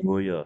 Aleluya.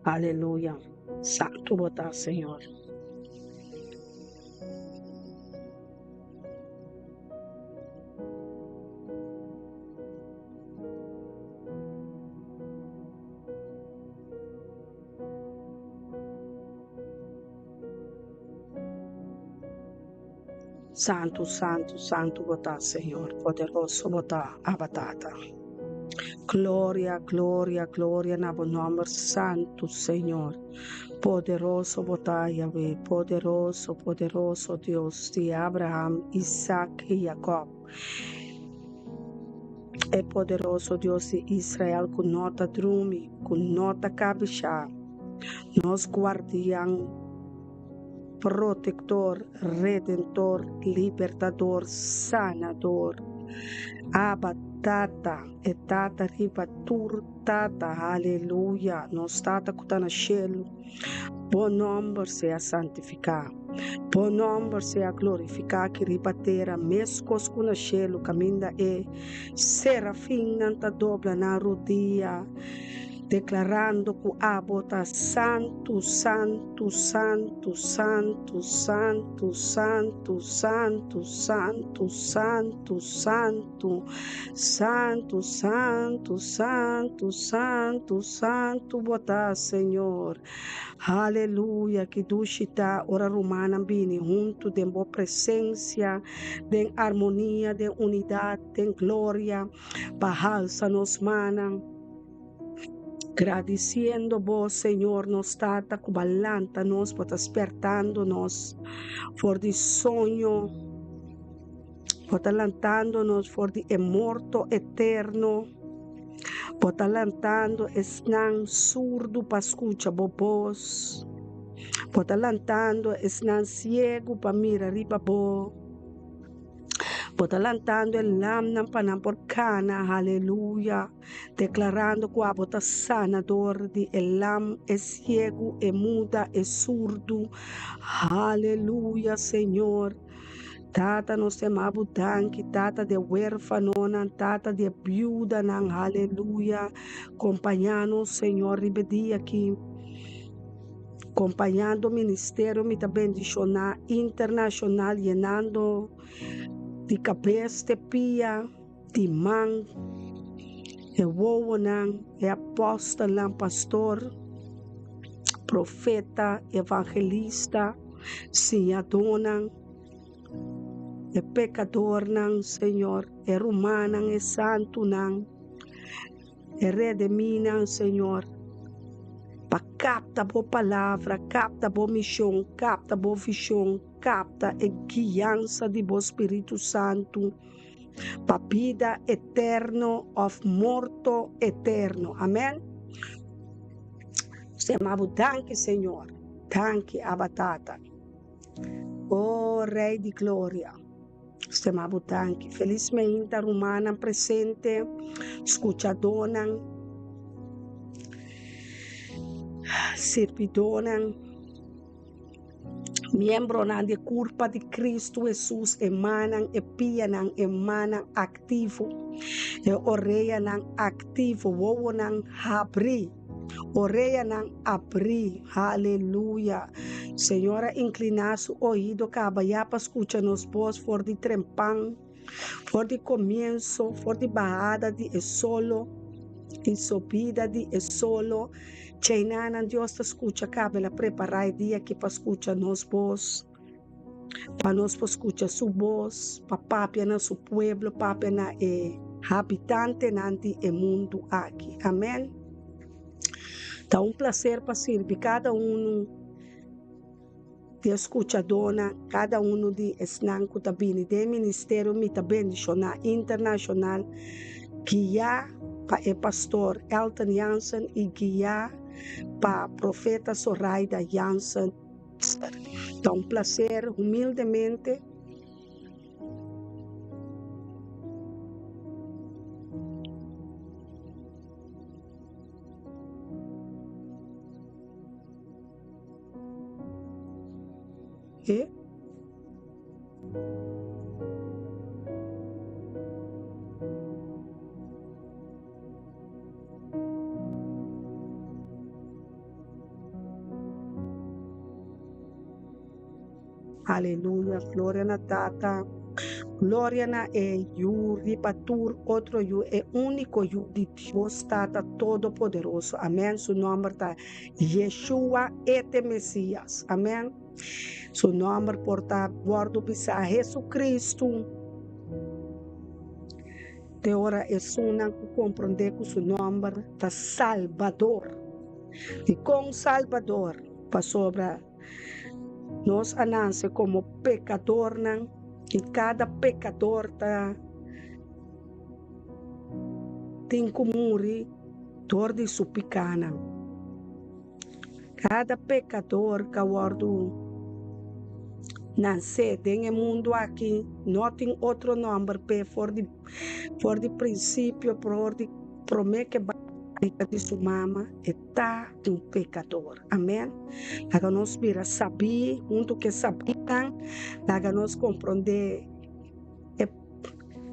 Aleluya. Santu bo ta, Señor. Santu, santu, santu bo ta, Señor. Poderoso bo ta, Abba Tata. Gloria, gloria, gloria na bo nomber santu, Señor. Poderoso bo ta, Yahweh. Poderoso, poderoso Dios di Abraham, Isaac i Jacob. E poderoso Dios di Israel ku no ta drumi, ku no ta kabishá. Nos guardian, protector, redentor, libertador, sanador. Abba. Tata, e Tata riba tur tata, aleluya, nos Tata ku ta na shelu, bo nòmber sea santifiká, bo nòmber sea glorifiká aki riba tera meskos ku na shelu, kaminda e serafinnan ta dobla nan rudia. Deklarando ku abo ta santu, santu, santu, santu, santu, santu, santu, santu, santu, santu, santu, santu, santu, santu, santu bo ta, Señor. Haleluya! Ki dushi ta ora rumannan bini huntu den bo presensia, den armonia, den unidat, den gloria. Pa halsa nos mannan, gradisiendo Bo, Señor nos Tata, ku Bo a lanta nos, Bo ta spertando nos for di soño, Bo ta lantando nos for di e morto eterno, Bo ta lantando esnan surdu pa skucha Bo bos, Bo ta lantando esnan siegu pa mira riba Bo. Bo ta lantando e lamnan pa nan por kana, haleluya, deklarando ku abo ta sanador di e lam, e siegu, e muda, e surdu, haleluya, Señor. Tata, nos ta yama bo danki, Tata di e werfanonan, Tata di e biudanan, haleluya. Kompañá nos, Señor, riba e dia aki. Kompañando ministerio mi ta bendishoná internashonal yenando di kabes te pia, di man, e wowonan, e apòstelnan, pastor, profeta, evangelista, siñadónan, e pekadornan, Señor, e rumannan, e santunan. E redeminan, Señor, pa kapta Bo palabra, kapta Bo mishon, kapta Bo vishon, kapta e guiansa di Bo Spiritu Santu pa bida eterno òf morto eterno. Amèn. Nos ta yama Bo danki, Señor. Danki, Abba Tata. O Rei di Gloria. Stima bo danki. Felis meinta rumannan presente, skuchadónan, sirbidónan, miembronan di e kurpa di Kristu Hesus, e mannan, e pianan, e mannan aktivo, e oreanan aktivo, wowonan habrí. Oreanan abrí. Haleluya! Señor a inkliná su oido kaba ya pa skucha nos bos for di trempan, for di komienso, for di bahada di e solo i sobida di e solo. Djainanan Dios ta skucha kaba el a prepará e dia aki pa skucha nos bos, pa nos por skucha su bos, pa papia na su pueblo, papia na e habitantenan di e mundu aki. Amèn. Ta un plaser pa sirbi kada unu di e skuchadónan, kada unu di esnan ku ta bini den ministerio Mi Ta Bendishoná Internashonal, guiá pa e pastor Elton Jansen i guiá pa profeta Soraida Jansen. Ta un plaser humildemente. E. Aleluya, gloria na Tata, gloria na e Yu riba tur otro yu, e úniko Yu di Dios Tata Todopoderoso. Amèn. Su nòmber ta Yeshua, e t'e Mesías. Amèn. Su nòmber por ta wòrdu bisá Hesukristu. Te ora esunnan ku komprondé ku su nòmber ta Salbador. Dikon Salbador? Pasobra nos a nase komo pekadornan i kada pekador ta tin ku muri dor di su pikánan. Kada pekador ka wòrdu. Nansé den e mundu aki no tin otro nòmber p'e for di for di prinsipio for di promé ke barika di su mama e ta un pekador. Amèn. Laga nos bira sabí huntu ku e sabínan, laga nos komprondé e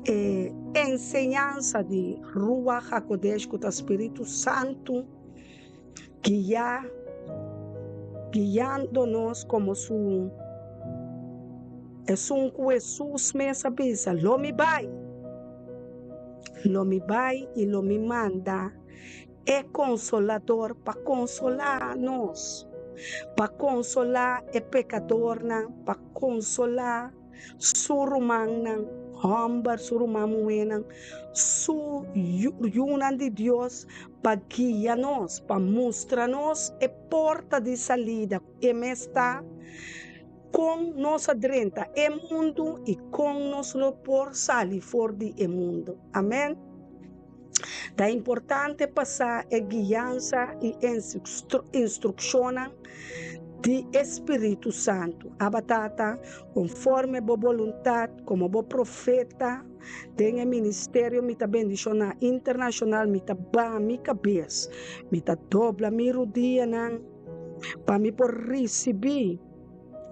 e enseñansa di Ruach HaKodesh ku ta Spiritu Santu. Guiá, guiando nos komo su Esun ku Hesus mes a bisa, Lo mi bai, lo mi bai i lo mi manda e Konsolador pa konsolá nos, pa konsolá e pekadornan, pa konsolá su rumannan hòmber, su ruman muhénan, su yunan di Dios pa guia nos, pa mustra nos e porta di salida ku e mes ta, kon nos a drenta e mundu i kon nos lo por sali for di e mundu. Amèn. Ta importante pa sa e guiansa i instrukshonnan di e Spiritu Santu. Abba Tata, konforme Bo boluntat, komo Bo profeta den e ministerio mi ta bendishoná internashonal, mi ta baha mi kabes, mi ta dobla mi rudianan pa mi por risibí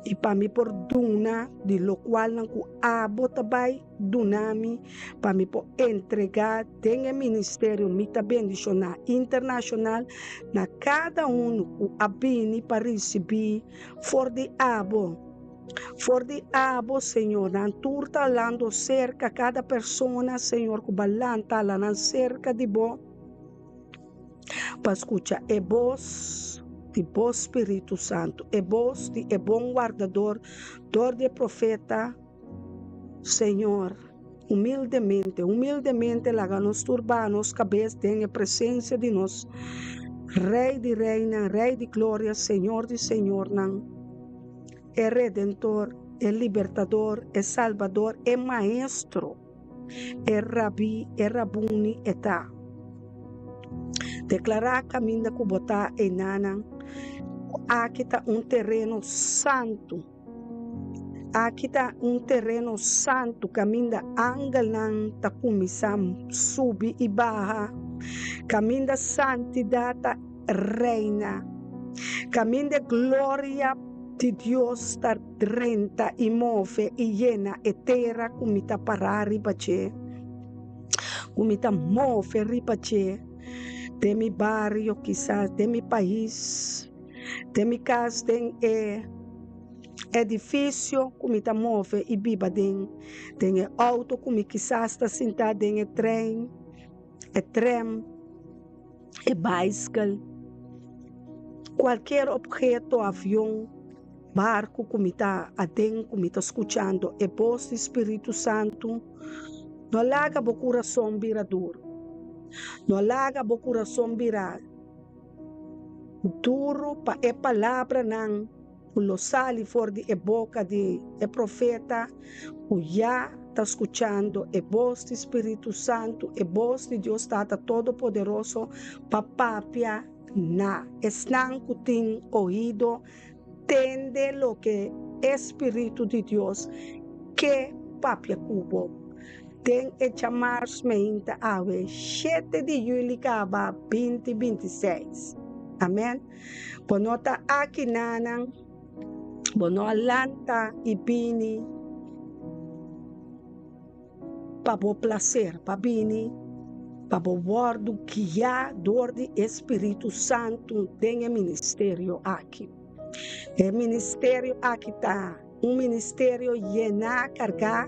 i pa mi por duna di lokualnan ku abo ta bai duna mi pa mi por entregá den e ministerio mi ta bendishoná internashonal na kada unu ku a bini pa risibí for di abo. For di abo, Señor. Nan tur ta lando serka, kada persona, Señor, ku ba lanta la nan serka di bo. pa skucha e bos di bo Spiritu Santu, e bos di e bon wardador dor di e profeta. Señor, humildemente, humildemente laga nos tur baha nos kabes den e presensia di nos Rei di reinan, Rei di gloria, Señor di señornan, e Redentor, e Libertador, e Salbador, e Maestro. E Rabí, e Rabuni e ta. Deklará kaminda ku bo ta einanan ku aki ta un tereno santu. Aki ta un tereno santu kaminda angelnan ta kuminsá subi i baha, kaminda santidat ta reina, kaminda e gloria di Dios ta Drenta i move i yena e tera ku mi ta pará riba dje, ku mi ta move riba dje, den mi bario kisas, den mi pais, den mi kas, den e edifisio ku mi ta move i biba den, den e outo ku mi kisas ta sintá, den e trein, e trèm, e baiskel, kualkier opheto, avion. Barku ku mi ta aden ku mi ta skuchando e bos di Spiritu Santu, no laga bo kurason bira duru. No laga bo kurason bira duru pa e palabranan ku lo sali for di e boka di e profeta ku ya ta skuchando e bos di Spiritu Santu, e bos di Dios Tata Todopoderoso pa papia na esnan ku tin oido Tende loke e Spiritu di Dios ke papia ku bo. Den e djamars meinta awe, shete di juli kaba binti 26. Amen. Bo no ta aki nanan, bo no a lanta i bini pa bo plaser, pa bini pa bo wòrdu guiá dor di e Spiritu Santu den e ministerio aki. E ministerio aki ta un ministerio yená, kargá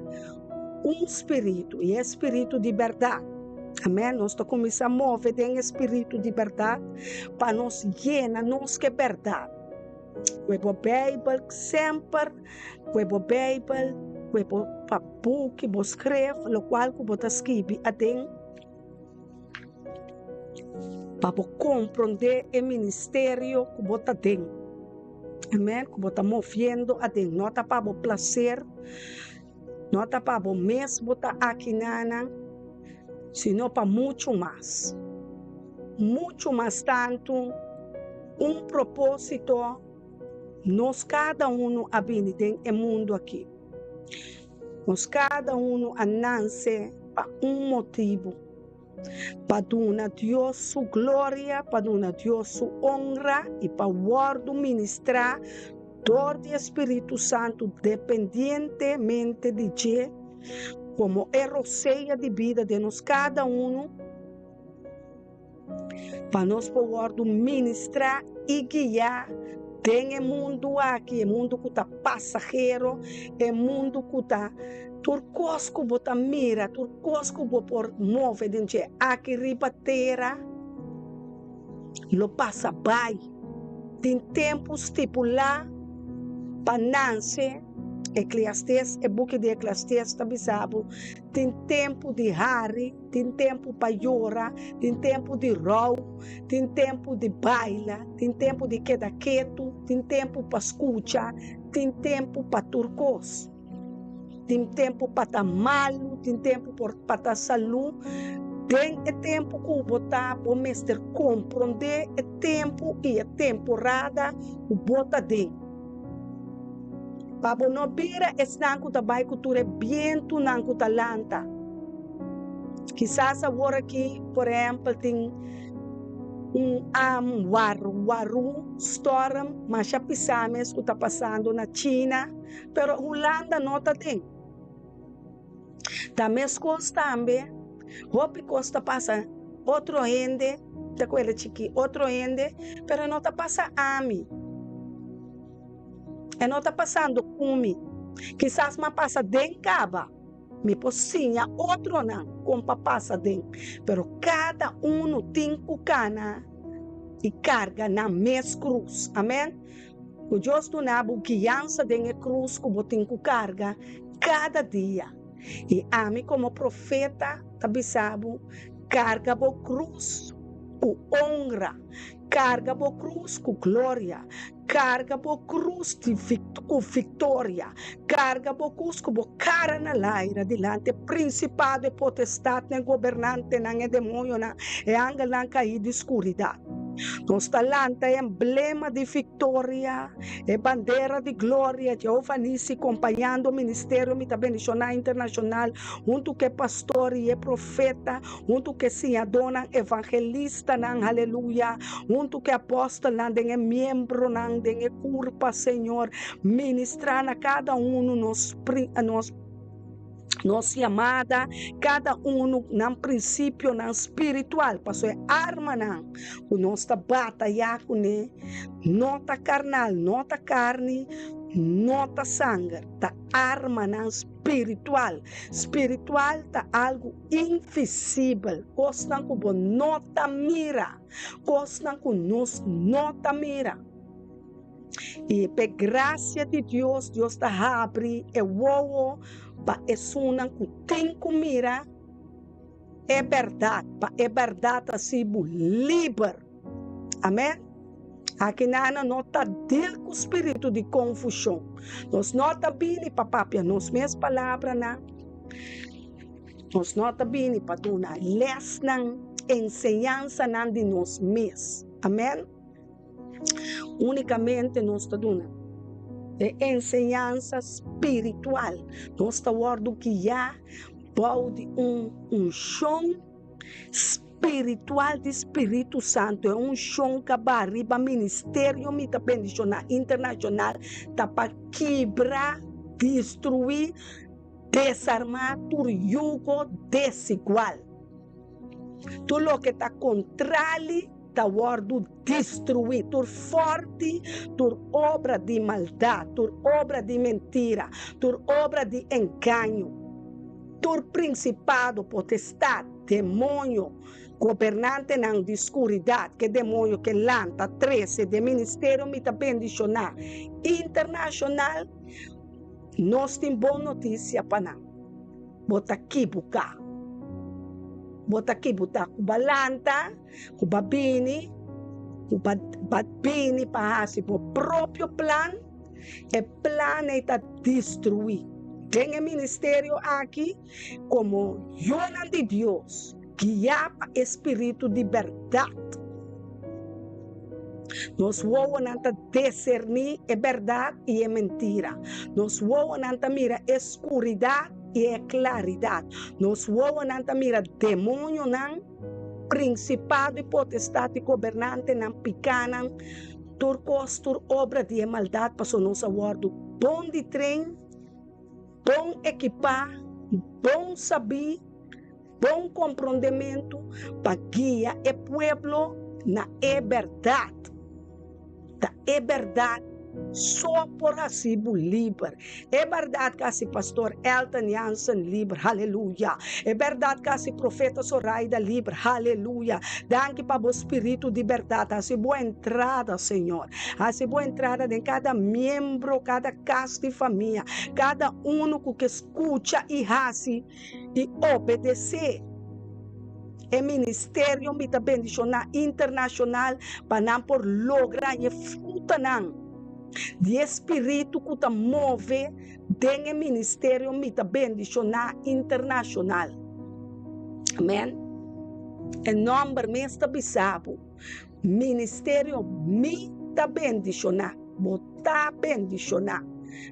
un spiritu, i e spiritu di bèrdat. Amèn. Nos ta kuminsá move den e spiritu di bèrdat pa nos yena nos ku e bèrdat. Ku e bo Beibel semper. Ku e bo Beibel, ku e bo buki, bo skref lokual ku bo ta skibi aden pa bo komprondé e ministerio ku bo ta den. Amen, ku bo ta moviendo aden. No ta pa bo plaser, no ta pa bo mes bo ta akinanan, sino pa muchu mas. Muchu mas tantu un propósito. Nos kada unu a bini den e mundu akí. Nos kada unu a nanse pa un motibu, pa duna Dios su gloria, pa duna Dios su onra i pa wòrdu ministrá dor di e Spiritu Santu dependientemente di dje komo e rosea di bida den nos kada unu. Pa nos por wòrdu ministrá i guiá den e mundu aki, e mundu ku ta pasahero, e mundu ku ta tur kos ku bo ta mira, tur kos ku bo por move den dje aki riba tera lo pasa bai. Tin tempu stipulá pa nanse. Ekliastes, e buki di Ekliastes ta bisa bo, tin tempu di hari. Tin tempu pa yora, tin tempu di rou, tin tempu di baila, tin tempu di keda ketu, tin tempu pa skucha, tin tempu pa tur kos. Tin tempu pa ta malu, tin tempu por pa ta salú. Den e tempu ku bo ta, bo mester komprondé e tempu i e temporada ku bo ta den. Pa bo no bira esnan ku ta bai ku tur e bientunan ku ta lanta. Kisas awor aki, por ehèmpel, tin un am war, waru, storm, masha pisá mes ku ta pasando na China, pero Hulanda no ta den. Ta meskos tambe, hopi kos ta pasa otro hende, ta ku el a chikí otro hende, pero e no ta pasa ami. E no ta pasando ku mi. Kisas m'a pasa den kaba. Mi por siña otronan kon pa pasa den, pero kada unu tin ku kana i karga nan mes krus. Amen. Ku Dios duna bo guiansa den e krus ku bo tin ku karga kada dia. I ami komo profeta ta bisa bo, karga bo krus ku onra, karga bo krus ku gloria, Karga bo krus di ku viktoria. Karga bo krus ku bo kara na laira dilanti e prinsipado, e potestatnan, e gobernantenan, e demoñonan, e angelnan kaí di skuridat. Nos ta lanta e emblema di viktoria, e bandera di gloria, Jehova Nissi kompañando Ministerio Mi Ta Bendishoná Internashonal huntu ku e pastor i e profeta, huntu ku e siñadónan, evangelistanan, aleluya, huntu ku e apòstelnan, den e miembronan, den e kurpa, Señor, ministrá na kada unu nos nos nos yamada, kada unu nan prinsipionan spiritual, pasobra e armanan ku nos ta batayá kuné no ta karnal, no ta karni, no ta sanger, ta armanan spiritual. Spiritual ta algu invisibel, kosnan ku bo no ta mira, kosnan ku nos no ta mira. I p'e grasia di Dios, Dios ta habri e wowo pa esunnan ku tin ku mira e bèrdat, pa e bèrdat hasi bo liber. Amen. Aki nana no ta deal ku spiritu di konfushon. Nos no ta bini pa papia nos mes palabranan. Nos no ta bini pa duna lèsnan, enseñansanan di nos mes. Amen. Únikamente nos ta duna e enseñansa spiritual. Nos ta wòrdu guiá bou di un unshon spiritual di Spiritu Santu. E unshon ka ba riba ministerio Mi Ta Bendishoná Internashonal ta pa kibra, destruí, desarmá tur yugo desigual. Tur loke ta kontrali ta wòrdu destruí, tur fòrti, tur obra di maldat, tur obra di mentira, tur obra di engaño, tur prinsipado, potestat, demoño, gobernantenan di skuridat, ke demoño ke lanta trese den ministerio Mi Ta Bendishoná Internashonal, nos tin bon notisia pa nan. Bo ta kibuká. Bo ta kibuta ku bo a lanta, ku bo a bini, ku bo a bini pa hasi bo propio plan. E plan ei ta destruí. Den e ministerio aki, komo yunan di Dios, guiá pa e spiritu di bèrdat, Nos wowonan ta deserní e bèrdat i e mentira. Nos wowonan ta mira e skuridat i e klaridat. Nos wowonan ta mira demoñonan, prinsipado i potestat i gobernantenan, pikánan, tur kos, tur obra di e maldat, pasobra nos a wòrdu bon di tren, bon ekipá, bon sabí. Bon komprondementu pa guia e pueblo na e bèrdat. Ta e bèrdat so por hasi bo liber. E bèrdat ka hasi Pastor Elton Jansen liber, haleluya. E bèrdat ka hasi Profeta Soraida liber, haleluya. Danki pa bo spiritu di bèrdat. Hasi bo entrada, Señor. Hasi bo entrada den kada miembro, kada kas di famia, kada unu ku ke skucha i hasi. i obedesé e ministerio mi ta bendishoná internashonal pa nan por logra e frutanan di e spiritu ku ta move den e ministerio mi ta bendishoná internashonal. Amèn. E nòmber mes ta bisa bo, Ministerio mi ta bendishoná. Bo ta bendishoná.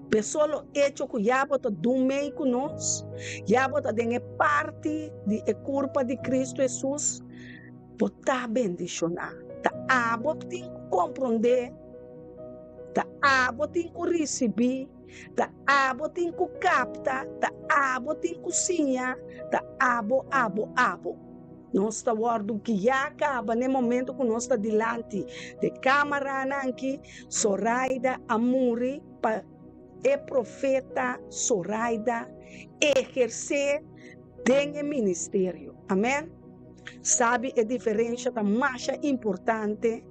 P'e solo echo ku ya bo ta dun mei ku nos, ya bo ta den e parti di e kurpa di Kristu Hesus, bo ta bendishoná. Ta abo tin ku komprondé, ta abo tin ku risibí, ta abo tin ku kapta, ta abo tin ku siña, ta abo, abo, abo. Nos ta wòrdu guiá kaba n'e momento ku nos ta dilanti di kámaranan aki. Soraida a muri pa e profeta Soraida ehersé den e ministerio. Amèn. Sabi e diferensha ta masha importante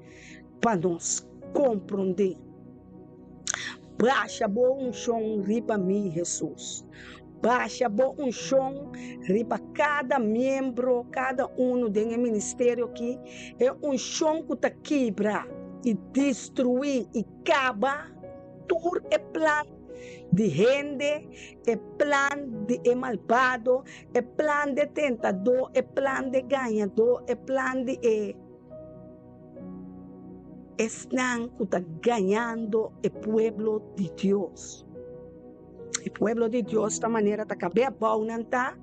pa nos komprondé. Basha bo unshon riba mi, Hesus. Basha bo unshon riba kada miembro, kada unu den e ministerio aki, e unshon ku ta kibra i destruí i kaba tur e plan di hende, e plan di e malbado, e plan di e tentadó, e plan di e gañadó, e plan di e. Esnan ku ta gañando e pueblo di Dios. E pueblo di Dios ta manera ta kab'é abou nan ta,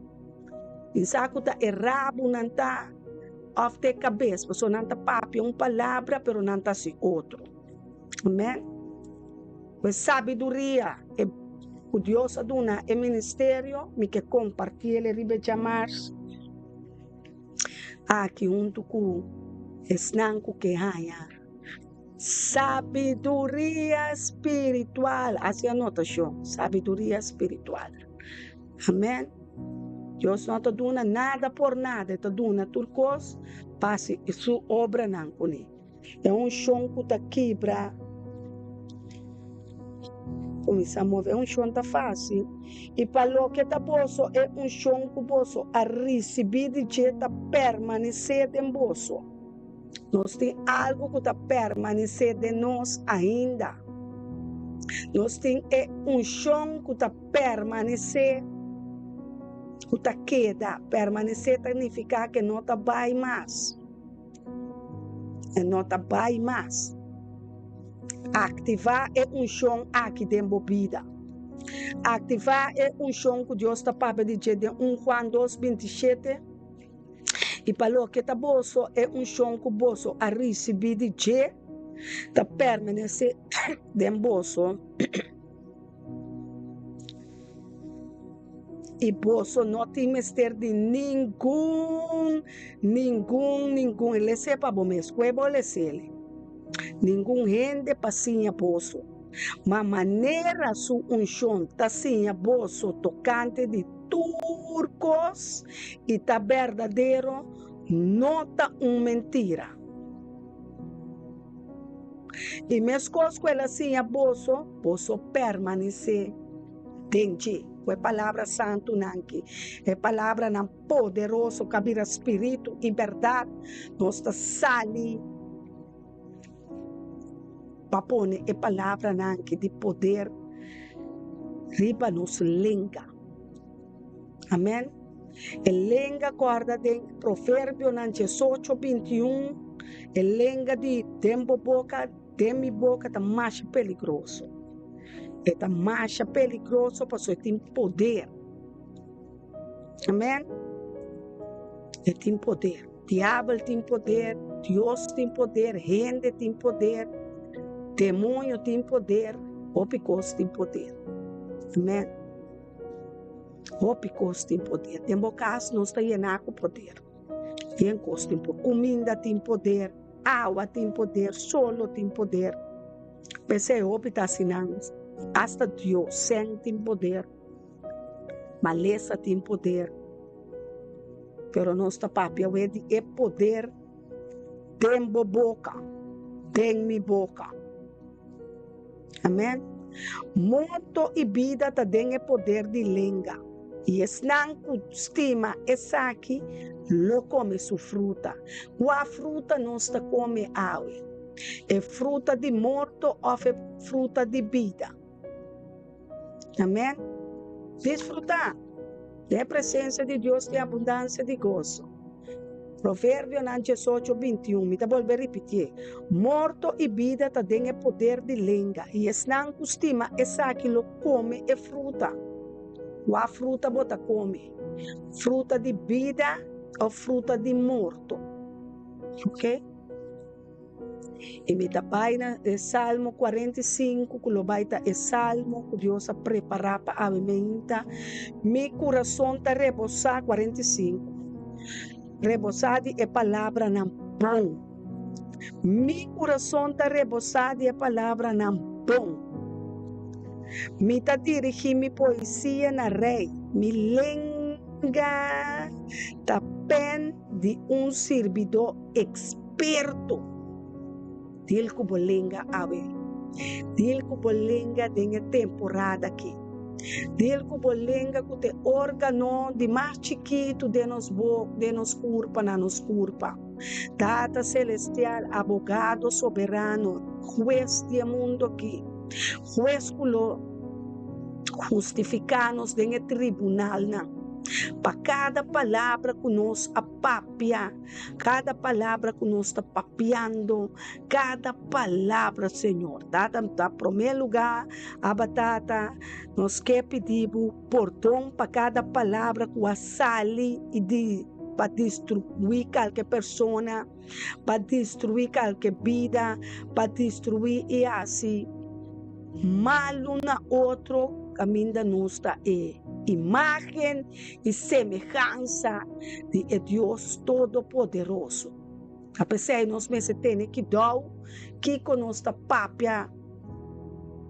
tin sa ku ta e rabu nan ta òf ta e kabes, pasobra nan ta papia un palabra pero nan ta hasi otro. Amèn. Ku e sabiduria e ku Dios a duna e ministerio, mi ke kompartiel e riba e djamars. Aki huntu ku esnan ku ke haña sabiduria spiritual. Hasi anotashon, sabiduria spiritual. Amèn. Dios no ta duna nada por nada, e ta duna tur kos pa hasi su obranan kuné. E unshon ku ta kibra kuminsá move. E unshon ta fásil. I pa loke ta boso, e unshon ku boso a risibí di dje ta permanesé den boso. Nos tin algu ku ta permanesé den nos ainda. Nos tin e unshon ku ta permanesé, ku ta keda. Permanesé ta nifiká ku e no ta bai mas. E no ta bai mas. Aktivá e unshon aki den bo bida. Aktivá e unshon ku Dios ta papia di dje den 1 Juan 2, 27, I pa loke ta boso, e unshon ku boso a risibí di dje ta permanesé den boso. I boso no tin mester di ningun, ningun, ningun, e les'é pa bo mes, kue bo les'é ningun hende pa siña boso. Ma manera su unshon ta siña boso tokante di tur kos i ta berdadero, no ta un mentira. I meskos ku el a siña boso, boso permanesé den dje. Ku e palabra santunan aki, e palabranan poderoso ku a bira spiritu i bèrdat, nos ta sali pa pone e palabranan aki di poder riba nos lenga. Amèn. E lenga kòrda den Proverbionan 18, 21. E lenga di den bo boka, den mi boka ta masha peligroso. E ta masha peligroso pasobra e tin poder. Amen. E tin poder. Diabel tin poder, Dios tin poder, hende tin poder, demonio tin poder, hopi kos tin poder. Amen. Hopi kos tin poder. Den bo kas nos ta yená ku poder. Yen kos tin poder. Kuminda tin poder, awa tin poder, solo tin poder. P'esei hopi ta hasi nan. Asta Dios, sèn tin poder. Malesa tin poder. Pero nos ta papia awe di e poder den bo boka, den mi boka. Amen. Morto i bida ta den e poder di lenga, i esnan ku stima esaki lo kome su fruta. Kua fruta nos ta kome awe? E fruta di morto òf e fruta di bida? Amen. Disfrutá den e presensia di Dios tin abundansia di goso. Proverbionan 18, 21, mi ta bolbe ripitié, Morto i bida ta den e poder di lenga, i esnan ku stima esaki lo kome e fruta. Kua fruta bo ta kome? Fruta di bida òf fruta di morto? Ok. I mi ta bai na e Salmo 45, ku lo bai ta e salmo ku Dios a prepará pa awe meinta. Mi kurason ta rebosá, 45, rebosá di e palabranan bon. Mi kurason ta rebosá di e palabranan bon. Mi ta dirigí mi poesia na rei, mi lenga ta pen di un sirbidó eksperto. Dil ku bo lenga awe. Dil ku bo lenga den e temporada aki. Dil ku bo lenga ku ta e órgano di mas chikitu den nos bo, den nos kurpa, na nos kurpa. Tata Selestial, Abogado Soberano, Hues di e mundu aki, Hues ku lo hustifiká nos den e tribunalnan pa kada palabra ku nos a papia. Kada palabra ku nos ta papiando, kada palabra, Señor. Tata, na promé lugá, Abba Tata, nos ke pidi Bo pordon pa kada palabra ku a sali i di pa destruí kalke persona, pa destruí kalke bida, pa destruí i hasi malu na otro kaminda nos ta e imágen i semehansa di e Dios Todopoderoso. Ta p'esei nos mester tene kidou kiko nos ta papia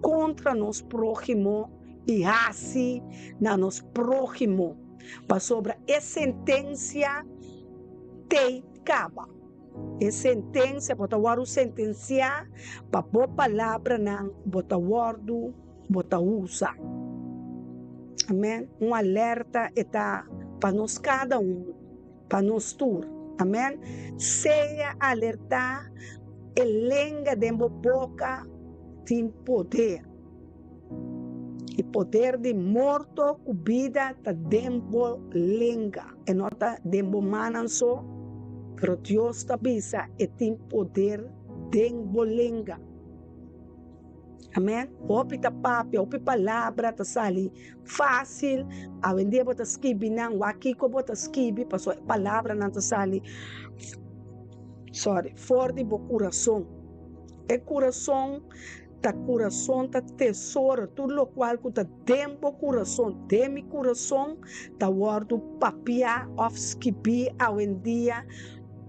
kontra nos próhimo i hasi na nos próhimo, pasobra e sentensia t'ei kaba. E sentensia, bo ta wòrdu sentensiá pa bo palabranan ku bo ta wòrdu bo ta usa. Amen. Un alerta e ta pa nos kada un, pa nos tur. Amen. Sea alertá, e lenga den bo boka tin poder. E poder di morto ku bida ta den bo lenga. E no ta den bo mannan so, pero Dios ta bisa e tin poder den bo lenga. Amen. Hopi ta papia, hopi palabra ta sali fácil. Awendia bo ta skibi nan, wak kiko bo ta skibi, pasobra e palabranan ta sali, sorry, for di bo kurason. E kurason ta kurason ta tesoro, tur lokual ku ta den bo kurason, den mi kurason, ta wòrdu papiá òf skibí awendia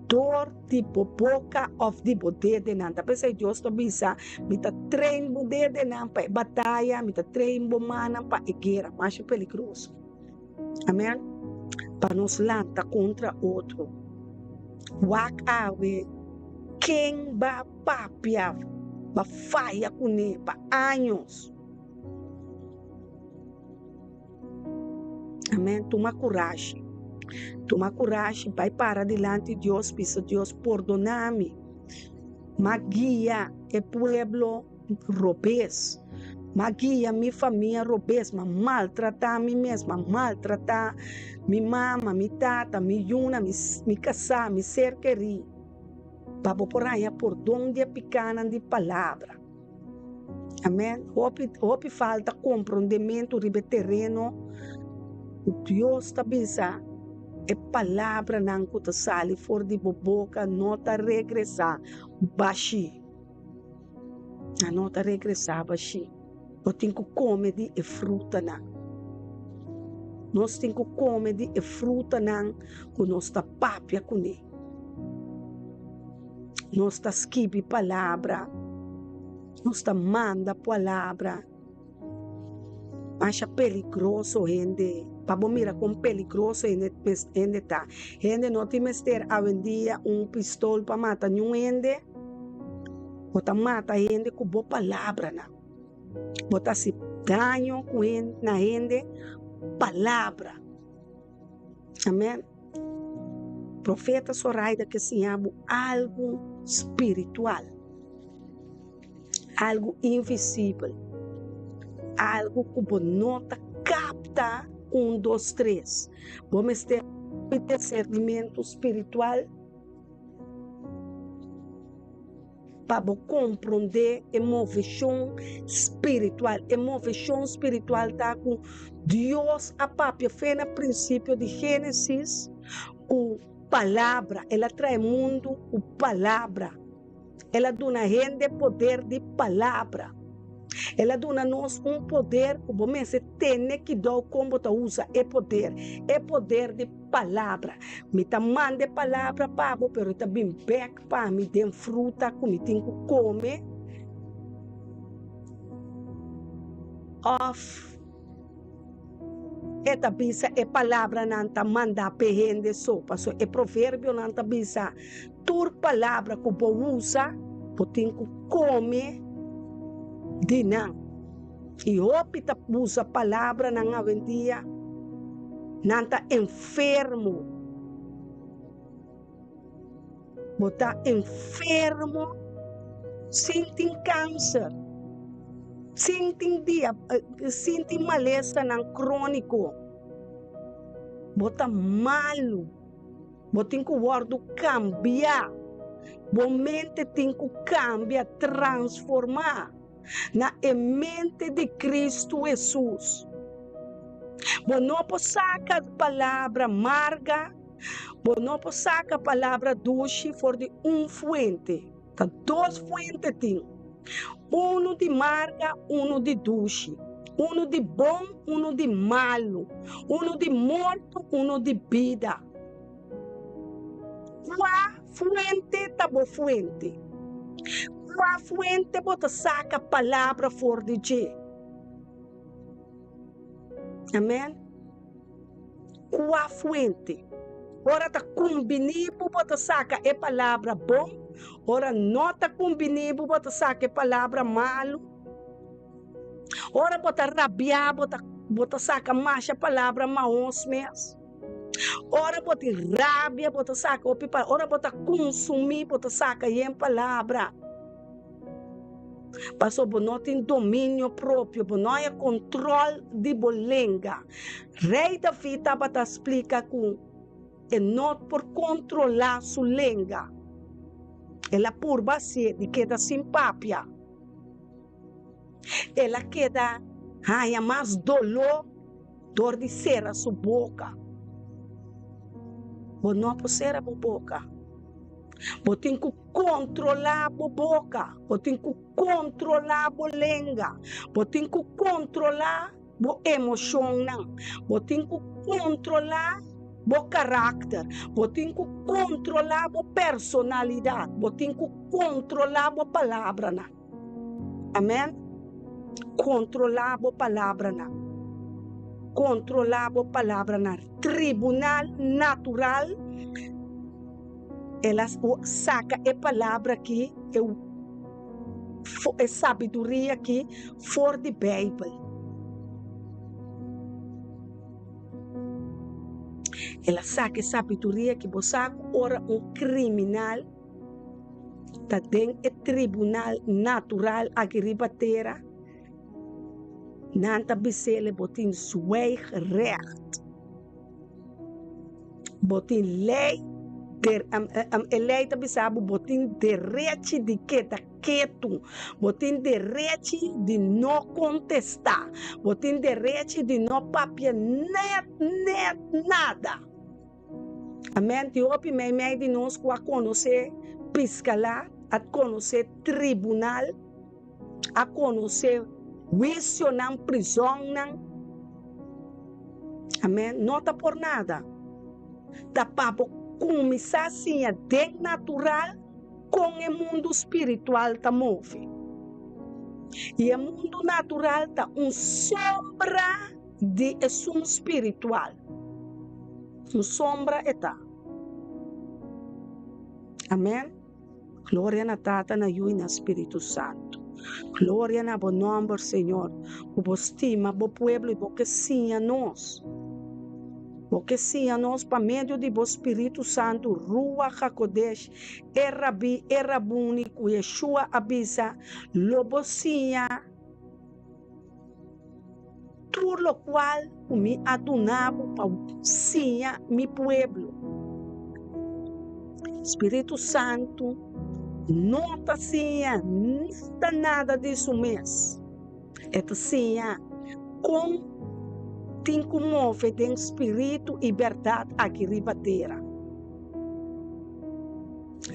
dor di bo boka òf di bo dedenan. Ta p'esei Dios ta bisa, Mi ta train bo dedenan pa e bataya, mi ta train bo mannan pa e guera. Masha peligroso. Amen. Pa nos lanta kontra otro. Wak awe, ken ba papia, ba faya kuné pa años? Amen. Tuma kurashi. Tuma kurashi, bai para dilanti Dios, bisa Dios, pordona mi. M'a guia e pueblo robes. M'a guia mi famia robes. M'a maltratá mi mes, m'a maltratá mi mama, mi tata, mi yuna, mi kasá, mi ser kerí. Pa bo por haña pordon di e pikánan di palabra. Amèn. Hopi, hopi falta komprondementu riba e tereno ku Dios ta bisa e palabranan ku ta sali for di bo boka no ta regresá bashí. Nan no ta regresá bashí. Bo tin ku kome di e frutanan. Nos tin ku kome di e frutanan ku nos ta papia kuné. Nos ta skibi palabra, nos ta manda palabra. Masha peligroso hende, pa bo mira kon peligroso hende ta. Hende no tin mester awendia un pistol pa mata niun hende. Bo ta mata hende ku bo palabranan. Bo ta hasi daño ku na hende palabra. Amen. Profeta Soraida ke siña bo algu spiritual, algu invisibel, algu ku bo no ta kapta un dos tres. Bo mester discernimentu spiritual. Pa bo komprondé e moveshon spiritual. E moveshon spiritual ta ku Dios a papia fe na prinsipio di Génesis ku palabra. El a trae mundu ku palabra. El a duna hende poder di palabra. El a duna nos un poder ku bo mester tene kidou kon bo ta usa e poder, e poder di palabra. Mi ta manda e palabra pa bo, pero e ta bin bek pa mi den fruta ku mi tin ku kome òf e ta bisa e palabranan ta mandá p'e hende so. Pasobra e proverbionan ta bisa. Tur palabra ku bo usa, bo tin ku kome di nan. I hopi ta usa palabranan awendia, nan ta enfermo. Bo ta enfermo sin tin kanser, sin tin dia, sin tin malesanan króniko. Bo ta malu. Bo tin ku wòrdu kambiá. Bo mente tin ku kambia, transformá na e mente di Kristu Hesus. Bo no por saka palabra marga, bo no por saka palabra dushi for di un fuente. Ta dos fuente tin, unu di marga, unu di dushi, unu di bon, unu di malu, unu di morto, unu di bida. Kua fuente ta bo fuente? Kua fuente bo ta saka palabra for di dje? Amen. Kua fuente? Ora ta kumbiní bo bo ta saka e palabra bon, ora no ta kumbiní bo bo ta saka e palabra malu. Ora bo ta rabiá bo ta bo ta saka masha palabra mahos mes. Ora bo tin rabia bo ta saka hopi palabra, ora bo ta kunsumí bo ta saka yen palabra. Pasobra bo no tin dominio propio, bo no haya control di bo lenga. Rey David tabata splica cu e no por controla su lenga. El a purba hacié di keda sin papia. El a keda haya mas doló dor di sera su boca. Bo no por sera bo boca. Bo tin cu kontrolá bo boka, bo tin ku kontrolá bo lenga, bo tin ku kontrolá bo emoshonnan, bo tin ku kontrolá bo karakter, bo tin ku kontrolá bo personalidat, bo tin ku kontrolá bo palabranan. Amèn. Kontrolá bo palabranan. Kontrolá bo palabranan. Tribunal natural. El a saka e palabra aki, e sabiduria aki for di Beibel. El a saka e sabiduria aki. Bo sa ku ora un kriminal ta den e tribunal natural aki riba tera, nan ta bis'el bo tin zwijgrecht. Bo tin lei. Der, e lei ta bisa bo, bo tin derechi di keda ketu, bo tin derechi di no kontestá, bo tin derechi di no papia nèt nèt nada. Amèn. Tin hopi meimei di nos ku a konosé piskalá, a konosé tribunal, a konosé huisionan, prizònnan. Amèn. No ta por nada. Ta pa bo kuminsá siña den natural kon e mundu spiritual ta move. I e mundu natural ta un sombra di esun spiritual. Un sombra e ta. Amèn. Gloria na Tata, na Yu i na Spiritu Santu. Gloria na bo nòmber, Señor, ku bo stima bo pueblo i bo ke siña nos. Bo ke siña nos pa medio di bo Spiritu Santu, Ruach HaKodesh, e Rabí, e Rabuni ku Yeshua a bisa, Lo bo siña Tur lokual ku mi a duna bo pa siña mi pueblo. Spiritu Santu no ta siña nada nada di su mes. E ta siña kon tin ku move den spiritu i bèrdat aki riba tera.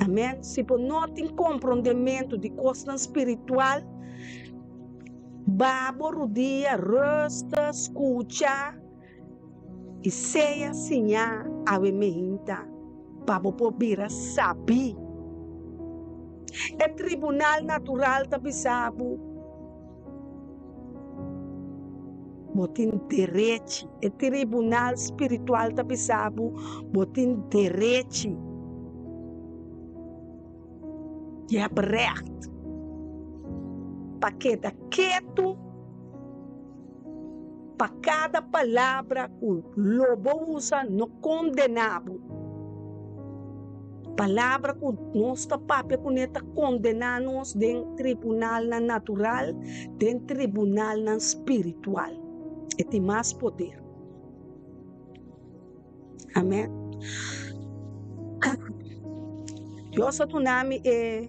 Amèn. Si bo no tin komprondementu di kosnan spiritual, Ba bo rudia, rusta, skucha i sea siñá awe meinta pa bo por bira sabí. E tribunal natural ta bisa bo, bo tin derechi. E tribunal spiritual ta bisa bo, bo tin derechi. Je hebt recht pa keda ketu pa kada palabra ku lo bo usa no kondená bo. Palabra ku nos ta papia kuné ta kondená nos den tribunalnan natural, den tribunalnan spiritual. E tin mas poder. Amèn. Dios a duna mi e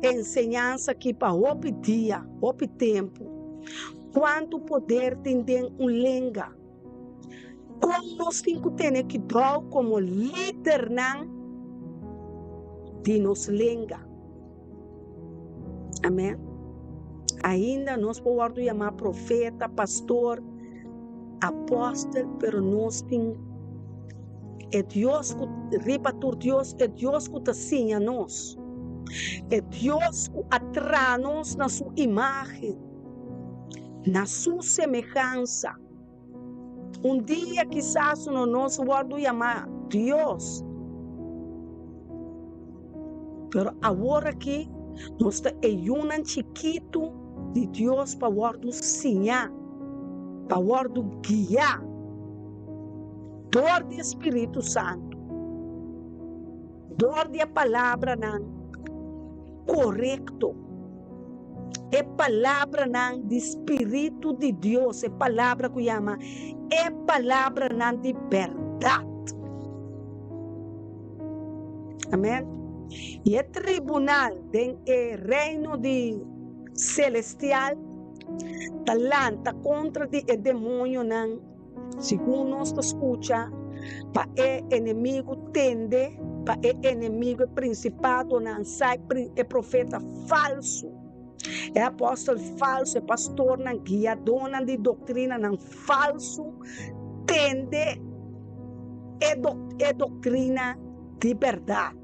enseñansa aki pa hopi dia, hopi tempu. Kuantu poder tin den un lenga? Kon nos tin ku tene kidou komo lidernan di nos lenga? Amèn. Ainda nos por wòrdu yamá profeta, pastor, apòstel, pero nos tin e Dios ku riba tur Dios, e Dios ku ta siña nos, e Dios ku a traha nos na su imágen, na su semehansa. Un dia kisas no nos wòrdu yamá Dios, pero awor aki nos ta e yunan chikitu di Dios pa wòrdu siñá, pa wòrdu guiá dor di e Spiritu Santu, dor di e palabranan korekto. E palabranan di Spiritu di Dios, e palabra ku yama e palabranan di bèrdat. Amèn. I e tribunal den e reino di selestial ta lanta kontra di e demoñonan. Segun nos ta skucha pa e enemigu tende, pa e enemigu, e prinsipadonan sa, e profeta falsu, e apòstel falsu, e pastornan, guiadónan di doktrinanan falsu, tende e doktrina di bèrdat.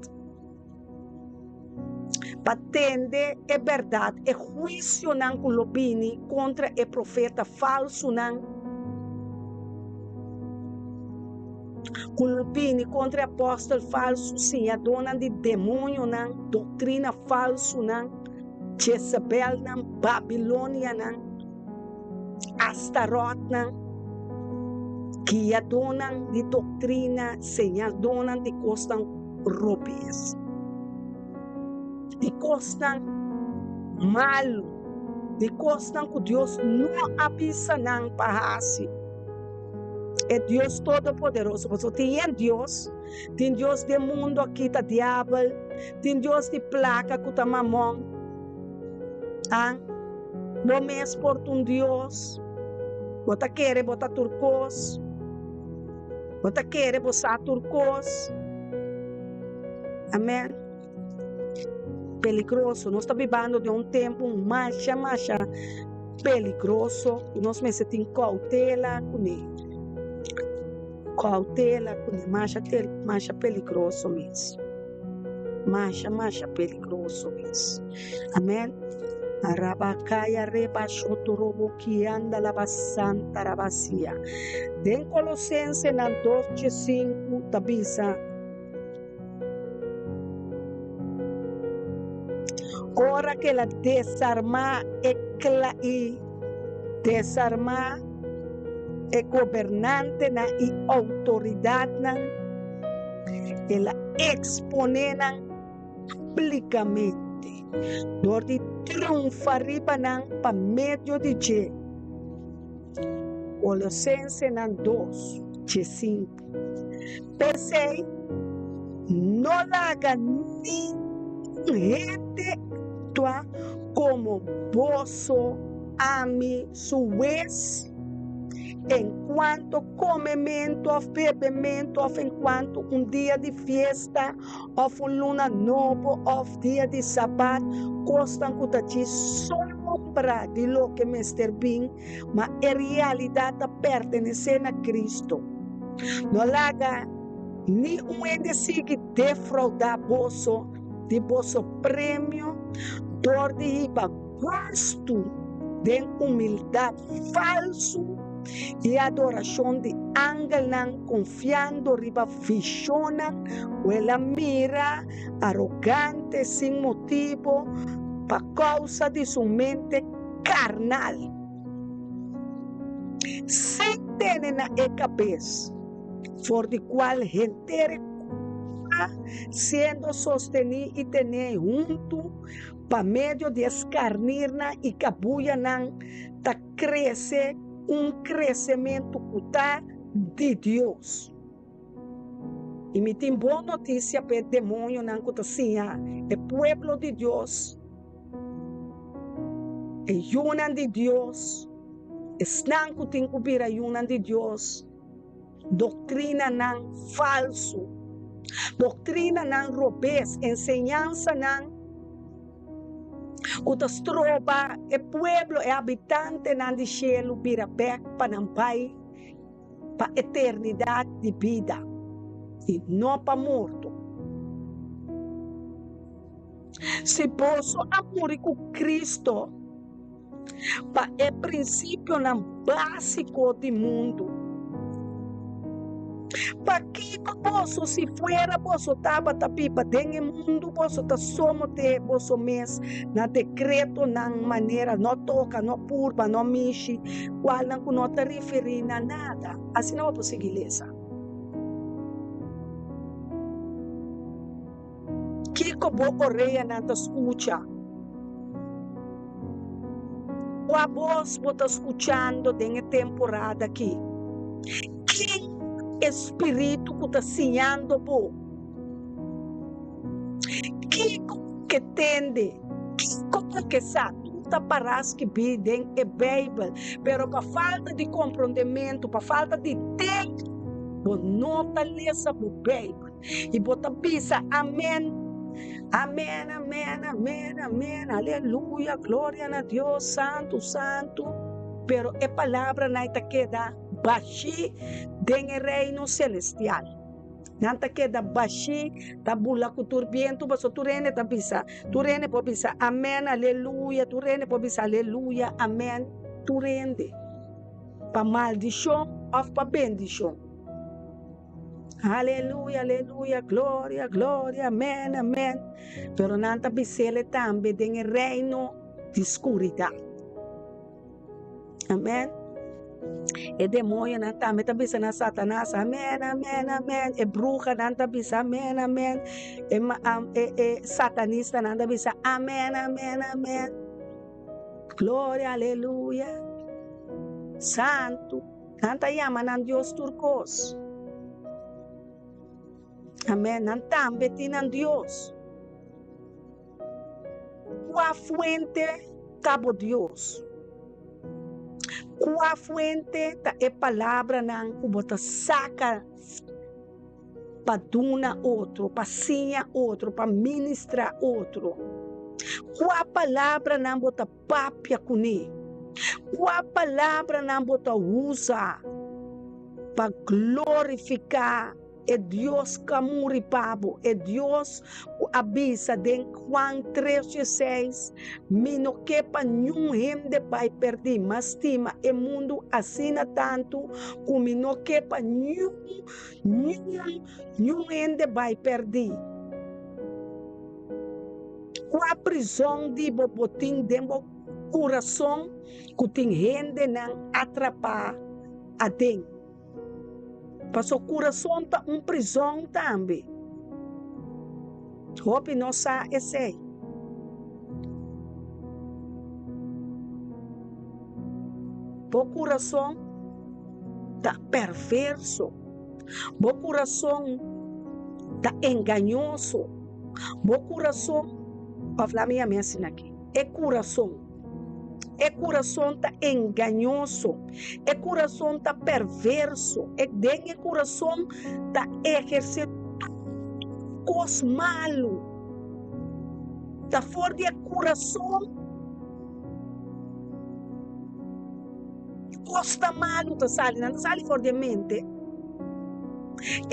Pa tende e bèrdat, e huisionan ku lo bini kontra e profeta falsunan, ku lo bini kontra e apòstel falsu, siñadónan di demoñonan, doktrina falsunan, Jezebelnan, Babilonianan, Astarotnan, guiadónan di doktrina, señadónan di kosnan robes, di kosnan malu, di kosnan ku Dios no a bisa nan pa hasi. E Dios Todopoderoso. Pasobra tin yen dios. Tin dios den mundu aki ta diabel. Tin dios di plaka ku ta mamon. Ah, bo mes por ta un dios. Bo ta kere bo ta tur kos. Bo ta kere bo sa tur kos. Amen. Peligroso. Nos ta bibando den un tempu masha masha peligroso ku nos mester tin koutela kuné. Koutela kuné. Masha masha peligroso mes. Masha masha peligroso mes. Amen. Rabakaya reba shotorobo kianda laba santa rabasia. Den Kolosensenan 2:5 ta bisa. Ora ku el a desarmá e kla i desarmá e gobernantenan i outoridatnan, el a eksponé nan públikamente dor di triunfa riba nan pa medio di dje. Kolosensenan 2, 5. P'esei, no laga ningun hende aktua komo boso ami su hues enkuanto komementu òf bebementu òf enkuanto un dia di fiesta òf un luna nobo òf dia di sabat, kosnan ku ta djis sombra di loke mester bin. Ma e realidat ta pertenesé na Kristu. No laga ni un hende sigui defraudá boso di boso premio dor di hiba gustu den humildat falsu i adorashon di angelnan konfiando riba vishonnan ku el a mira arogante sin motibu pa kousa di su mente karnal, sin tene na e kabes, for di kual henter e kurpa, siendo sostení i tené huntu pa medio di e skarnirnan i kabuyanan, ta krese un kresementu ku ta di Dios. I mi tin bon notisia pa e demoñonan ku ta siña e pueblo di Dios, e yunan di Dios, esnan ku tin ku bira yunan di Dios, doktrinanan falsu, doktrinanan robes, enseñansanan ku ta stroba e pueblo, e habitantenan di shelu bira bèk pa nan bai pa eternidat di bida i no pa morto. Si boso a muri ku Kristo pa e prinsipionan básiko di mundu, pakiko boso, si fuera boso tabata biba den e mundu, boso ta someté boso mes na dekretonan manera no toka, no purba, no mishi, kualnan ku no ta referí na nada? Asina bo por sigui lesa. Kiko bo oreanan ta skucha? Kua bos bo ta skuchando den e temporada aki? Ken e spiritu ku ta siñando bo? Kiko bo ke tende? Kiko bo ke sa? Tur ta pará skibí den e Beibel, pero pa falta di komprondementu, pa falta di tempu, bo no ta lesa bo Beibel. I bo ta bisa, Amen, amen, amen, amen, amen, aleluya, gloria na Dios, santu, santu. Pero e palabranan ei ta keda bashí den e reino selestial. Nan ta keda bashí, ta bula ku tur bientu, pasobra tur hende ta bisa, tur hende por bisa, Amen, aleluya, tur hende por bisa, aleluya, amen, tur hende, pa maldishon òf pa bendishon. Aleluya, aleluya, gloria, gloria, amen, amen. Pero nan ta bis'ele tambe den e reino di skuridat. Amen. E demoñonan tambe ta bisa na Satanas, amen, amen, amen. E bruhanan ta bisa, amen, amen. E, e, e satanistanan ta bisa, amen, amen, amen. Gloria, aleluya. Santu. Nan ta yama nan Dios tur kos. Amèn. Nan tambe tin nan Dios. Kua fuente ta bo Dios? Kua fuente ta e palabranan ku bo ta saka pa duna otro, pa siña otro, pa ministrá otro? Kua palabranan bo ta papia kuné? Kua palabranan bo ta usa pa glorifiká e Dios ku a muri pa bo, e Dios ku a bisa den Juan tres dieseis, Mi no ke pa niun hende bai pèrdí, ma stima e mundu asina tantu ku mi no ke pa niun, niun, niun hende bai pèrdí. Kua prizon di bo bo tin den bo kurason ku tin hendenan atrapá aden? Paso kurason ta un prizon tambe. Hopi no sa esei. Bo kurason ta perverso. Bo kurason ta engañoso. Bo kurason, òf laat mi yam'é asina aki, e kurason. E kurason ta engañoso, e kurason ta perverso, e den e kurason ta ehersé tur kos malu. Ta for di e kurason kosnan malu ta sali, nan ta sali for di e mente.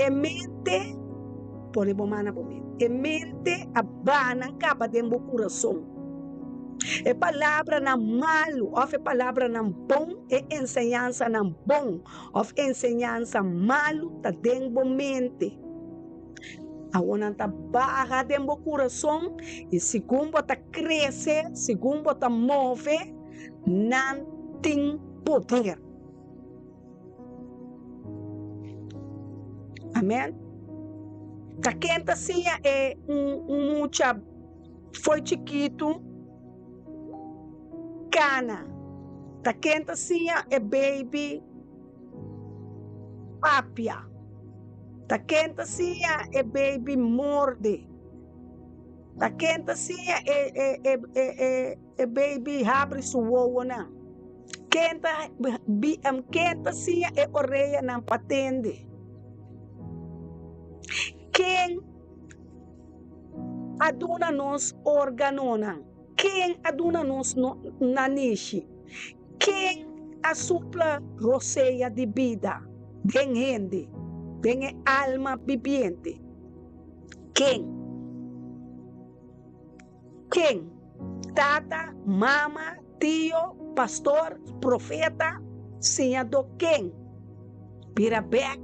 E mente, pone bo man na bo mente, e mente a baha nan kaba den bo kurason. E palabranan malu òf e palabranan bon, e enseñansanan bon òf enseñansa malu ta den bo mente. Awor nan ta baha den bo kurason i segun bo ta krese, segun bo ta move, nan tin poder. Amen. Ta ken ta siña e un mucha Foi chikitu kana ta ken ta siña e baby papia, ta ken ta siña e baby morde, ta ken ta siña e baby habri su wowonan, ken ta ken ta siña e oreanan pa tende, ken. A duna nos organonan? Ken a duna nos nanishi? Ken a supla rosea di bida den hende, den e alma bibiente? Ken? Ken? Tata, mama, tio, pastor, profeta, siñadó? Ken? Bira bek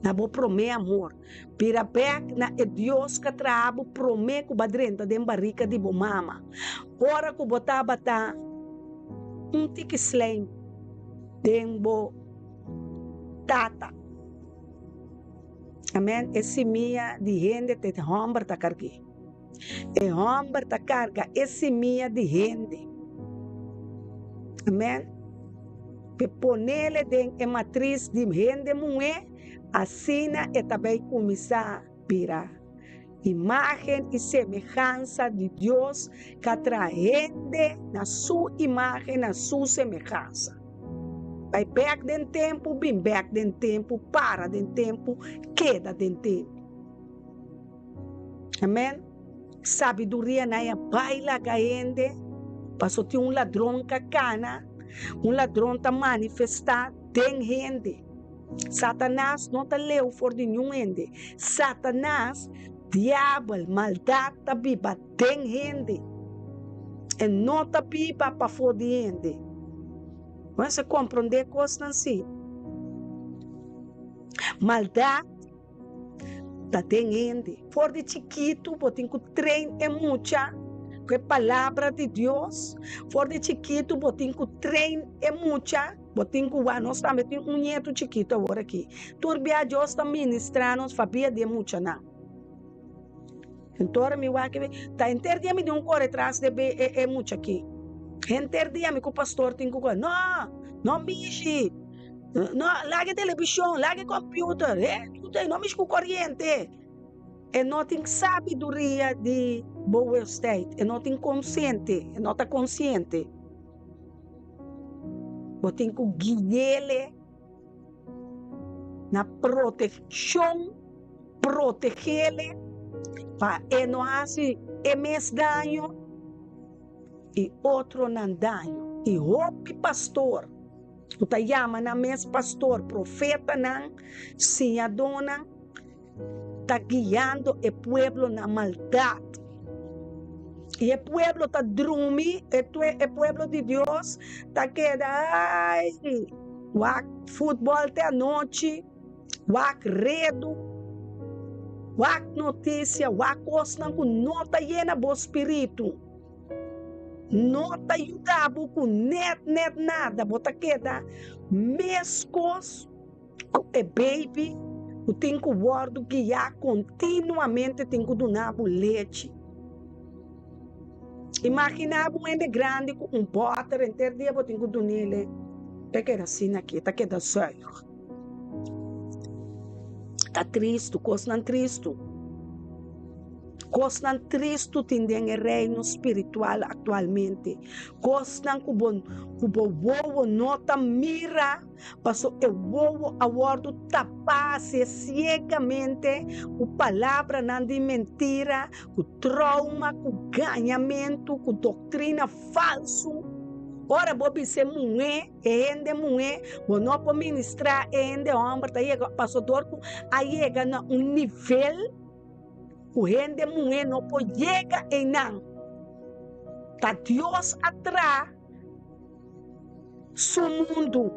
na bo promé amor. Bira bek na e Dios ku a traha bo promé ku bo a drenta den barika di bo mama. Ora ku bo tabata un tiki slijm den bo tata. Amen. E simia di hende ta e hòmber ta karg'é. E hòmber ta karga e simia di hende. Amen. P'e ponele den e matris di hende muhé, asina e ta bai kuminsá bira imágen i semehansa di Dios k'a traha hende na su imágen, na su semehansa. Bai bèk den tempu, bin bèk den tempu, para den tempu, keda den tempu. Amen. Sabiduria nan a bai laga hende, paso tin un ladron ka kana, un ladron ta manifestá den hende. Satanas no ta leu for di niun hende. Satanas, diabel, maldat ta biba den hende. E no ta biba pafó di hende. Bo mester komprondé kosnan si. Maldat ta den hende. For di chikitu bo tin ku train e mucha ku e palabra di Dios. For di chikitu bo tin ku train e mucha, bo tin ku wak. Nos tambe tin un ñetu chikitu awor aki. Tur bia Dios ta ministra nos pabia di e muchanan. Entora mi wak ta henter dia mi tin un kore tras di e mucha aki. Henter dia mi ku pastor tin ku kore, no, no mishi. No, laga e televishon, laga e computer, e tur ei no mishi ku koriente. E no tin sabiduria di bewustheid, e no tin konsiente, e no ta konsiente. Bo tin ku gui'ele na protekshon, protegele pa e no hasi e mes daño i otronan daño. I hopi pastor ku ta yama nan mes pastor, profetanan, siñadónan, ta guiando e pueblo na maldat. I e pueblo ta drumi, e e pueblo di Dios ta keda ai, wak futbòl te anochi, wak redu, wak notisia, wak kosnan ku no ta yena bo spiritu, no ta yuda bo ku nèt nèt nada, bo ta keda meskos. Ku e baby ku tin ku wòrdu guiá kontinuamente tin ku duna bo lechi. Imaginá bo un hende grandi ku un bòter henter dia bo tin ku dun'é ta keda asina aki, ta keda zuig. Ta tristu, kosnan tristu. Kosnan tristu tin den e reino spiritual aktualmente. Kosnan ku bo ku bo wowo no ta mira. Paso e wowo a wòrdu tapá hasia siegamente ku palabranan di mentira, ku trouma, ku gañamentu, ku doktrina falsu. Ora bo bisa e muhé, e hende muhé, bo no por ministrá e hende hòmber, ta yega paso dor ku a yega na un nivel ku hende muhé no por yega einan. Ta Dios a traha. Su mundu.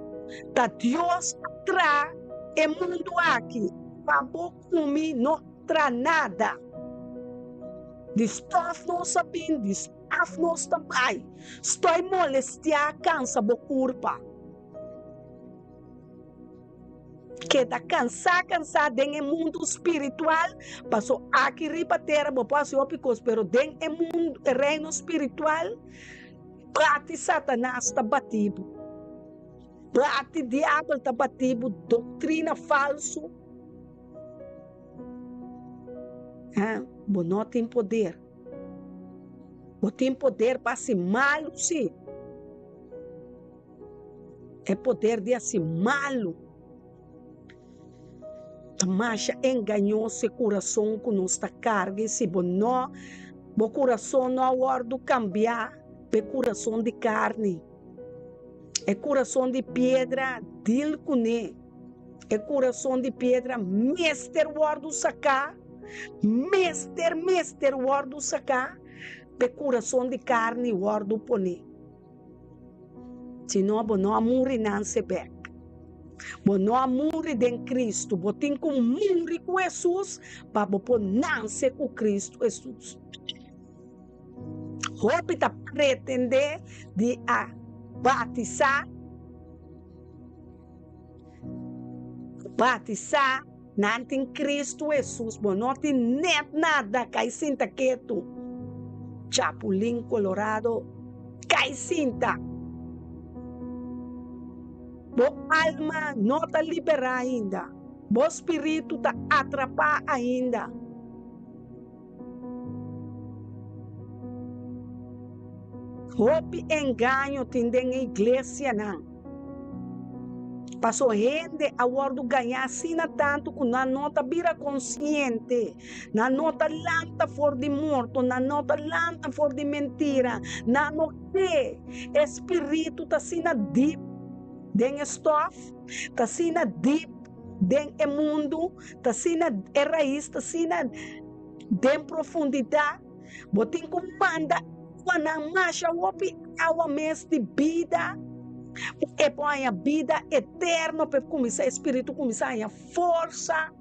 Ta Dios a traha e mundu aki. Pa bo ku mi no traha nada. Di stof nos a bin, di stof nos ta bai. Stoi molestiá kansa bo kurpa. Keda kansá kansá den e mundu spiritual, paso aki riba tera bo por hasi hopi kos, pero den e mundu, e reino spiritual, Bati Satanas ta bati bo. Bati diabel ta bati bo doktrina falsu. Ha, bo no tin poder. Bo tin poder pa hasi malu si. E poder di hasi malu ta masha engañoso e kurason ku nos ta karga i si bo no bo kurason no a wòrdu kambiá pa e kurason di karni, e kurason di piedra dil kuné, e kurason di piedra mester wòrdu saká, mester mester wòrdu saká pa e kurason di karni wòrdu poné. Si no, bo no a muri nanse bek. Bo no a muri den Kristu. Bo tin ku muri ku Hesus pa bo por nanse ku Kristu Hesus. Hopi ta pretendé di a batisá, batisá nan tin Kristu Hesus. Bo no tin nèt nada, kai sinta ketu. Chapulín Colorado, kai sinta. Bo alma no ta liberá ainda. Bo spiritu ta atrapá ainda. Hopi engaño tin den e iglesianan. Paso hende a wòrdu gañá asina tantu ku nan no ta bira konsiente, nan no ta lanta for di morto, nan no ta lanta for di mentira, nan no ke. E spiritu ta asina dip den e stòf, ta asina dip den e mundu, ta asina e rais ta asina den profundidat. Bo tin ku manda awanan masha hopi awa mes di bida pa e por haña bida eterno, pa e kuminsá e spiritu kuminsá haña forsa,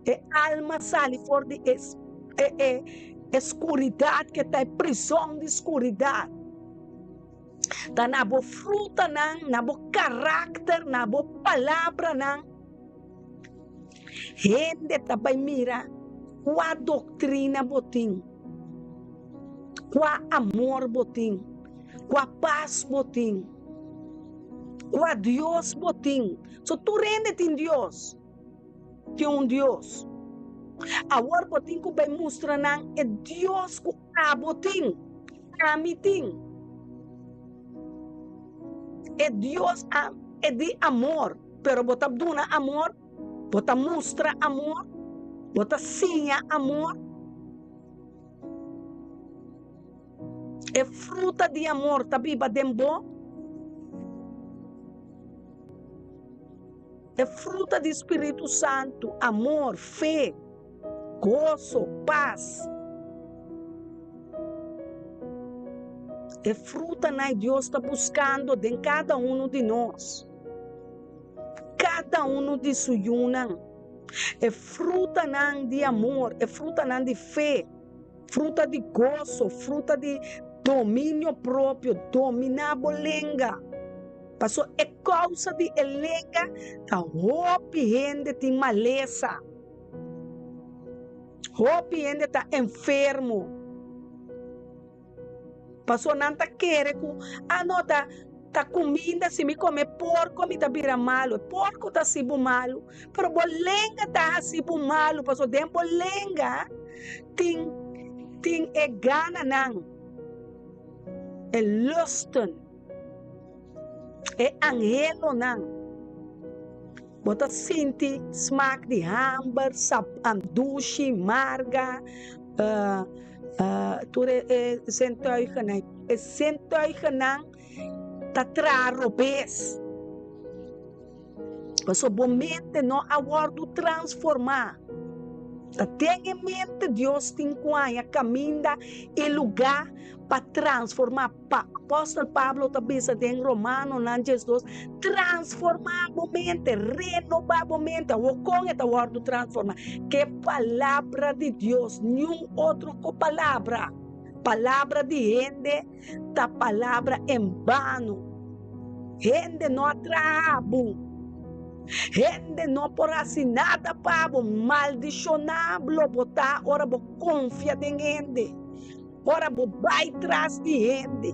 e alma sali for di e e skuridat ke ta e prizòn di skuridat. Ta na bo frutanan, na bo karakter, na bo palabranan. Hende ta bai mira kua doktrina bo tin, kua amor bo tin, kua pas bo tin. Kua Dios bo tin? So tur hende tin Dios. Tin un Dios. Awor bo tin ku bai mustra nan e Dios ku abo tin, ami tin. E Dios a e di amor, pero bo ta duna amor, bo ta mustra amor, bo ta siña amor. E fruta di amor ta biba den bo. E fruta di Spiritu Santu, amor, fe, goso, pas. E frutanan Dios ta buskando den kada unu di nos, kada unu di su yunan. E frutanan di amor, e frutanan di fe, fruta di goso, fruta di dominio propio, dominá bo lenga. Pasobra e kousa di e lenga ta hopi hende tin malesa. Hopi hende ta enfermo. Pasobra nan ta kere ku, ah no, ta ta kuminda, si mi kome porko mi ta bira malu. E porko ta hasi bo malu, pero bo lenga ta hasi bo malu, pasobra den bo lenga tin tin e gananan, e lusten, e anhelonan. Bo ta sinti smak di hamber, sap dushi, marga, tur e zintuigennan. E zintuigennan ta traha robes. Pasobra bo mente no a wòrdu transformá. Ta den e mente Dios tin ku haña kaminda i lugá pa transformá. Pa apòstel Pablo ta bisa den Romanonan 12, Transformá bo mente, renobá bo mente. Awor kon e ta wòrdu transformá? Ku e palabra di Dios, niun otro ku palabra. Palabra di hende ta palabra en bano. Hende no a traha bo. Hende no por hasi nada pa bo. Maldishoná lo bo ta ora bo konfia den hende. Ora bo bai tras di hende.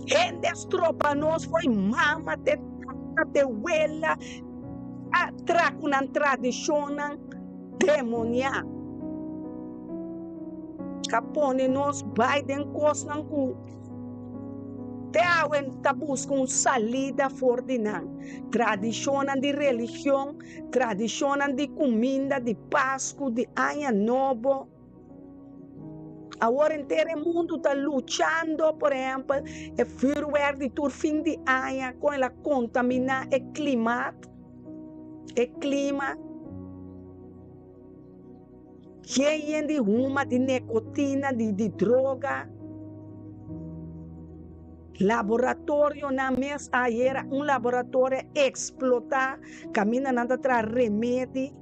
Hende a stroba nos fo'i mama te tata te wela a tra ku nan tradishonnan demoniá. A pone nos bai den kosnan ku te awe ta buska un salida for di nan. Tradishonnan di religion, tradishonnan di kuminda, di Pasku, di Aña Nobo. Awor henter e mundu ta luchando, por ehempel, e vuurwerk di tur fin di aña kon el a kontaminá e klimat, e klima. Yen yen di huma, di nekotina, di di droga. Laboratorionan mes ayera un laboratorio a eksplotá kaminda nan ta traha remedi.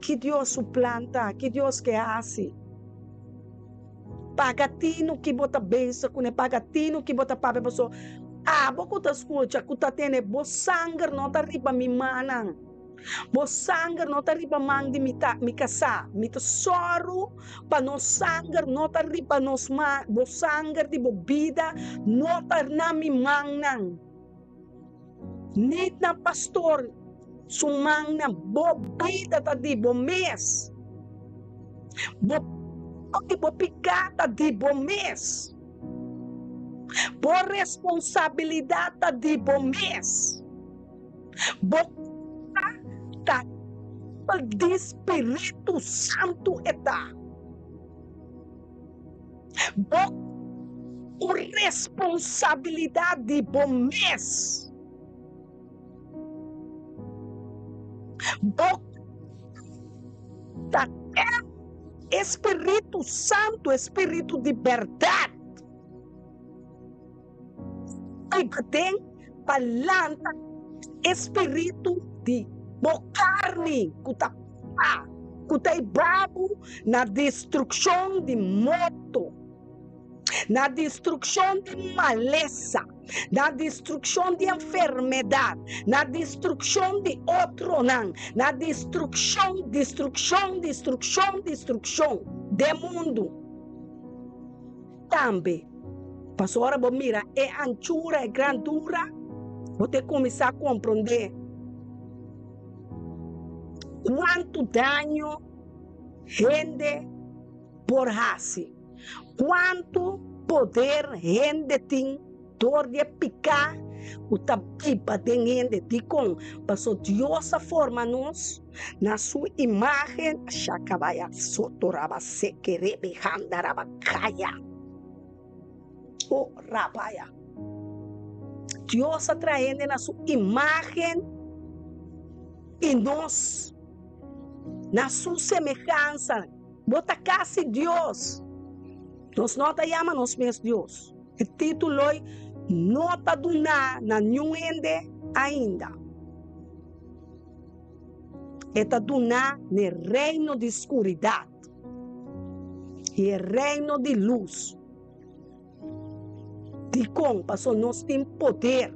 Ki Dios su plan ta? Ki Dios ke hasi? Paga tinu ki bo ta bezig kuné, paga tinu ki bo ta papia pasobra abo ku ta skucha, ku ta tene, bo sanger no ta riba mi mannan, bo sanger no ta riba man di mi ta mi kasá. Mi ta sòru pa nos sanger no ta riba nos man, bo sanger di bo bida no ta na mi mannan. Nit na pastor su mannan, bo bida ta di bo mes. Bo di bo piká ta di bo mes. Bo responsabilidat ta di bo mes. Bo kulpa ta di Spiritu Santu e ta. Bo un responsabilidad di bo mes. Bo ta e Spiritu Santu, e Spiritu di berdad. Biba den pa lanta e spiritu di bo karni ku ta pa ku ta hiba bo na destrukshon di morto, na destrukshon di malesa, na destrukshon di enfermedat, na destrukshon di otronan, na destrukshon, destrukshon, destrukshon, destrukshon den mundu. Tambe. Pasobra ora bo mira e anchura, e grandura, bo ta kuminsá komprondé kuantu daño hende por hasi, kuantu poder hende tin dor di e piká ku ta biba den hende. Dikon? Pasobra Dios a forma nos na su imágen. Shakabaya sotoraba sekerebe handaraba kaya. O rabaya. Dios a traha hende na su imágen i nos na su semehansa. Bo ta kasi Dios. Nos no ta yama nos mes Dios. E título ei no ta duná na niun hende ainda. E ta duná n'e reino di skuridat i e reino di lus. Dikon? Pasobra nos tin poder.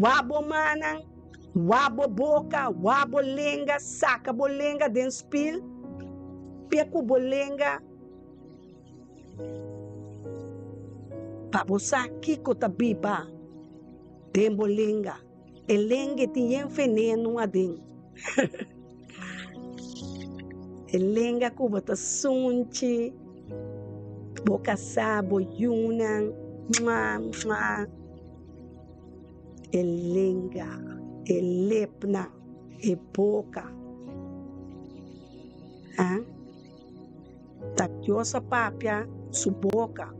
Wak bo mannan, wak bo boka, wak bo lenga, saka bo lenga den spil, pia ku bo lenga pa bo sa kiko ta biba den bo lenga. E lenga tin yen veneno aden. E lenga ku bo ta sunchi, bo kasá, bo yunan, mua, mua. E lenga, e lepnan, e boka. Ah, ta Dios a papia su boka.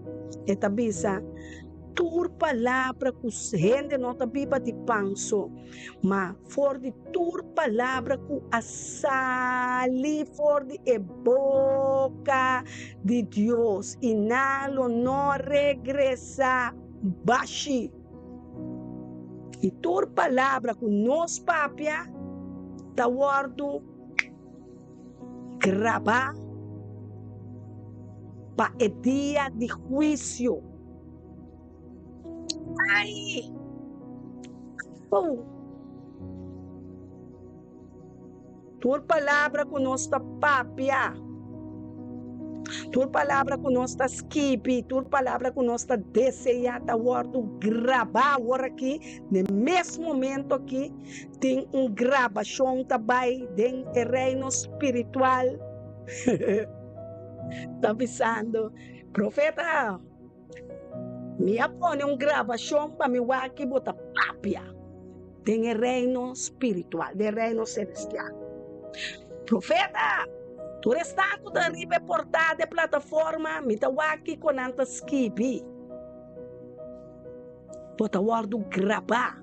E ta bisa, Tur palabra ku hende no ta biba di pan so, ma for di tur palabra ku a sali for di e boka di Dios, i nan lo no regresá bashí. I tur palabra ku nos papia ta wòrdu grabá pa e dia di huisio. Ai! Oh! Tur palabra ku nos ta papia, tur palabra ku nos ta skibi, tur palabra ku nos ta deseá ta wòrdu grabá awor aki, n'e mes momento aki. Tin un grabashon ta bai den e reino spiritual. Ta bisando, Profeta, mi a pone un grabashon pa mi wak ki bo ta papia den e reino spiritual, den e reino celestial. Profeta, tur esnan ku ta riba e portada, e plataforma, mi ta wak kiko nan ta skibi. Bo ta wòrdu grabá.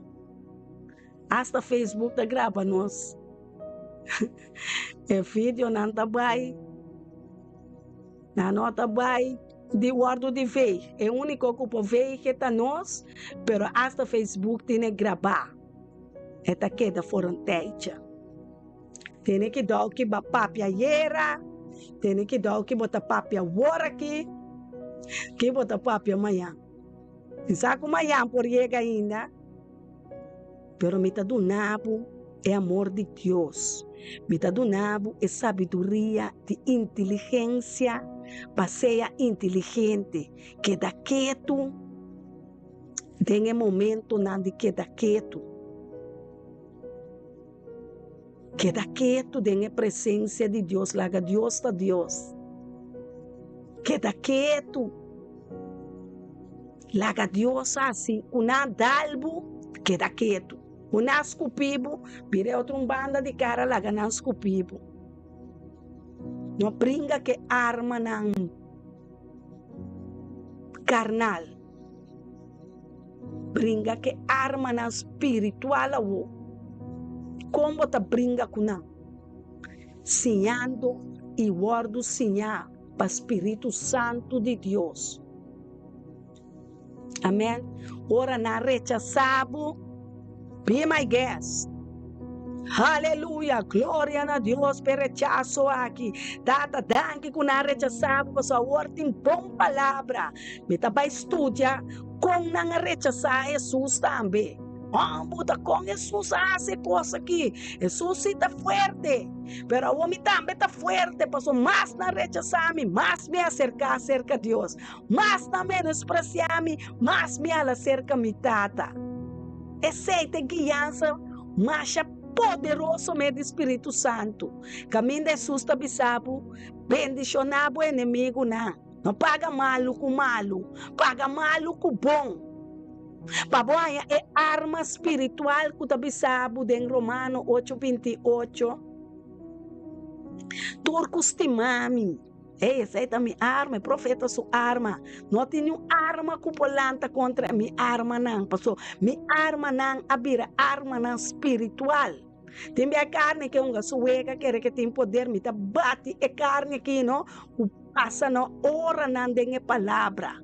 Hasta Facebook ta graba nos. E videonan ta bai, nan no ta bai di wòrdu di veeg. E úniko ku por veeg ta nos, pero hasta Facebook tene grabá. E ta keda for un tijdje. Tene kidou ki bo a papia ayera, tene kidou ki bo ta papia awor aki, ki bo ta papia mañan. Mi sa ku mañan por yega ainda, pero mi ta duna bo e amor di Dios. Mi ta duna bo e sabiduria di inteligensia pa sea inteligente. Keda ketu den e momentonan di keda ketu. Keda ketu den e presensia di Dios, laga Dios ta Dios. Keda ketu, laga Dios hasi ku nan dal bo, keda ketu. Ku nan skupi bo, bira e otro un banda di kara laga nan skupi bo. No bringa ku e armanan karnal. Bringa ku e armanan spiritual awo. Kon bo ta bringa ku nan? Siñando i wòrdu siñá pa spiritu santu di Dios. Amèn. Ora nan rechasá bo, be my guest. Haleluya! Gloria na Dios p'e rechaso aki. Tata, danki ku nan a rechasá bo, pasobra awor tin bon palabra. Mi ta bai studia kon nan a rechasá Hesus tambe. Hòmber, ta kon Hesus a hasi e kos akí? Hesus sí ta fuerte, pero awor mi tambe ta fuerte, pasobra mas nan rechasá mi, mas mi a aserká serka Dios. Mas nan menospresiá mi, mas mi hala serka mi Tata. Esei ta e guiansa masha poderoso mes di Spiritu Santu. Kaminda Hesus ta bisa bo, Bendishoná bo enemigunan. No paga malu ku malu, paga malu ku bon. Pa bo haña e arma spiritual ku ta bisa bo den Romano ocho 28, Tur ku stima mi, Ey, esei ta mi arma, e profeta su arma. No tin niun arma ku por lanta kontra mi armanan, paso mi armanan a bira armanan spiritual. Tin bia e karni ke hunga su wega, kere ke tin poder, mi ta bati e karni aki no, ku pasa no oranan den e palabra,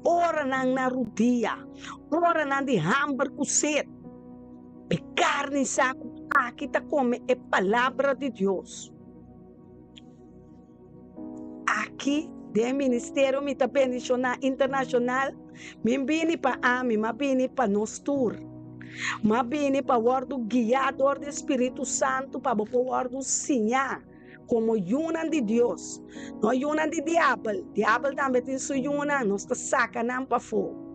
oranan na rudia, oranan di hamber ku set. E karni sa ku aki ta kome e palabra di Dios. Aki den ministerio mi ta bendiciona internacional, mi bini pa ami, ma bini pa nos tur. Ma bini pa wordo guia door di Spiritu Santo pa bo por wordo siña como yunan di Dios, no yunan di diabel. Diabel tambe tin su yunan, nos ta saca nan pafo.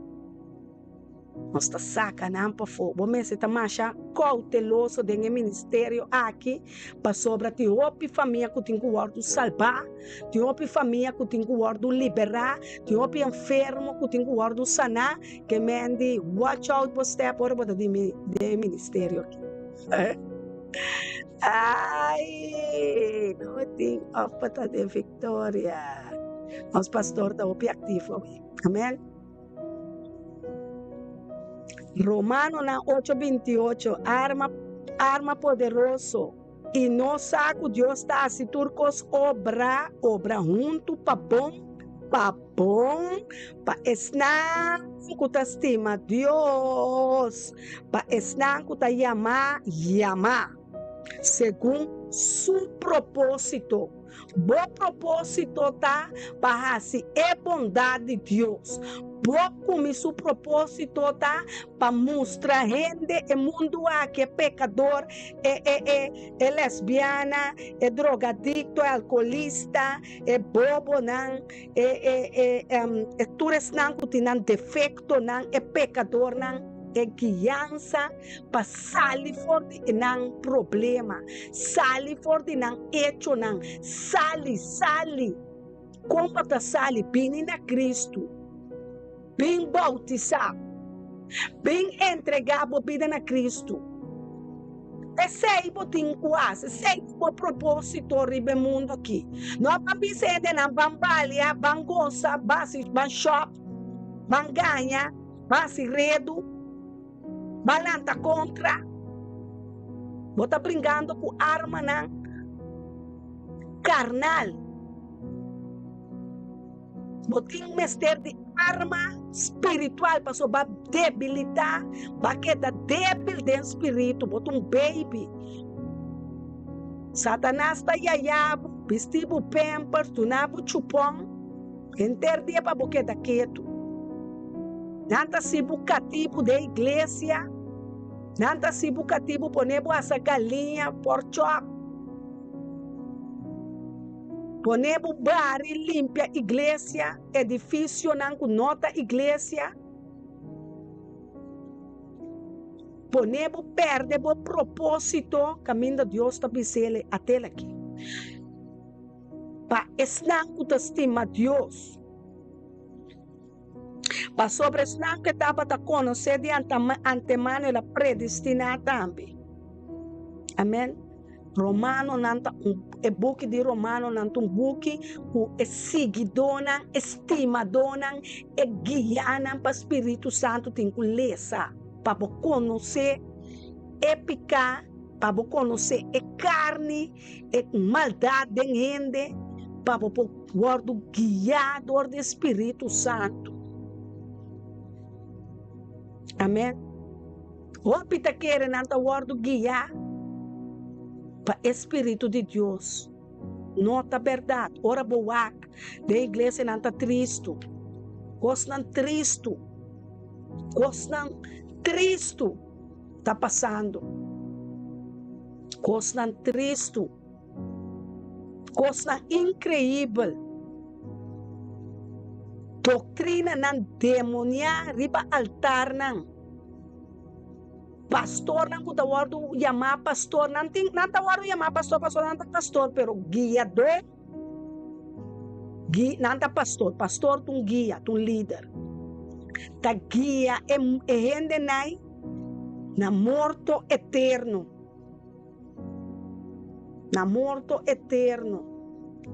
Nos ta saka nan pafó. Bo mester ta masha kouteloso den e ministerio aki, pasobra tin hopi famia ku tin ku wòrdu salbá, tin hopi famia ku tin ku wòrdu liberá, tin hopi enfermo ku tin ku wòrdu saná. Ke men di watch out bo step ora bo ta den e ministerio aki. Ai, no tin òf bo ta den viktoria. Nos pastor ta hopi aktivo awe. Amen. Romanonan ocho 28, Arma, arma poderoso. I nos sa ku Dios ta hasi tur kos obra, obra huntu pa bon, pa bon, pa esnan ku ta stima Dios, pa esnan ku ta yamá, yamá, segun su propósito. Bo propósito ta pa hasi e bondat di Dios. Bo ku mi su propósito ta pa mustra hende e mundu aki, e pekador, e e e e lesbiana, e drogadikto, e alkoholista, e bobonan, e e e e tur esnan ku tin nan defektonan, e pekadornan. E guiansa pa sali for di nan problema, sali for di nan echonan, sali, sali. Kon bo ta sali? Bini na Kristu, bin boutisá, bin entregá bo bida na Kristu. Esei bo tin ku hasi, esei ta bo propósito riba e mundu aki. No pa bisa hendenan ban balia, ban gosa, ban shòp, ban gaña. Ba hasi redu, ba lanta kontra. Bo ta bringando ku armanan karnal. Bo tin mester di arma spiritual pasobra bo a debilitá, bo a keda débil den spiritu, bo ta un baby. Satanas ta yaya bo, bisti bo pampers, duna bo chupon. Henter dia pa bo keda ketu. Nan ta hasi bo katibu den iglesia, nan ta hasi bo katibu pone bo hasa galiña, pork chop, pone bo bari limpia iglesia, edifisionan ku no ta iglesia, pone bo perde bo proposito kaminda Dios ta bis'el atel aki. Pa esnan ku ta stima Dios. Pasobra esnan ku e tabata konosé di antemano el a predestiná tambe. Amèn. Romanonan ta un, e buki di Romanonan ta un buki ku e siguidónan, e stimadónan, e guianan pa Spiritu Santu tin ku lesa pa bo konosé e piká, pa bo konosé e karni, e maldat den hende pa bo por wòrdu guiá dor di e Spiritu Santu. Amèn. Hopi ta kere nan ta wòrdu guiá pa e Spiritu di Dios. No ta bèrdat. Ora bo wak den iglesia nan ta tristu. Kosnan tristu. Kosnan tristu. ta pasando. Kosnan tristu, kosnan inkreibel, doktrinanan demoniá riba altarnan. Pastornan ku ta wòrdu yamá pastor, nan tin, nan ta wòrdu yamá pastor pasobra nan ta pastor, pero guiadó, gui, nan ta pastor, pastor ta un guia, ta un lider, ta guia e e hendenan na morto eterno, na morto eterno.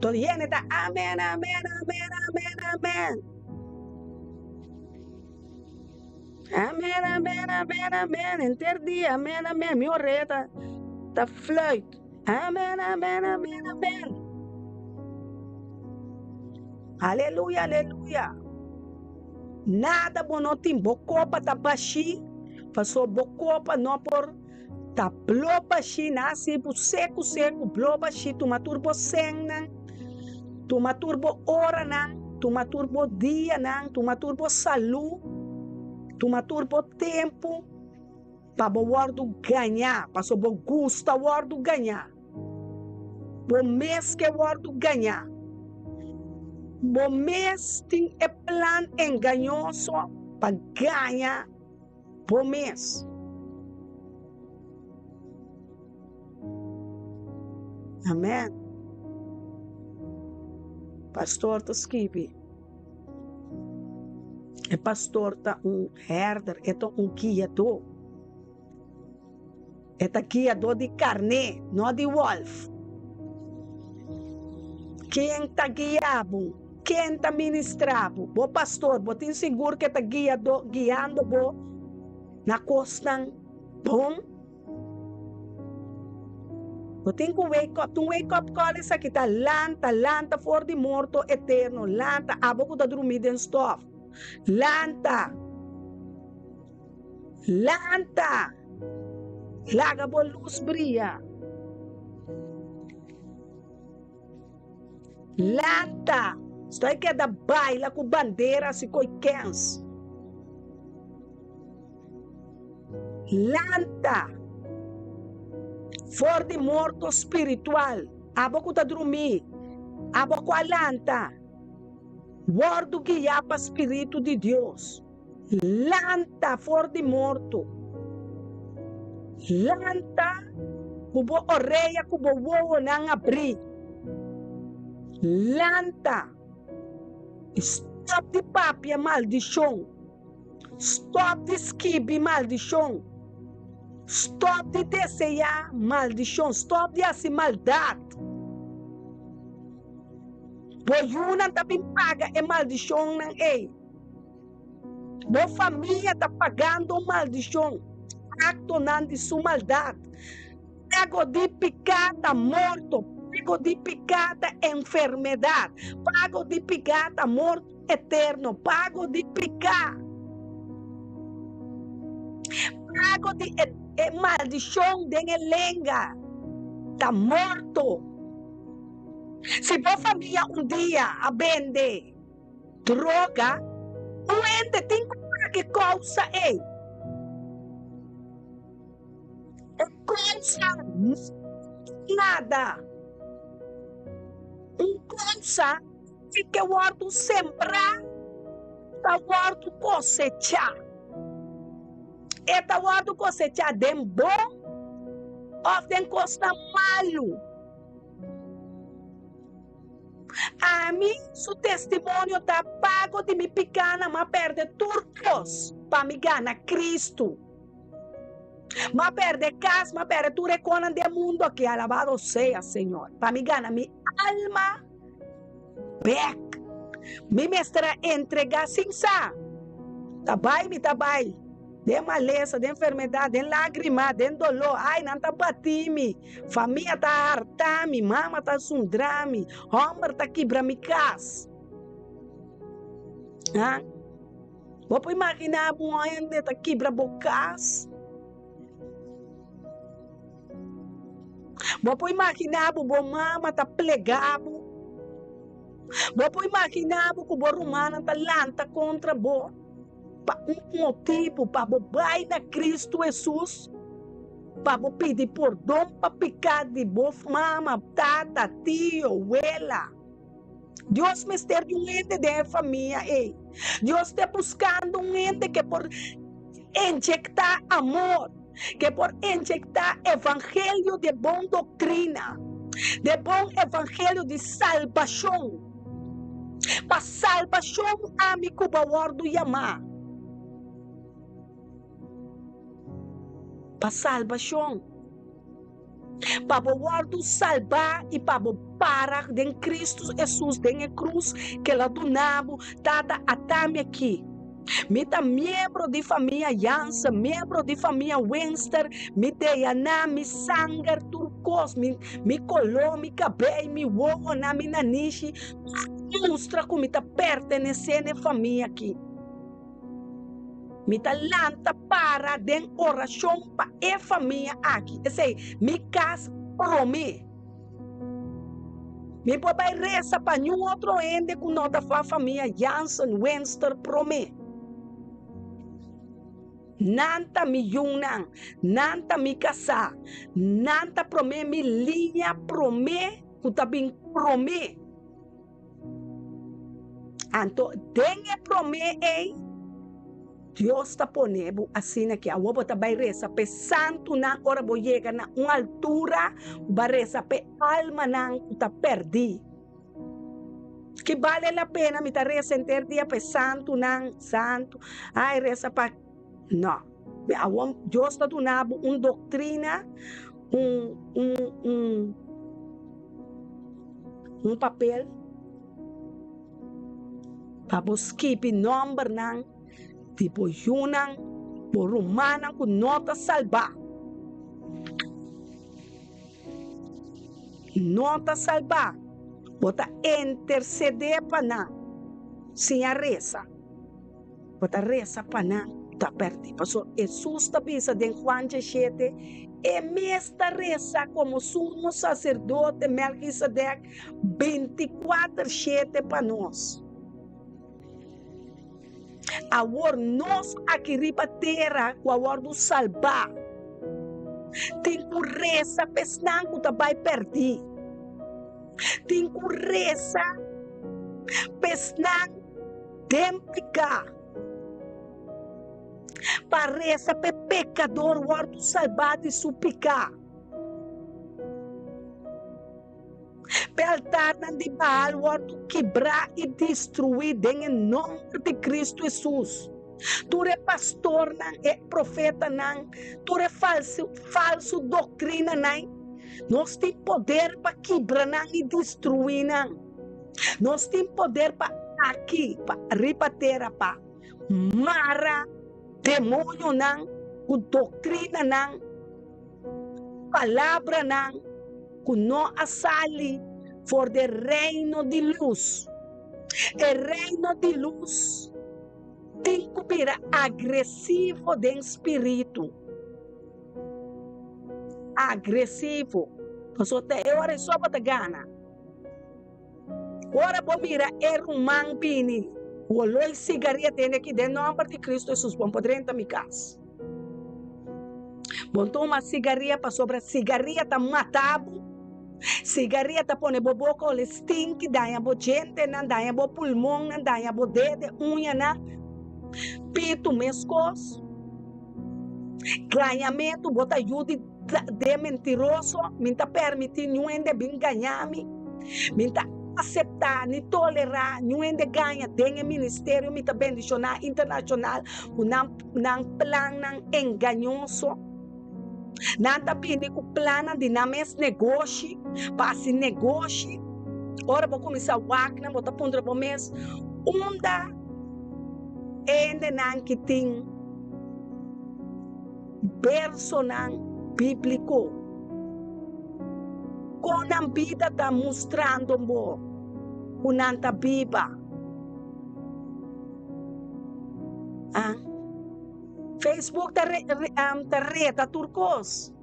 Tur hende ta amen, amen, amen, amen, amen. Amen, amen, amen, amen. Henter dia, amen, amen. Mi orea ta, ta fluit. Amen, amen, amen, amen. Aleluya, aleluya. Nada bo no tin, bo kopa ta bashí, pasobra bo kopa no por ta blo bashí, na hasi bo seku seku, blo bashí, tuma tur bo sènnan, tuma tur bo oranan, tuma tur bo dianan, tuma tur bo salú, tuma tur bo tempu pa bo wòrdu gañá, pasobra bo gusta wòrdu gañá, bo mes ke wòrdu gañá, bo mes tin e plan engañoso pa gaña. Bo mes. Amen. Pastor ta skibi. E pastor ta un herder, e ta un guiadó. E ta guiadó di karné, no di wòlf. Ken ta guia bo? Ken ta ministrá bo? Bo pastor, bo tin sigur ku e ta guiadó, guiando bo na kosnan bon? Bo tin ku wake up. Ta un wake up call esaki ta, lanta, lanta for di morto eterno, lanta, abo ku ta drumí den stòf, lanta! Lanta! Laga bo lus bria. Lanta! Stoi keda baila ku bandera si koi kens. Lanta! For di morto spiritual, abo ku ta drumí, abo ku a lanta, wòrdu guiá pa spiritu di Dios. Lanta for di morto. Lanta ku bo orea ku bo wowonan abrí. Lanta i stòp di papia maldishon. Stòp di skibi maldishon. Stòp di deseá maldishon. Stòp di hasi maldat. Bo yunan ta bin paga e maldishonnan ei. Bo famia ta pagando maldishon, aktonan di su maldat. Pago di piká ta morto, pago di piká ta enfermedat, pago di piká ta morto eterno, pago di piká, pago di e maldishon den e lenga ta morto. Si bo famia un dia a bende. Droga, un hende tin ku paga e kousa ei. E kousa no ta nada. Un kousa tin ke wòrdu sembrá, ta wòrdu kosechá. E ta wòrdu kosechá den bon òf den kosnan malu. Ami su testimonio ta pago di mi pikánan, m'a pèrdè tur kos pa mi gana Kristu. M'a pèrdè kas, m'a pèrdè tur e konan den mundu aki, alabado sea Señor, pa mi gana mi alma bèk. Mi mester a entregá sin sa. Ta bai mi ta bai. Den malesa, den enfermedat, den lágrima, den doló, ai, nan ta batí mi, famia ta hartá mi, mama ta zundrá mi, hòmber ta kibra mi kas. Ha? Bo por imaginá bo un hende ta kibra bo kas? Bo por imaginá bo bo mama ta plegá bo? Bo por imaginá bo ku bo rumannan ta lanta kontra bo? Pa un motibu, pa bo bai na Kristu Hesus, pa bo pidi pordon pa piká di bo mama, tata, tio, wela. Dios mester di un hende den e famia ei. Dios ta buskando un hende ke por injektá amor, ke por injektá evangelio di e bon doktrina, di e bon evangelio di salbashon. Pa salbashon ami ku bo a wòrdu yamá. Pa salbashon. Pa bo wòrdu salbá i pa bo para den Kristu Hesus den e krus ke El a duna bo. Tata, ata mi aki. Mi ta miembro di famia Jansen, miembro di famia Winster, mi DNA, mi sanger, tur kos, mi, mi koló, mi kabei, mi wowonan, mi nanishi, tur mustra ku mi ta pertenesé na e famia aki. Mi ta lanta para den orashon pa e famia aki. Esei, mi kas promé. Mi por bai resa pa niun otro hende ku no ta fa famia Jansen Wenster promé. Nan ta mi yunan, nan ta mi kasá, nan ta promé mi liña promé ku ta bin promé. Anto den e promé ei, Dios ta pone bo asina ki awor bo ta bai resa p'e santunan ora bo yega na un altura, bo a resa p'e almanan ku ta pèrdí. Ki bale la pena mi ta resa henter dia p'e santunan, santu, ai resa pa. No. Awor Dios ta duna bo un doktrina, un, un, un, un papel. Pa bo skibi nòmbernan di bo yunan, bo rumannan ku no ta salbá. No ta salbá, bo ta intersedé pa nan siña resa. Bo ta resa pa nan ku ta pèrdí. Pasobra Hesus ta bisa den Juan djeshete, E mes ta resa komo Sumo Saserdote Melkisedek bintikuater shete pa nos. Awor nos aki riba tera ku a wòrdu salbá tin ku resa pa esnan ku ta bai pèrdí. Tin ku resa pa esnan den piká. Pa resa pa e pekador wòrdu salbá di su piká. Pa e altarnan di Baal wòrdu kibrá i destruí den e nòmber di Kristu Hesus. Tur e pastornan, e profetanan, tur e falsu doktrinanan, nos tin poder pa kibra nan i destruí nan. Nos tin poder pa aki, pa riba tera, pa mara demonionan ku doktrinanan, palabranan ku no a sali for di e reino di lus. E reino di lus tin ku bira agresivo den spiritu. Agresivo. Pasobra ta e ora ei so bo ta gana. Ora bo mira e ruman bini ku olor sigaria tene aki den nomber di Cristo Jesus bo por drenta mi kas. Bo tuma sigaria pasobra sigaria ta mata bo, sigaria ta pone bo boka ole stinki, daña bo djentenan, daña bo pulmonnan, daña bo dede, uñanan, pitu meskos, gañamentu bo ta yu di. De mentiroso, mi ta permití niun hende bin gañá mi. Mi ta aseptá ni tolerá niun hende gaña den e ministerio. Mi ta bendishoná internashonal ku nan nan plannan engañoso. Nan ta bini ku plannan di nan mes negoshi pa hasi negoshi. Ora bo kuminsá wak nan, bo ta puntra bo mes, Unda e hendenan ki tin Versonan bíbliko. Kon nan bida ta mustrando bo ku nan ta biba? Ah. Facebook ta ta reta tur kos.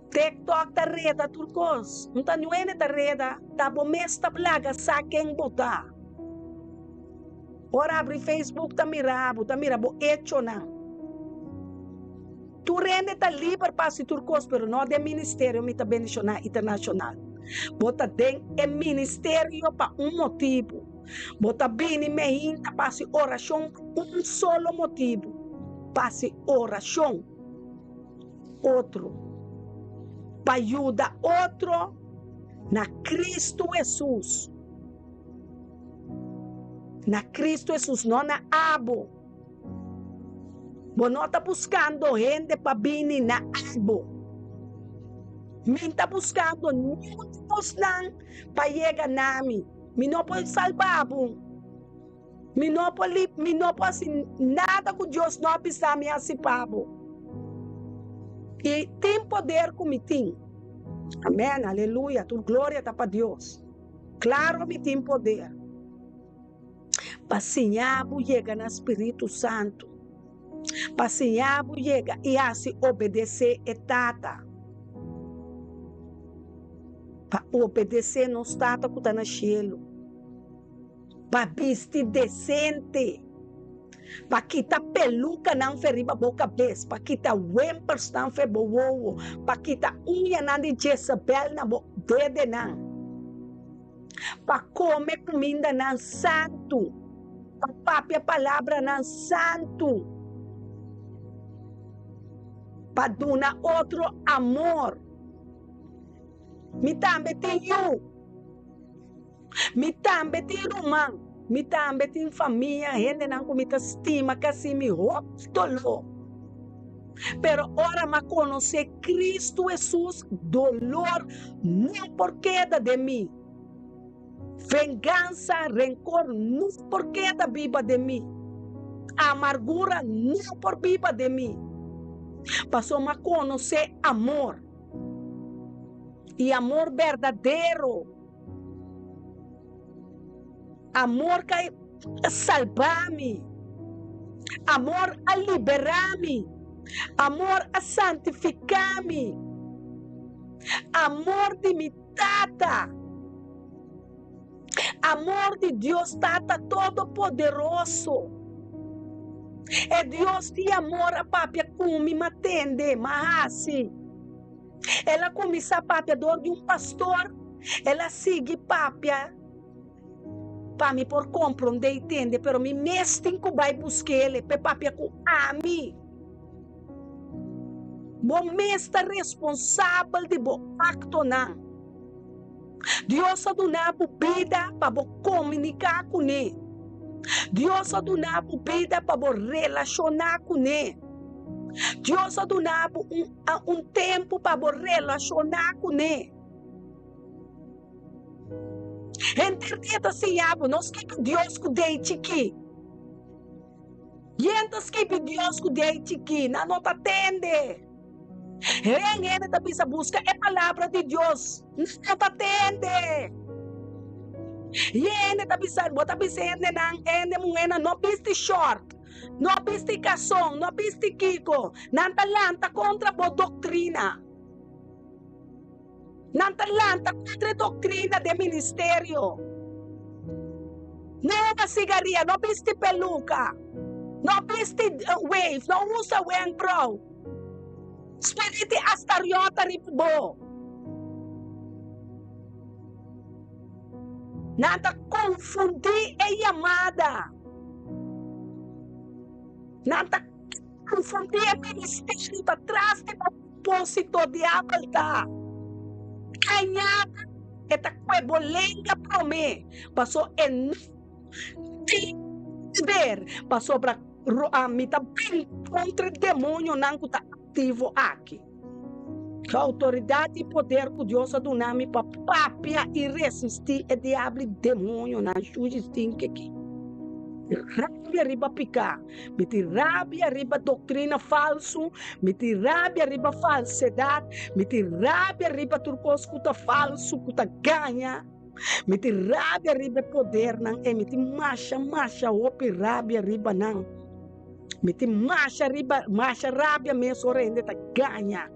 TikTok ta reda tur kos. Un ta nuene ta reda, ta bo mes ta laga sa ken bo ta. Ora abri Facebook ta mira bo, ta mira bo echonan. Tur hende ta liber pa hasi tur kos, pero no den ministerio Mi Ta Bendishoná Internashonal. Bo ta den e ministerio pa un motibu. Bo ta bini meinta pa hasi orashon pa un solo motibu, pa hasi orashon otro, pa yuda otro na Kristu Hesus. Na Kristu Hesus, no na abo. Bo no ta buskando hende pa bini na abo. Mi ta buskando niun di bosnan pa yega na mi. Mi no por salba bo. Mi no por li, mi no por hasi nada ku Dios no a bisa mi hasi pa bo. I tin poder ku mi tin. Amen, aleluya, tur gloria ta pa Dios. Klaro mi tin poder. Pa siña bo yega na Spiritu Santu, pa siña bo yega i hasi obedesé e Tata, pa obedesé nos Tata ku ta na shelu, pa bisti desente, pa kita pelukanan fe riba bo kabes, pa kita wempersnan fe bo wowo, pa kita uñanan di Jezebel na bo dedenan. Pa kome kumindanan santu, pa papia palabranan santu, pa duna otro amor. Mi tambe tin yu, mi tambe tin ruman, mi tambe tin famia, hendenan ku mi ta stima kasi mi hopi doló. Pero ora m'a konosé Kristu Hesus, dolor no por keda den mi. Vengansa, renkor no por keda biba den mi. Amargura no por biba den mi. Pasobra m'a konosé amor, i amor berdadero. Amor ka salba mi. Amor a libera mi. Amor a santifica mi. Amor di mi Tata. Amor di Dios Tata Todopoderoso. E Dios di amor a papia ku mi, m'a tende, m'a hasi. El a kuminsá papia dor di un pastor, el a sigui papia pa mi por komprondé i tende, pero mi mes tin ku bai busk'el p'e papia ku ami. Bo mes ta responsabel di bo aktonan. Dios a duna bo bida pa bo komuniká kuné. Dios a duna bo bida pa bo relashoná kuné. Dios a duna bo un un tempu pa bo relashoná kuné. Henter dia ta siña bo no skibi Dios ku dei chikí. Yen ta skibi Dios ku dei chikí, nan no ta tende. Ren hende ta bisa buska e palabra di Dios, nan no ta tende. Yen hende ta bisa, bo ta bisa hendenan, hende muhénan no bisti short. No bisti kason, no bisti kiko. Nan ta lanta kontra bo doktrina. Nan ta lanta kontra e doktrina den ministerio. No huma sigaria, no bisti peluka, no bisti wave, no usa wenkbrou. Spiriti Astariot ta riba bo. Nan ta konfundí e yamada. Nan ta konfundí e ministerio ta tras di bo propósito. Diabel ta gañá bo, e ta kue bo lenga promé, pasobra e no tin poder, pasobra mi ta bin kontra e demonionan ku ta aktivo aki. Ki outoridat i poder ku Dios a duna mi pa papia i resistí e diabel i demonionan shushi stinki aki? Rabia riba piká, mi tin rabia riba doktrina falsu, mi tin rabia riba falsedat, mi tin rabia riba tur kos ku ta falsu, ku ta gaña, mi tin rabia riba e podernan ei, mi tin masha masha hopi rabia riba nan. Mi tin masha riba, masha rabia mes ora hende ta gaña,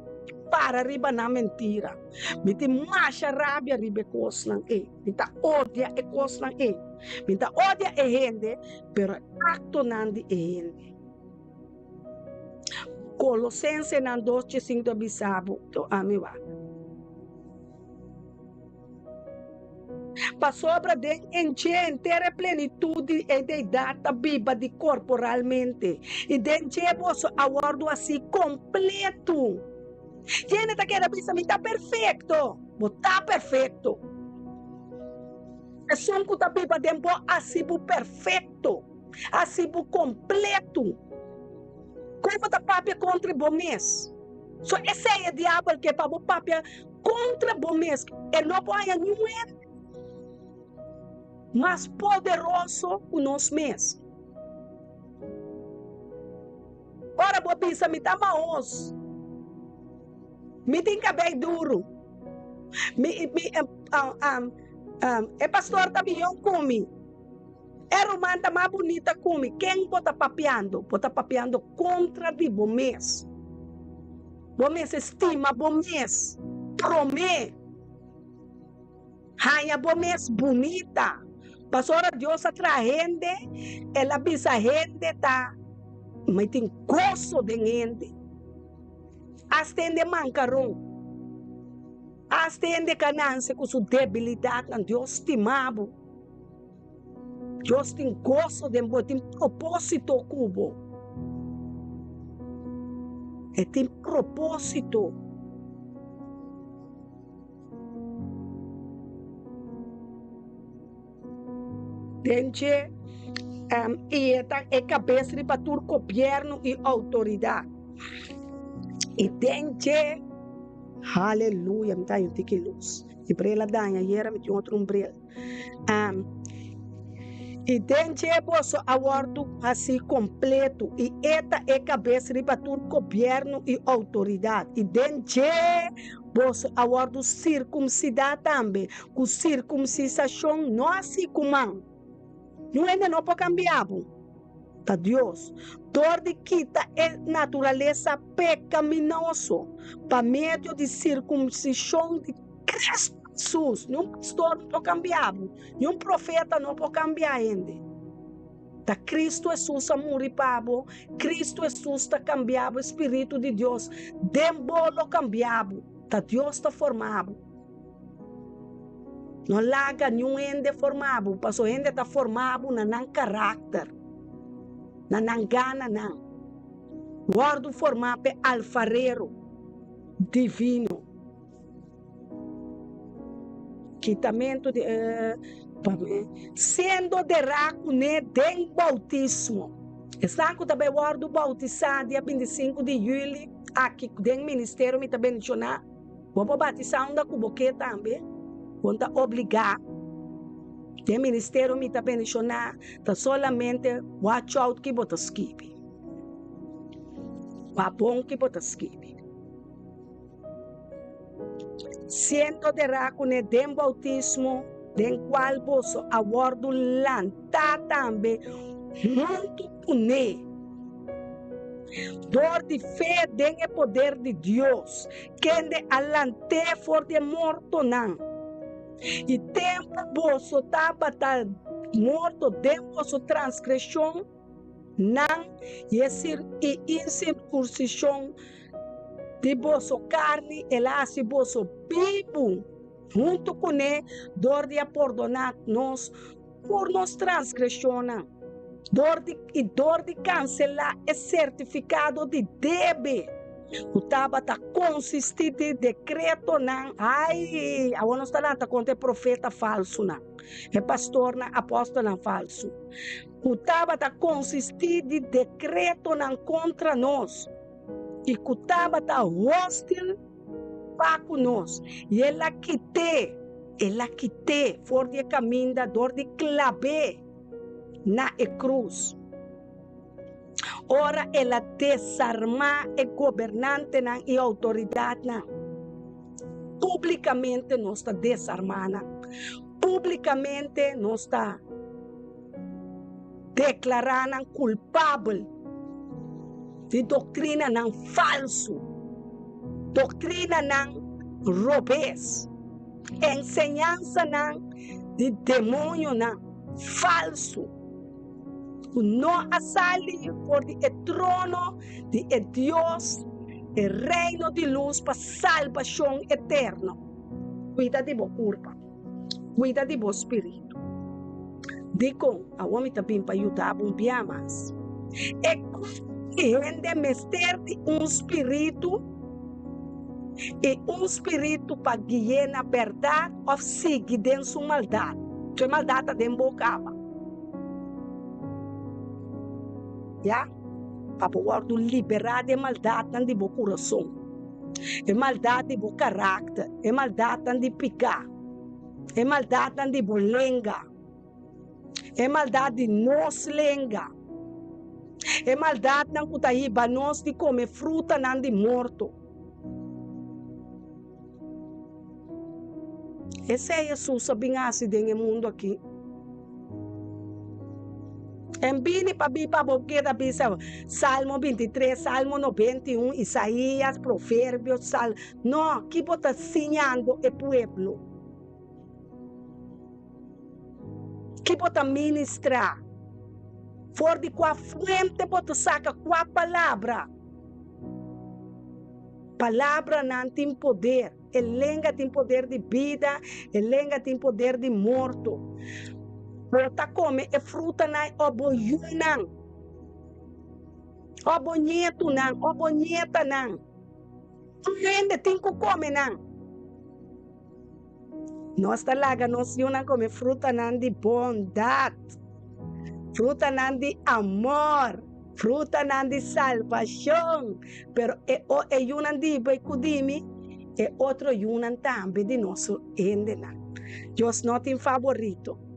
para riba nan mentira. Mi tin masha rabia riba e kosnan ei. Mi ta odia e kosnan ei. Mi ta odia e hende, pero e aktonan di e hende. Kolosensenan dos djesinku ta bisa bo, ami wak. Pasobra den en dje henter e plenitut di e Deidat ta biba di korporalmente, i den dje boso a wòrdu hasí kompletu. Kende ta keda bisa, Mi ta perfekto? Bo ta perfekto. Esun ku ta biba den bo hasi bo perfekto, hasi bo kompletu. Kon bo ta papia kontra bo mes? So esei e diabel ke pa bo papia kontra bo mes. E no por haña niun hende mas poderoso ku nos mes. Ora bo bisa mi ta mahos, mi tin kabei duru, mi mi e pastor ta mihó ku mi. E ruman ta mas bunita ku mi. Ken bo ta papiando? Bo ta papiando kontra di bo mes. Bo mester stima bo mes promé. Haña bo mes bunita. Pasobra Dios a traha hende, el a bisa hende ta mi tin goso den hende. Asta hende mankaron. Asta hende ka nanse ku su debilidatnan, Dios stima bo. Dios tin goso den bo, e tin propósito ku bo. E tin propósito. Den dje, i e ta e kabes riba tur gobièrnu i outoridat. I den dje, haleluya, mi ta haña un tiki lus. Mi bril a daña ayera, mi tin otro un bril. I den dje boso a wòrdu hasí kompletu, i e ta e kabes riba tur gobièrnu i outoridat. I den dje boso a wòrdu sirkumsidá tambe, ku sirkumsisashon no hasí ku man. Niun hende no por kambia bo, ta Dios, dor di kita e naturalesa pekaminoso pa medio di sirkumsishon di Cristo Jesus. Ni un pastor no por cambia bo, ni un profeta no por cambia hende. Ta Cristo Jesus a muri pa bo, Cristo Jesus ta cambia bo, e Spiritu di Dios den bo lo cambia bo. Ta Dios ta forma bo. No laga niun hende forma bo, paso hende ta forma bo na nan karakter, na nan gananan. Wordo forma p'e alfarero divino. Kitamentu di e siendo derá kuné den boutismo. Esnan ku ta bai wòrdu boutisá dia 25 di yüli aki den ministerio mi ta bendishoná. Bo por batisá unda ku bo ke tambe. Bo no ta obligá. Den ministerio mi ta bendishoná ta solamente watch out ki bo ta skibi. Wak bon ki bo ta skibi. Siendo derá kuné den boutismo, den kual boso a wòrdu lantá tambe huntu kuné, dor di fe den e poder di Dios, kende a lant'é for di e mortonan. I tempu boso tabata morto den boso transgreshon, nan i e i insirkunsishon di boso karni, el a hasi boso bibu huntu kuné dor di a pordoná nos tur nos transgreshonnan, dor di i dor di kanselá e sertifikado di debe ku tabata konsistí di dekretonan. Ai, awor nos ta lanta kontra e profeta falsunan, e pastornan, apòstelnan falsu. Ku tabata konsistí di dekretonan kontra nos i ku tabata hostil pa ku nos, i el a kit'é, el a kit'é for di e kaminda dor di klab'é na e krus. Ora el a desarmá e gobernantenan i outoridatnan, públikamente nos ta desarmá nan, públikamente nos ta. Deklará nan kulpabel di doktrinanan falsu, doktrinanan robes, enseñansanan di demoñonan. falsu ku no a sali for di e trono di e Dios, e Reino di lus pa salbashon eterno. Kuida di bo kurpa, kuida di bo spiritu. Dikon awor mi ta bin pa yuda bo un bia mas? E kurpa di hende mester di un spiritu i un spiritu pa gui'é na bèrdat òf sigui den su maldat. Su e maldat ta den bo kaba. Ya, pa bo wòrdu liberá di e maldatnan di bo kurason, e maldat di bo karakter, e maldatnan di piká, e maldatnan di bo lenga, e maldat di nos lenga, e maldatnan ku ta hiba nos di kome frutanan di morto. Esei Hesus a bin hasi den e mundu aki. En bini pa bi pa bo keda bisa Salmo 23, Salmo 91, Isaías, Proverbios, Sal. No, ki bo ta siñando e pueblo? Ki bo ta ministra? For di kua fuente bo ta saka kua palabra? Palabranan tin poder. E lenga tin poder di bida, e lenga tin poder di morto. Bo ta kome e frutanan o bo yunan, o bo nietunan, o bo nietanan. Tur hende tin ku kome nan. Nos ta laga nos yunan kome frutanan di bondat, frutanan di amor, frutanan di salbashon. Pero e e yunan di bo i ku di mi, e otro yunan tambe di nos hendenan. Dios no tin faborito.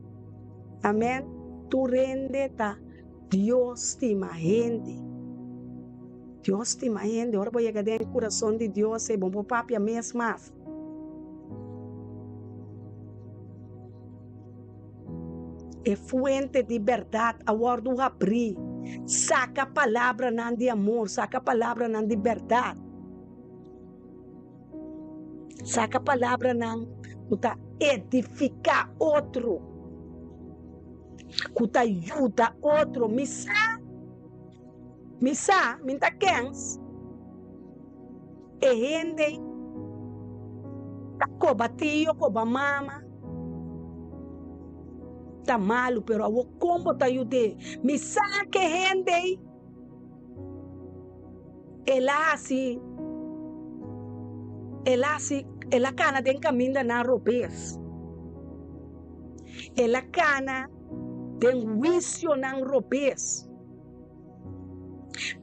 Amen. Tur hende ta Dios stima hende. Dios stima hende. Ora bo yega den e kurason di Dios, e bo por papia mes mas. E fuente di bèrdat a wòrdu habrí. Saka palabranan di amor, saka palabranan di bèrdat. Saka palabranan ku ta edifiká otro, ku ta yuda otro. Mi sa, mi sa, mi ta kens. E hende ta koba tio, koba mama, ta malu, pero awor kon bo ta yud'é? Mi sa ke hende ei, el a hasi, el a hasi, el a kana den kamindanan robes, el a kana den huisionan robes.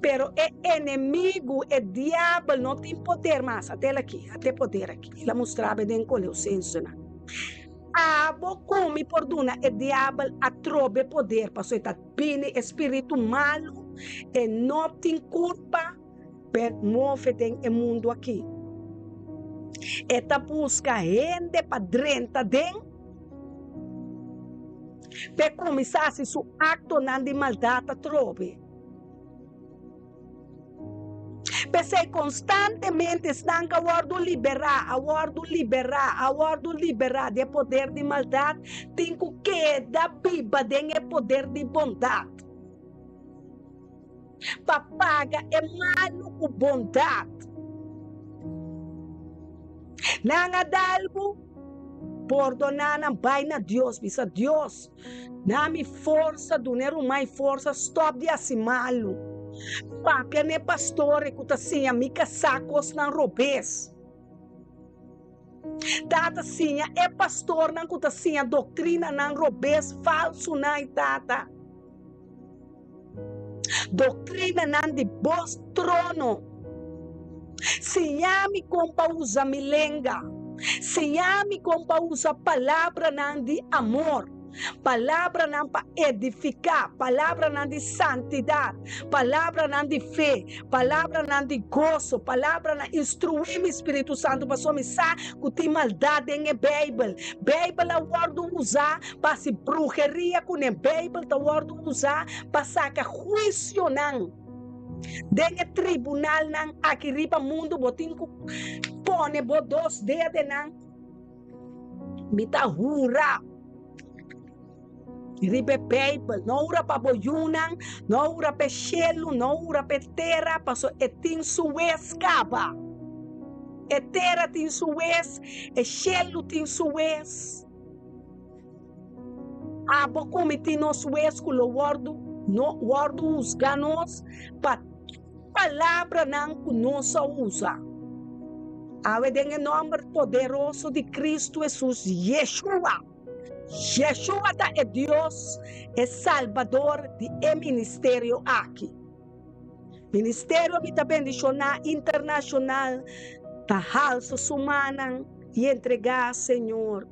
Pero e enemigu, e diabel, no tin poder mas. Atel aki, ate poder aki. El a mustra bo den Koleusensenan. Abo ku mi por duna e diabel atrobe poder, pasobra e ta bini e spiritu malu, e no tin kulpa per move den e mundu aki. E ta buska hende pa drenta den. P'e kuminsá hasi su aktonan di maldat atrobe. P'esei konstantemente esnan ku a wòrdu liberá, a wòrdu liberá, a wòrdu liberá di e poder di maldat, tin ku keda biba den e poder di bondat, pa paga e malu ku bondat. Nan a dal bo? Pordoná nan, bai na Dios, bisa Dios, na mi forsa, duna e ruman forsa, stòp di hasi malu. Papia na e pastore ku ta siña mi kasá kosnan robes. Tata, siña e pastornan ku ta siña doktrinanan robes, falsunan, i tata. Doktrinanan di bos trono. Siña mi kon pa usa mi lenga. Siña mi kon pa usa palabranan di amor, palabranan pa edifiká, palabranan di santidat, palabranan di fe, palabranan di goso, palabranan instruí mi, Spiritu Santu, pasobra mi sa ku tin maldat den e Beibel. Beibel a wòrdu usá Pa hasi bruheria ku ne Beibel ta wòrdu usá pa saka huisionan den e tribunalnan aki riba mundu. Bo tin ku pone bo dos dedenan. Mi ta hura. Riba e Beibel, no ora pa bo yunan, no ora pa e shelu, no ora pa e tera, pasobra e tin su wes kaba. E tera tin su wes, e shelu tin su wes. Abo ku mi tin nos wes ku lo wòrdu no wòrdu husgá nos pa tur palabranan ku nos a usa. Awe den e nòmber poderoso di Kristu Hesus, Yeshua. Yeshua ta e Dios, e Salbador di e ministerio aki. Ministerio Mi Ta Bendishoná Internashonal ta halsa su mannan i entregá Señor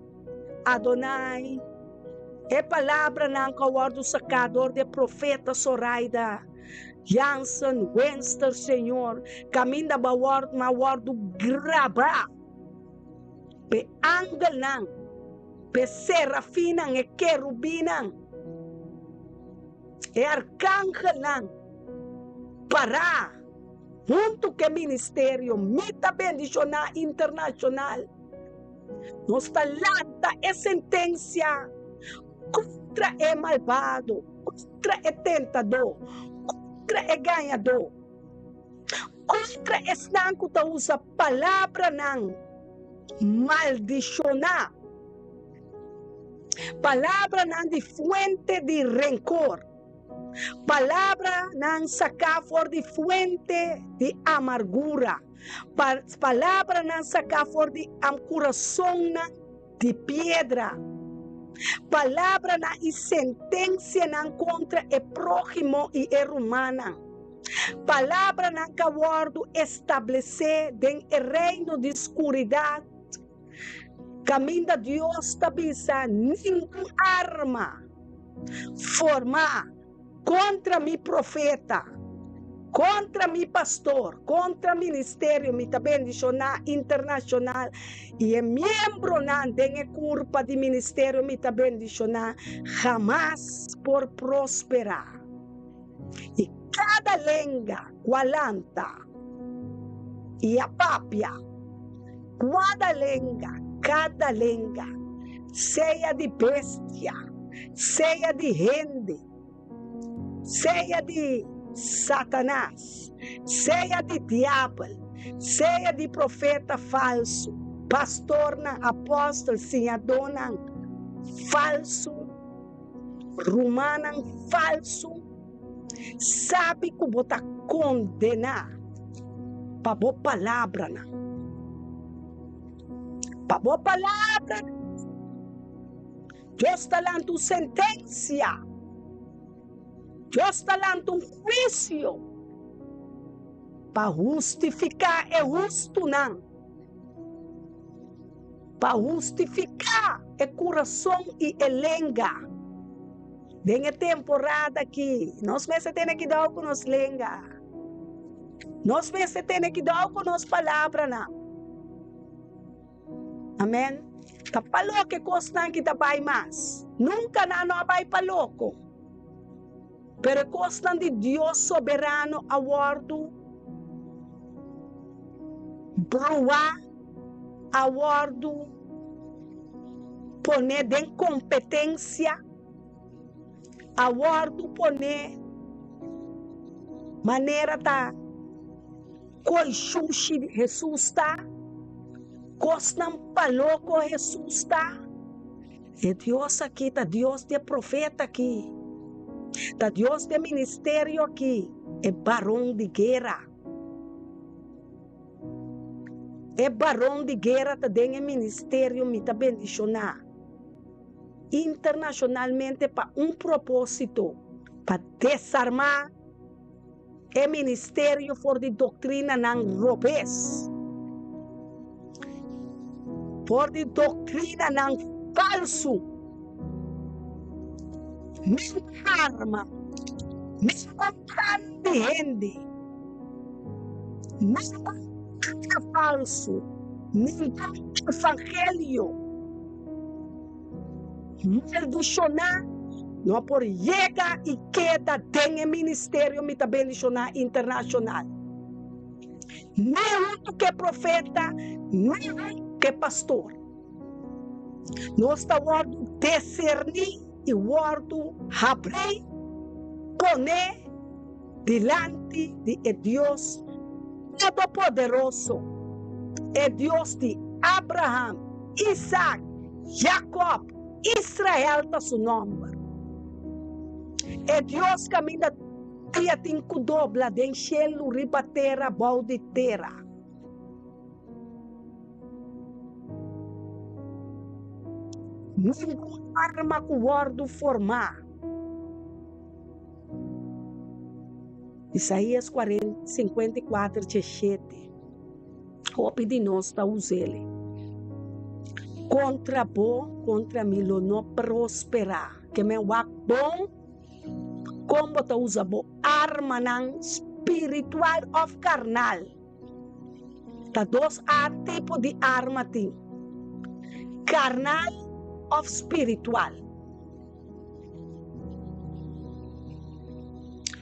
Adonai e palabranan ku a wòrdu saká dor di e profeta Soraida Jansen Wenster Señor kaminda bo a wòrdu a wòrdu grabá p'e angelnan, p'e serafinnan, e kerubinnan. E arkangelnan pará huntu ku e ministerio Mi Ta Bendishoná Internashonal. Nos ta lanta e sentensia kontra e malbado, kontra e tentadó, kontra e gañadó, kontra esnan ku ta usa palabranan maldishoná. Palabranan di fuente di renkor. Palabranan saká for di fuente di amargura. Palabranan saká for di kurasonnan di piedra. Palabranan i sentensianan kontra e próhimo i e rumannan. Palabranan ka wòrdu establesé den e reino di skuridat. Kaminda Dios ta bisa ningun arma formá kontra mi profeta, kontra mi pastor, kontra ministerio mi ta bendishoná internashonal i e miembronan den e kurpa di ministerio mi ta bendishoná hamas por prosperá. I kada lenga ku a lanta i a papia, Kuada lenga, kada lenga, sea di bestia, sea di hende, sea di Satanas, sea di diabel, sea di profeta falsu, pastornan, apòstel, siñadónan falsu, rumannan falsu, Sabi ku bo ta kondená pa bo palabranan. Pa bo palabranan, Dios ta lanta un sentensia. Dios ta lanta un huisio pa hustifiká e hustunan, pa hustifiká e kurason i e lenga. Den e temporada aki, nos mester tene kidau ku nos lenga. Nos mester tene kidau ku nos palabranan. Amen. Ta pa loke kosnan ki ta bai mas. Nunka nan no a bai pa loko. Pero e kosnan di Dios soberano a wòrdu bruá, a wòrdu Pone den kompetensia a wòrdu pone manera ta koi shushi Hesus ta, kosnan pa loko Hesus ta. E Dios aki ta Dios di e profeta aki, ta Dios di e ministerio aki, e baron di guera. E baron di guera ta den e ministerio Mi Ta Bendishoná internashonalmente pa un propósito, pa desarmá e ministerio for di doktrinanan robes, for di doktrinanan falsu. Ningun arma, ningun plan di hende. Ningun doktrina falsu, ningun evangelio maldishoná no por yega i keda den e ministerio Mi Ta Bendishoná Internashonal. Ni huntu ku e profeta, ni huntu ku e pastor. Nos ta wòrdu deserní. i wòrdu habrí pone dilanti di e Dios Todopoderoso, e Dios di Abraham, Isaac, Jacob, Israel ta su nòmber. E Dios kaminda dia tin ku dobla den shelu riba tera bou di tera. Ningun arma ku wòrdu formá. Isaías 54 17. Hopi di nos ta us'el. Kontra bo, kontra mi lo no prosperá. Ke men wak bon kon bo ta usa bo armanan spiritual òf karnal. Ta dos a tipo di arma tin, karnal òf spiritual.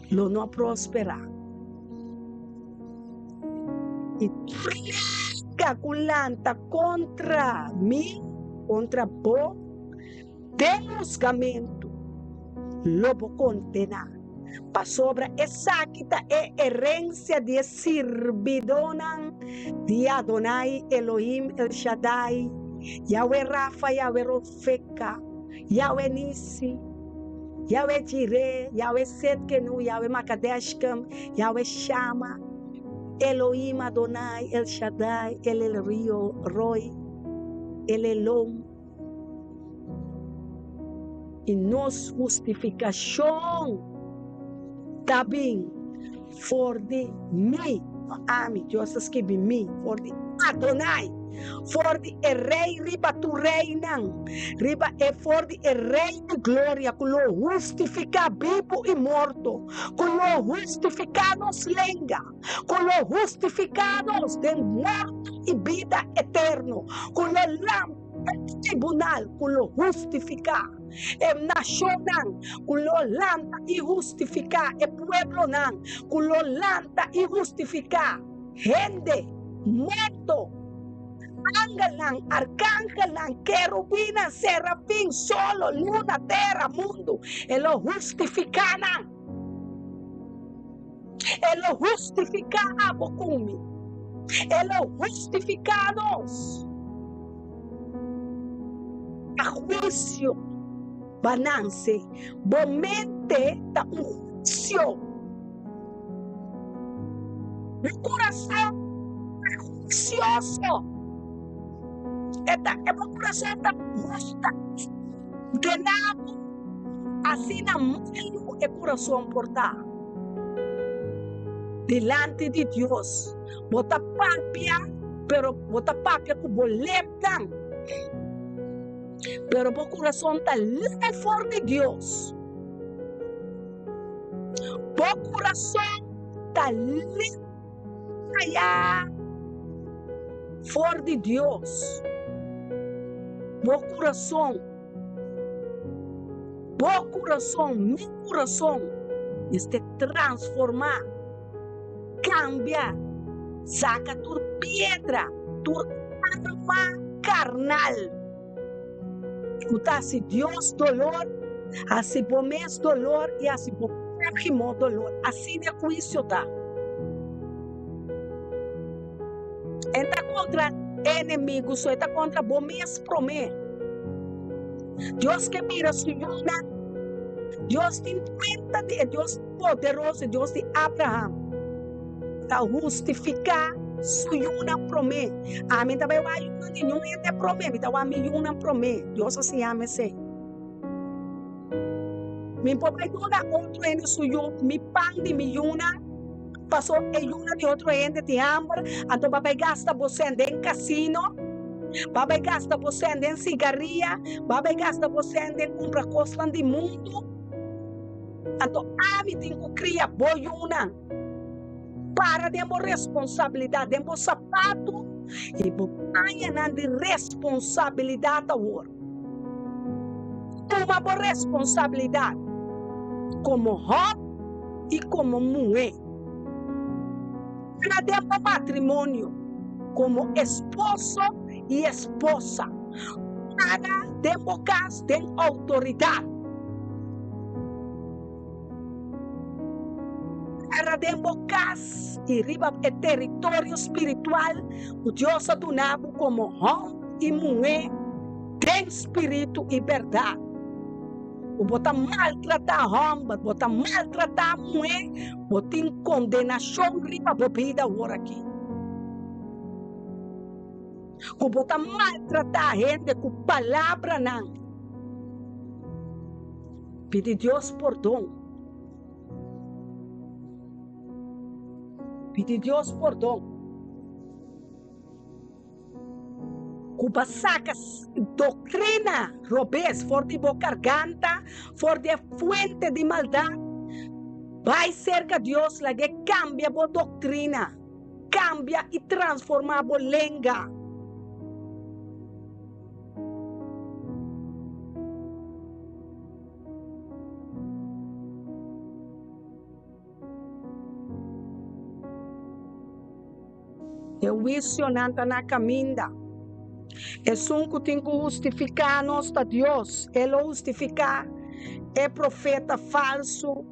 Lo no prosperá. I tur lenga ku lanta kontra mi, kontra bo, den husgamentu lo bo kondená, pasobra esaki ta e herensia di e sirbidónan di Adonai Elohim El Shaddai, Yahweh Rafa, Yahweh Rofeka, Yahweh Nisi, Yahweh Jireh, Yahweh Setkenu, Yahweh Makadeshkem, Yahweh Shama, Elohim Adonai El Shaddai, El El Rio Roi, El Elom. I nos hustifikashon ta bin for di mi, no ami, Dios ta skibi mi, for di Adonai, for di e Rei riba tur reinan, riba e for di e Rei di gloria ku lo hustifiká bibu i morto, ku lo hustifiká nos lenga, ku lo hustifiká nos den morto i bida eterno, ku lo lampa e tribunal, ku lo hustifiká e nashonnan, ku lo lanta i hustifiká e pueblonan, ku lo lanta i hustifiká hende morto, angelnan, arkangelnan, kerubinnan, serafin, solo, luna, tera, mundu, e lo hustifiká nan. E lo hustifiká abo ku mi. E lo hustifiká nos. Ta huisio bananse. Bo mente ta un huisio. Bo kurason ta huisioso. E ta, e bo kurason ta gusta dena bo. Asina malu e kurason por ta. Dilanti di Dios bo ta papia, pero bo ta papia ku bo lepnan, pero bo kurason ta leu for di Dios. Bo kurason ta leu aya for di Dios. Bo kurason. Bo kurason, mi kurason, mester transformá, kambia, saka tur piedra, tur arma karnal ku ta hasi Dios dolor, hasi bo mes dolor i hasi bo próhimo dolor. Asina e huisio ta. E ta kontra enemigu so, e ta kontra bo mes promé. Dios ke mira su yunan. Dios tin kuenta di e Dios poderoso, e Dios di Abraham. Ta hustifiká su yunan promé. Ami ta bai wak yunan di niun hende promé, mi ta wak mi yunan promé. Dios a siña mi esei. Mi por bai duna otro hende su yu, mi pan di mi yunan, paso e yunan di otro hende tin hamber, anto bo a bai gasta bo sèn den kasino, bo a bai gasta bo sèn den sigaria, bo a bai gasta bo sèn den kumpra kosnan di mundu. Anto ami tin ku kria bo yunan. Para den bo responsabilidat, den bo sapatu i bo pañanan di responsabilidat awor. Tuma bo responsabilidat komo hòmber i komo muhé. Para den bo matrimonio komo esposo i esposa. Para den bo kas den outoridat. den bo kas i riba e teritorio spiritual ku Dios a duna bo komo hòmber i muhé den spiritu i bèrdat. Ku bo ta maltratá hòmber, bo ta maltratá muhé, bo tin kondenashon riba bo bida aworakí. Ku bo ta maltratá hende ku palabranan. Pidi Dios pordon. Pidi Dios pordon. Ku bo saka doktrina robes for di bo karganta, for di e fuente di maldat, bai serka Dios lag'é kambia bo doktrina, kambia i transformá bo lenga. E huisionan ta na kaminda. Esun ku tin ku hustifiká nos ta Dios. E lo hustifiká e profeta falsu,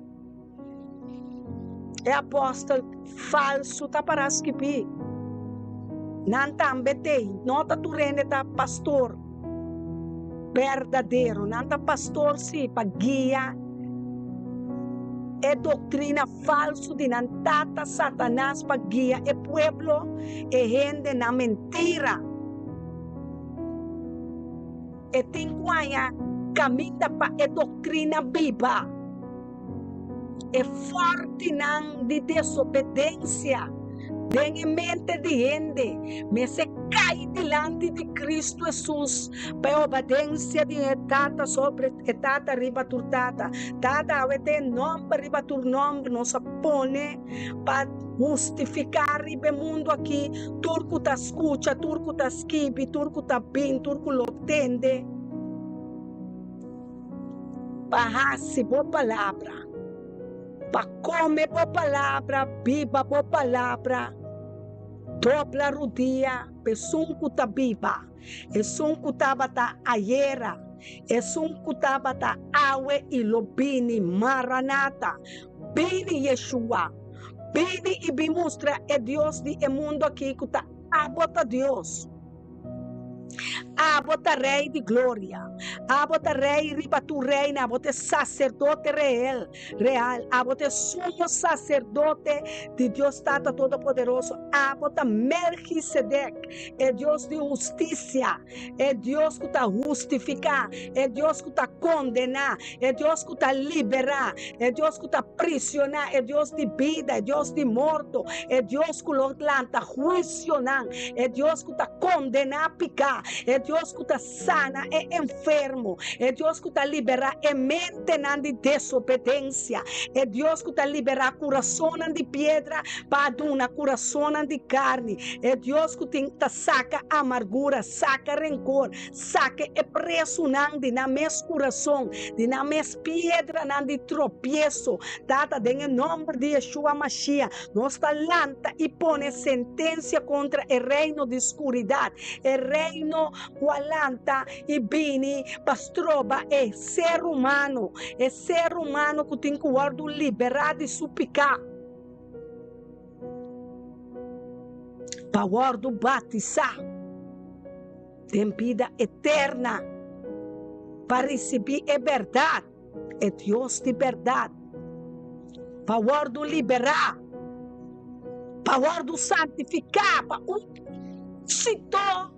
e apòstel falsu ta pará skibí. Nan tambe t'ei. No ta tur hende ta pastor berdadero. Nan ta pastor sí pa guia e doktrina falsu di nan tata Satanas pa guia e pueblo, e hende na mentira. E tin ku haña kaminda pa e doktrina biba. E fòrtinan di desobedensia den e mente di hende mester kai dilanti di Kristu Hesus pa e obadensia di e Tata sobre e Tata riba tur tata. Tata awe ta e nòmber riba tur nòmber nos a pone pa hustifiká riba e mundu aki tur ku ta skucha, tur ku ta skibi, tur ku ta bin, tur ku lo tende. Pa hasi bo palabra, pa kome bo palabra, biba bo palabra, dobla rudia pa esun ku ta biba, esun ku tabata ayera, esun ku tabata awe i lo bini. Maranata, bini Yeshua, bini i bin mustra e Dios di e mundu aki ku ta abo ta Dios. Abo ta Rei di gloria. Abo ta Rei riba tur reina. Abo ta e Saserdote Reel, Real. Abo ta e Sumo Saserdote di Dios Tata Todopoderoso. Abo ta Melchisedek, e Dios di hustisia, e Dios ku ta hustifiká, e Dios ku ta kondená, e Dios ku ta liberá, e Dios ku ta prisioná, e Dios di bida, e Dios di morto, e Dios ku lo lanta huisionan, e Dios ku ta kondená piká, e Dios ku ta sana e enfermo, e Dios ku ta liberá e mentenan di desobedensia, e Dios ku ta liberá kurasonnan di piedra pa duna kurasonnan di karni, e Dios ku tin ta saka amargura, saka renkor, Saka e presunan di nan mes kurason, di nan mes piedranan di tropieso. Tata, den e nòmber di Yeshua Mashiach, nos ta lanta i pone sentensia kontra e reino di skuridat, e reino ku a lanta i bini pa stroba e ser humano, e ser humano ku tin ku wòrdu liberá di su piká, pa wòrdu batisá. Den bida eterna pa risibí e bèrdat, e Dios di bèrdat, pa wòrdu liberá, pa wòrdu santifiká pa un propósito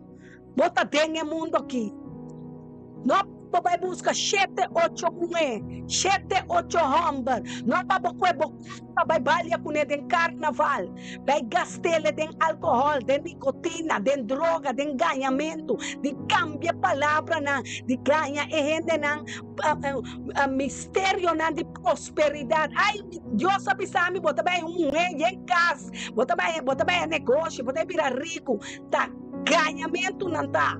bo ta den e mundu akí. No pa bo bai buska shete ocho muhé, shete ocho hòmber, no pa bo kue bo kurpa bai balia kuné den karnaval, bai gast'ele den alkohòl, den nikotina, den droga, den gañamentu, di kambia palabranan, di gaña e hendenan misterionan di prosperidat. Ai, Dios a bisa mi, bo ta bai un muhé yen kas, bo ta bai, bo ta bai negoshi, bo ta bira riku. Ta gañamentu nan ta.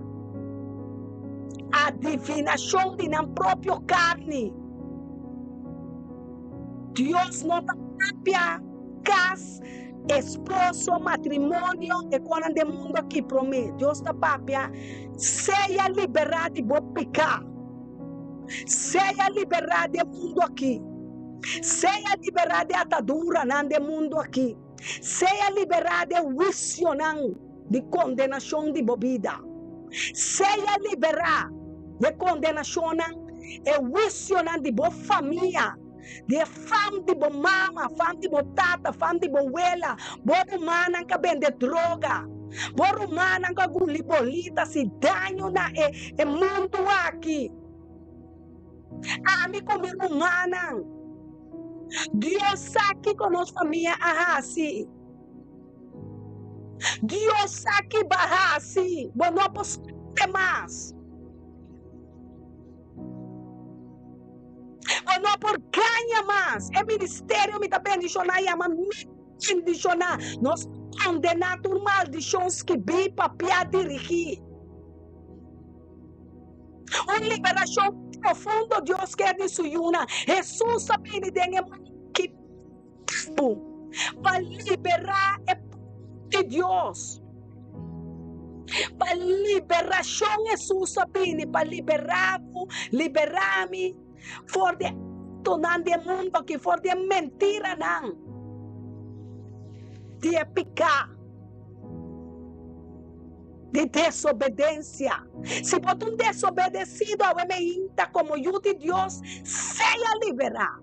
Adivinashon di nan propio karni. Dios no ta papia kas, esposo, matrimonio, e konan den mundu aki promé. Dios ta papia, Sea liberá di bo piká. Sea liberá di e mundu aki. Sea liberá di ataduranan den mundu aki. Sea liberá di e huisionan di kondenashon di bo bida. Sea liberá di e kondenashonnan, e huisionan di bo famia, di e fam di bo mama, fam di bo tata, fam di bo wela, bo rumannan ku a bende droga, bo rumannan ku a guli bolita hasi daño na e mundu aki. Ami ku mi rumannan. Dios sa kiko nos famia a hasi. Dios sa ki bo a hasi. Bo no por skonde mas. Bo no por gaña mas. E ministerio mi ta bendishoná yama mi bendishoná. Nos kondená tur maldishon skibí, papiá, dirigí. Un liberashon profundo Dios kier di su yunan. Hesus a bini den e mundu aki pa liberá e pueblo di Dios. Pa liberashon Hesus a bini, pa liberá bo, liberá mi for di e aktonan di e mundu aki, for di e mentiranan di e piká. Di desobedensia. Si bo ta un desobedesido awe meinta komo yu di Dios, sea liberá.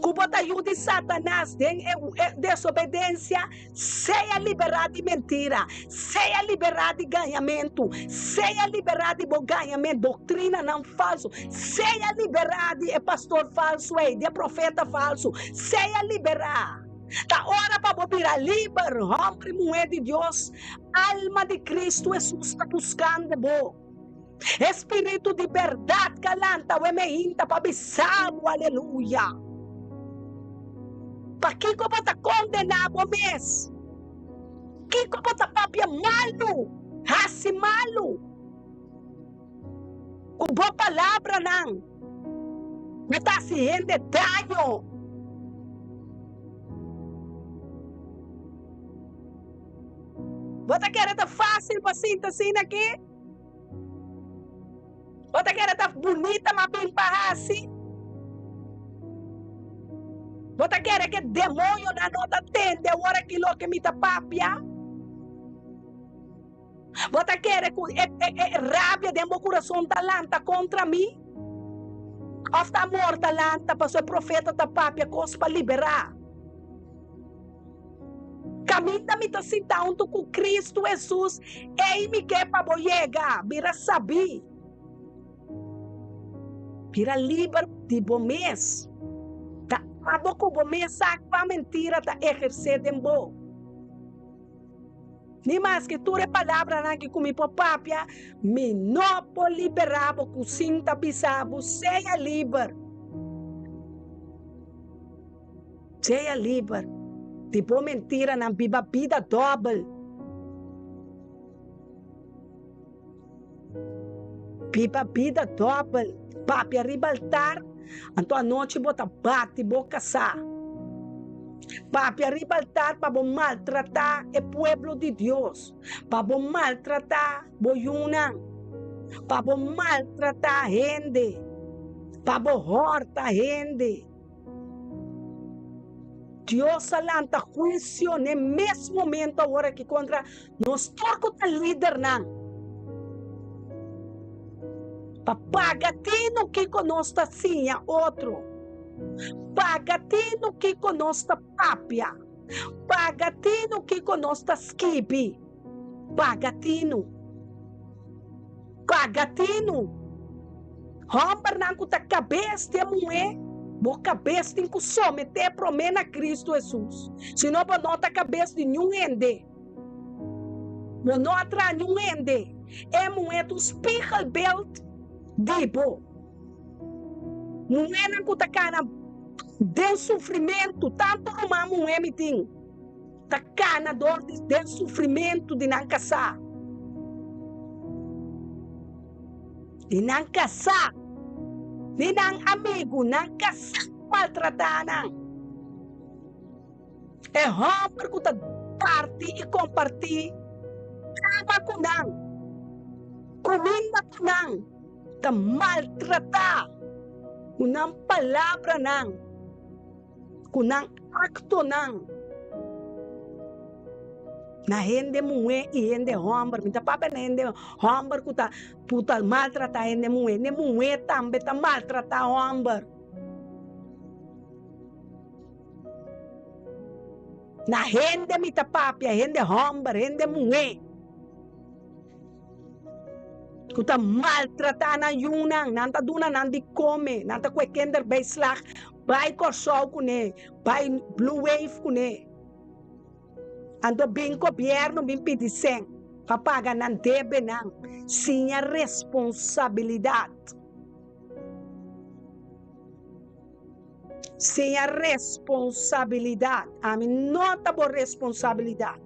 Ku bo ta yu di Satanas den e desobedensia, sea liberá di mentira, sea liberá di gañamentu, sea liberá di bo gañamentu, doktrinanan falsu, sea liberá di e pastor falsu ei, di e profeta falsu, sea liberá. Ta ora pa bo bira liber, hòmber i muhé di Dios. Alma di Kristu Hesus ta buskando bo. E Spiritu di bèrdat ka lanta awe meinta pa bisa bo, Aleluya! Pakiko bo ta kondená bo mes? Kiko bo ta papia malu, hasi malu ku bo palabranan? Bo ta hasi hende daño. Bo ta kere ta fásil pa sinta asina aki? Bo ta kere ta bunita ma bin pa hasi? Bo ta kere ke demoñonan no ta tende awor aki loke mi ta papia? Bo ta kere ku e rabia den bo kurason ta lanta kontra mi? Òf ta amor ta lanta pasobra e profeta ta papia kos pa liberá? Kaminda mi ta sinta huntu ku Kristu Hesus, ei mi ke pa bo yega, bira sabí. Bira liber di bo mes. Ta abo ku bo mes sa kua mentira ta ehersé den bo. Ni maske tur e palabranan aki ku mi por papia, mi no por liberá bo ku sin ta bisa bo, Sea liber. Sea liber di bo mentiranan, biba bida dòbel. Biba bida dòbel, papia riba altar, anto anochi bo ta bati bo kasá. Papia riba altar pa bo maltratá e pueblo di Dios, pa bo maltratá bo yunan, pa bo maltratá hende, pa bo hòrta hende. Dios a lanta huisio n'e mes momento awor aki kontra nos tur ku ta lidernan pa paga tinu kiko nos ta siña otro, paga tinu kiko nos ta papia, paga tinu kiko nos ta skibi, paga tinu, paga tinu. Hòmbernan ku ta kabes di e muhé, bo kabes tin ku someté promé na Kristu Hesus, sino bo no ta kabes di niun hende. Bo no a traha niun hende. E muhé ta un spiegelbeeld di bo. Muhénan ku ta kana den sufrimentu, tantu ruman muhé mi tin, ta kana dor di den sufrimentu di nan kasá. Di nan kasá, ni nan amigu, nan kasá maltratá nan. E hòmber ku ta parti i kompartí kama ku nan, kuminda ku nan, ta maltratá ku nan palabranan. Ku nan aktonan na hende muhé i hende hòmber. Mi ta papia na hende hòmber ku ta ku ta maltratá hende muhé. Hende muhé tambe ta maltratá hòmber. Na hende mi ta papia, hende hòmber, hende muhé ku ta maltratá nan yunan. Nan ta duna nan di kome, nan ta kue kinderbijslag bai Kòrsou kuné, bai Blue Wave kuné. Anto bin gobièrnu bin pidi sèn pa paga nan debenan. Siña responsabilidat. Siña responsabilidat. Ami no ta bo responsabilidat.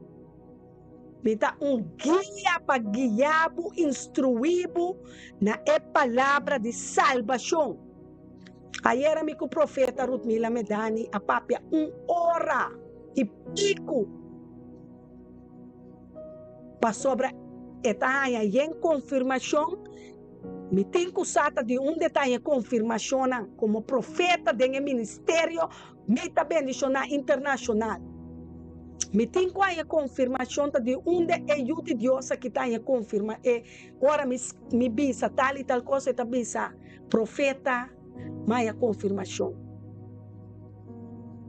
Mi ta un guia pa guia bo, instruí bo na e palabra di salbashon. Ayera mi ku profeta Rutmila Medani a papia un ora i piku pasobra e ta haña yen konfirmashon. Mi tin ku sa ta di unda e ta haña e konfirmashonnan. Komo profeta den e ministerio Mi ta bendishoná internashonal. Mi tin ku haña konfirmashon ta di unda e Yu di Dios aki ta haña konfirma e ora mi mi bisa tal i tal kos e ta bisa profeta mi haña konfirmashon.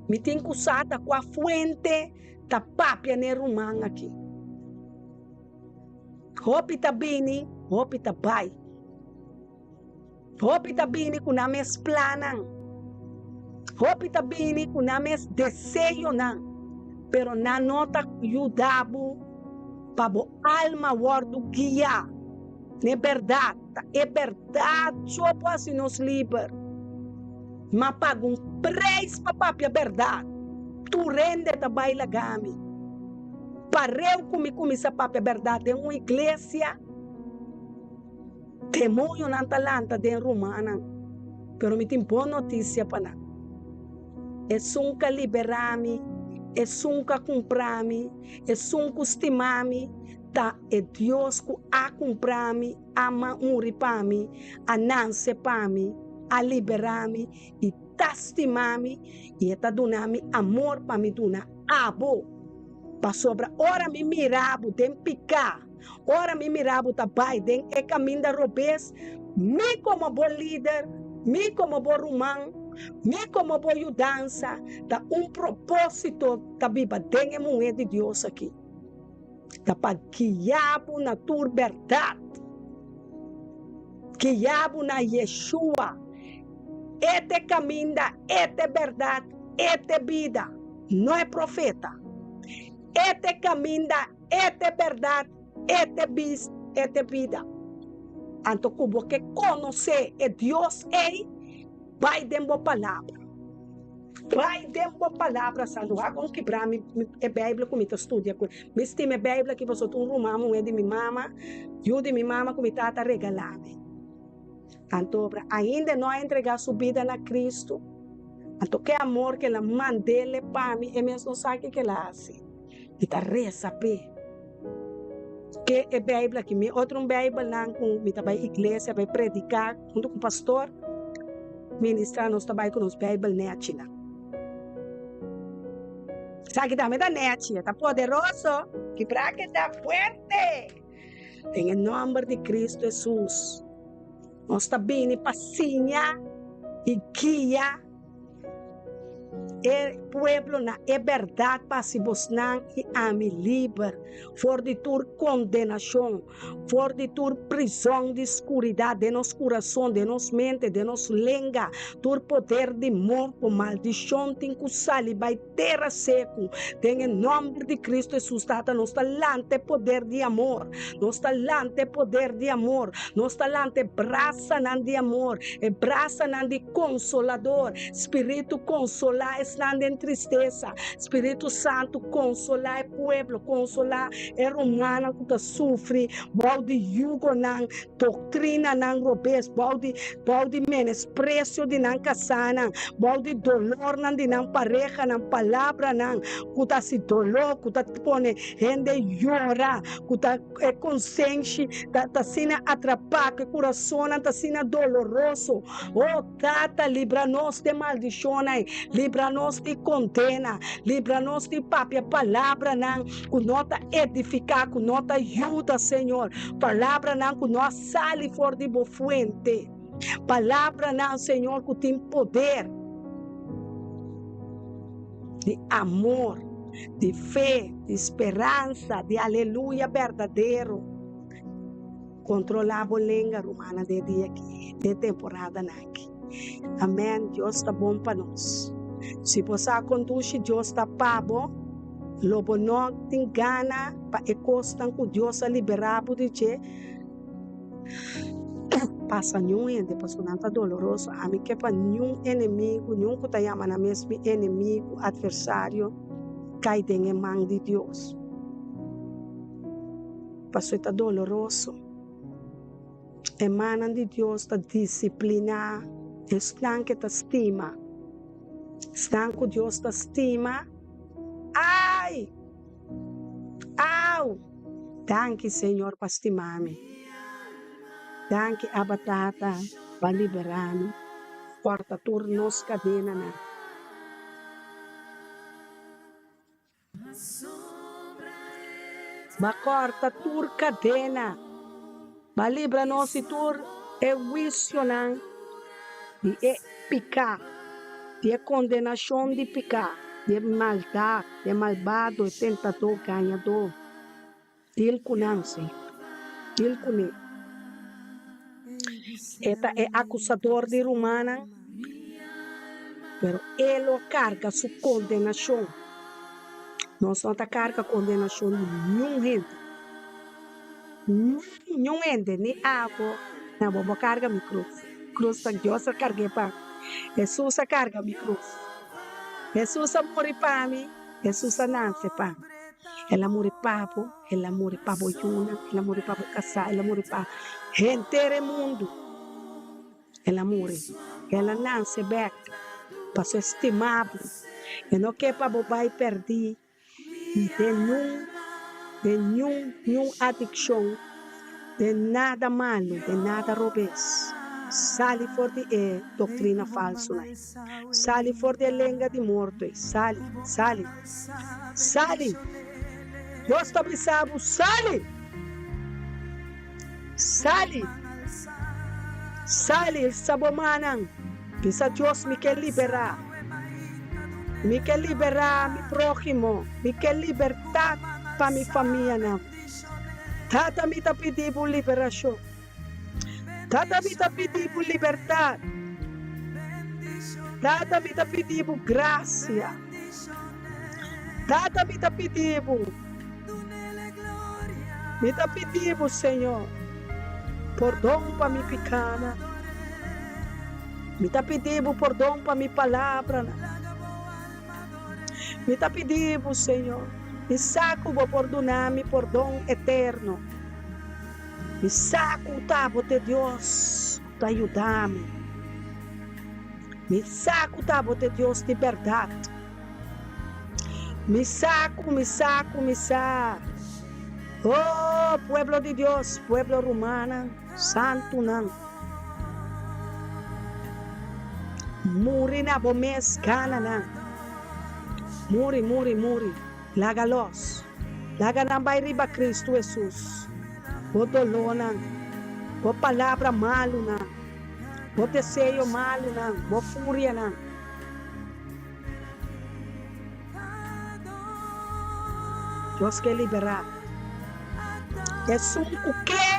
Mi tin ku sa ta kua fuente ta papia n'e ruman aki. Hopi ta bini, hopi ta bai. Hopi ta bini ku nan mes plannan. Hopi ta bini ku nan mes deseonan, pero nan no ta yuda bo pa bo alma wòrdu guiá n'e bèrdat. Ta e bèrdat so por hasi nos liber. M'a paga un preis pa papia bèrdat. Tur hende ta bai laga mi. Pareu ku mi kuminsá papia bèrdat den un iglesia. Demonionan ta lanta den rumannan, pero mi tin bon notisia pa nan. Esun ku a liberá mi, esun ku a kumprá mi, esun ku stima mi, ta e Dios ku a kumprá mi, a muri pa mi, a nanse pa mi, a liberá mi i ta stima mi, i e ta duna mi amor pa mi duna abo. Pasobra ora mi mira bo den piká, Ora mi mira bo ta bai den e kaminda robes, mi komo bo lider, mi komo bo ruman, mi komo bo yudansa, ta un propósito ta biba den e muhé di Dios aki. Ta pa guia bo na tur bèrdat. Guia bo na Yeshua. E ta e kaminda, e ta e bèrdat, e ta e bida. No e profeta. E ta e kaminda, E ta e bèrdat, e ta e bis, e ta e bida. Anto ku bo ke konosé e Dios ei, bai den bo Palabra. Bai den bo Palabra Santu. Wak kon kibrá mi e Beibel ku mi ta studia ku. Mi stima e Beibel aki pasobra ta un ruman muhé di mi mama, yu di mi mama ku mi tata a regalá mi. Anto obra ainda e no a entregá su bida na Kristu. Anto ke amor ku el a mand'é pa mi, e mes no sa kiko el a hasi. Mi ta resa p'e. Ke e Beibel aki? Mi otro un Beibelnan ku mi ta bai iglesia bai prediká huntu ku pastor ministrá nos ta bai ku nos Beibel nèchinan. Esaki tambe ta nèchi, e ta poderoso. Kibra ke ta fuerte. Den e nòmber di Kristu Hesus nos ta bini pa siña i guia. E pueblo na e bèrdat pa hasi bosnan i ami liber for di tur kondenashon, for di tur prizòn di skuridat den nos kurason, den nos mente, den nos lenga, tur poder di morto, maldishon tin ku sali bai tera seku den e nòmber di Kristu Hesus. Tata, nos ta lanta e poder di amor, nos ta lanta e poder di amor, nos ta lanta e brasanan di amor, e brasanan di Konsolador, Spiritu konsolá esnan den tristesa. Spiritu Santu konsolá e pueblo, konsolá e rumannan ku ta sufri bou di yugonan, doktrinanan robes, bou di bou di menespresio di nan kasánan, bou di dolornan di nan parehanan, palabranan ku ta hasi doló, ku ta pone hende yora, ku ta E konsenshi ta asina atrapá, ku e kurasonnan ta asina doloroso. O Tata, libra nos di e maldishonnan ei. Libra nos. nos di kondena, libra nos di papia palabranan ku no ta edifiká, ku no ta yuda, Señor, palabranan ku no a sali for di bo fuente, palabranan, Señor, ku tin poder di amor, di fe, di speransa, di aleluya berdadero. Kontrolá bo lenga, rumannan, den e dia aki, den e temporadanan aki. Amèn. Dios ta bon pa nos. Si bo sa kon dushi Dios ta pa bo, lo bo no tin gana pa e kosnan ku Dios a liberá bo di dje pasa niun hende, pasobra nan ta doloroso. Ami ke pa niun enemigu, niun ku ta yama nan mes mi enemigu, atversario, kai den e man di Dios. Pasobra e ta doloroso. E mannan di Dios ta disipliná esnan ku e ta stima. Esnan ku Dios ta stima, ai! Au! Danki, Señor, pa stima mi. Danki, Abba Tata, pa liberá mi. Kòrta tur nos kadenanan. Ba kòrta tur kadena. Ba libra nos di tur e huisionan di e piká, di e kondenashon di piká, di e maldat, di e malbado, e tentadó, gañadó. Dil ku nan, Señor. Dil kuné. E ta e akusador di rumannan, pero e lo karga su kondenashon. Nos no ta karga kondenashon di niun hende. Niun hende, ni abo, ni abo. Bo karga mi krus. Krus ta Dios a karg'é pa mi. Hesus a karga mi krus. Hesus a muri pa mi. Hesus a nase pa mi. El a muri pa bo, el a muri pa bo yunan, el a muri pa bo kasá, el a muri pa henter e mundu. El a muri, el a nase bèk pasobra e stima bo. E no ke pa bo bai pèrdí den niun, den niun, niun adikshon, den nada malu, den nada robes. Sali for di e doktrina falsunan ei. Sali for di e lenga di morto ei. Sali, sali, sali! Dios ta bisa bo, sali! Sali! Sali, sa bo mannan. Bisa Dios, Mi ke liberá. Mi ke liberá mi próhimo. Mi ke libertat pa mi famianan. Tata, mi ta pidi bo liberashon. Tata mi ta pidi bo libertad. Tata mi ta pidi bo gracia. Tata mi ta pidi bo. Mi ta pidi bo Señor pordon pa mi picanan. Mi ta pidi bo pordon pa mi palabranan. Mi ta pidi bo Señor mi sa cu bo por duna mi pordon eterno. Mi sa ku ta bo t'e Dios ku ta yuda mi. Mi sa ku ta bo t'e Dios di bèrdat. Mi sa ku, mi sa ku, mi sa. Oh, pueblo di Dios, pueblo rumannan, santunan. Muri na bo mes gananan. Muri, muri, muri. Laga los. Laga nan bai riba Cristo Hesus. Bo dolónan, bo palabra malunan, bo deseo malunan, bo furianan. Dios ke liberá esun ku ke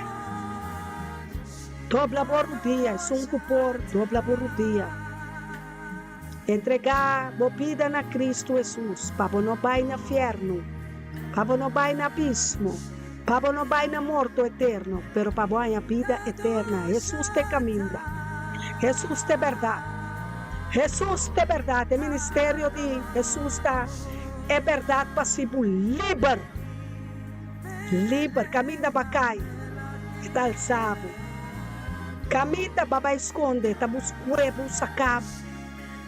dobla bo rudia, esun ku por dobla bo rudia. Entregá bo bida na Cristo Hesus pa bo no bai na fiernu, pa bo no bai na abismo, pa bo no bai na morto eterno, pero pa bo haña bida eterna. Hesus ta e kaminda. Hesus ta e bèrdat. Hesus ta e bèrdat. E ministerio di Hesus ta e bèrdat pa hasi bo liber. Liber. Kaminda bo a kai, e ta alsa bo. Kaminda bo a bai skonde, e ta buska. Kuebu saká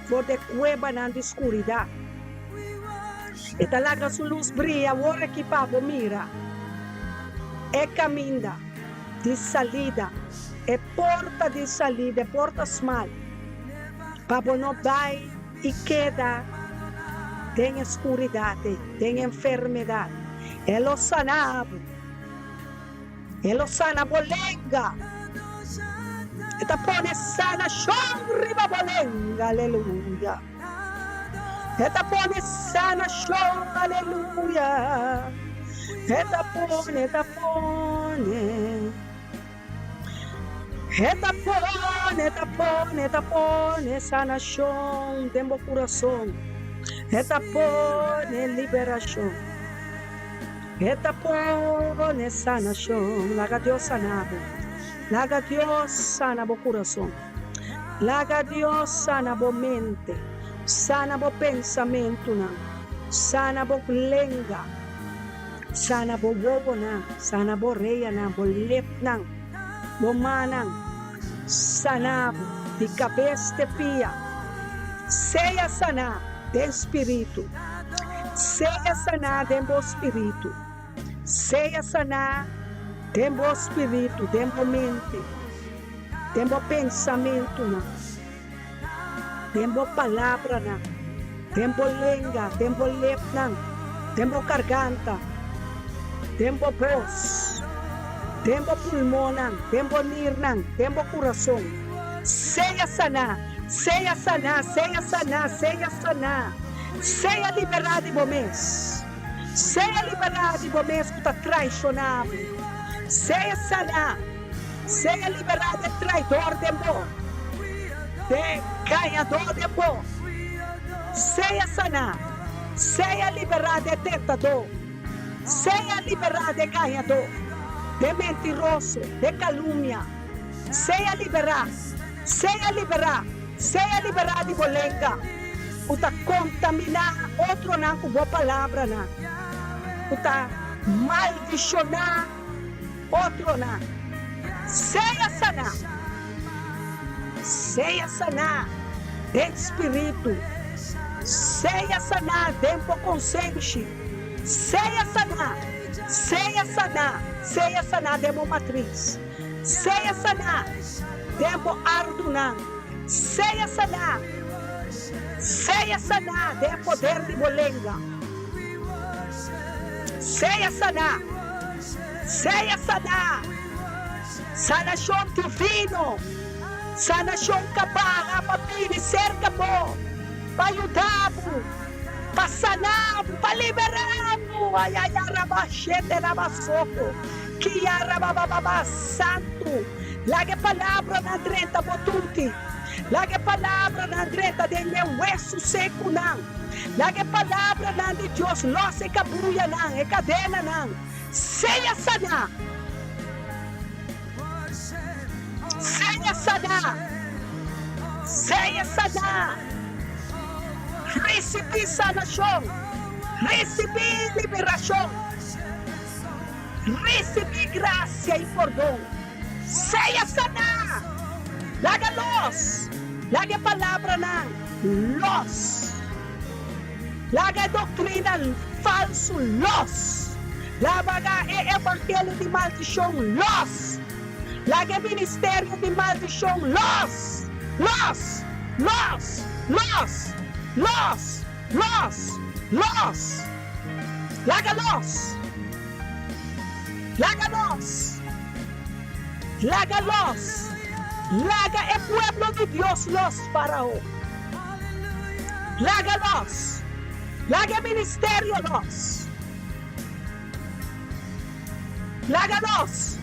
for di e kuebanan di skuridat. E ta laga su lus bria awor aki pa bo mira e kaminda di salida, e porta di salida, e porta smal, pa bo no bai i keda. den e skuridat ei, den e enfermedat. E lo sana bo. E lo sana bo lenga. E ta pone sanashon riba bo lenga. Aleluya. E ta pone sanashon. Aleluya. E ta pone, e ta pone. E ta pone, e ta pone, e ta pone sanashon den bo kurason. E ta pone liberashon. E ta pone sanashon. Laga Dios sana bo. Laga Dios sana bo kurason. Laga Dios sana bo mente. Sana bo pensamentunan. Sana bo lenga. Sana bo wowonan, sana bo reyanan, bo lepnan, bo mannan. Sana bo di kabes te pia. Sea saná den spiritu. Sea saná den bo spiritu. Sea saná den bo spiritu, den bo mente, den bo pensamentunan, den bo palabranan, den bo lenga, den bo lepnan, den bo karganta, den bo bos, den bo pulmonnan, den bo nirnan, den bo kurason. Sea saná, sea saná, sea saná, sea saná. Sea liberá di bo mes. Sea liberá di bo mes ku ta traishoná bo. Sea saná. Sea liberá di e traidor den bo, di e gañadó den bo. Sea saná. Sea liberá di e tentadó. Sea liberá di e gañadó, di e mentiroso, di e kalumnia. Sea liberá. Sea liberá. Sea liberá di bo lenga ku ta kontaminá otronan ku bo palabranan, ku ta maldishoná otronan. Sea saná. Sea saná den spiritu. Sea saná den bo konsenshi. Sea saná. Sea saná. Sea saná den bo matris. Sea saná den bo ardunan. Sea saná. Sea saná den e poder di bo lenga. Sea saná. Sea saná. Sanashon divino. Sanashon ka baha pa bini serka bo, pa yuda bo, pa sana bo, pa liberá bo. Ayayarabasheterabasoko. Kiarababababa. Santu. Laga e palabranan drenta bo tuti. Laga e palabranan drenta den e wesu sekunan. Laga e palabranan di Dios los e kabuyanan, e kadenanan. Sea saná! Sea saná! Sea saná! Risibí sanashon! Risibí liberashon! Risibí grasia i pordon. Sea saná! Laga los! Laga e palabranan los! Laga e doktrina falsu los! Laga e evangelio di maldishon los! Laga e ministerio di maldishon los! Los! Los! Los! Los! Los! Los! Laga los! Laga los! Laga los! Laga e pueblo di Dios los, Farao! Laga los! Laga e ministerio los! Laga los!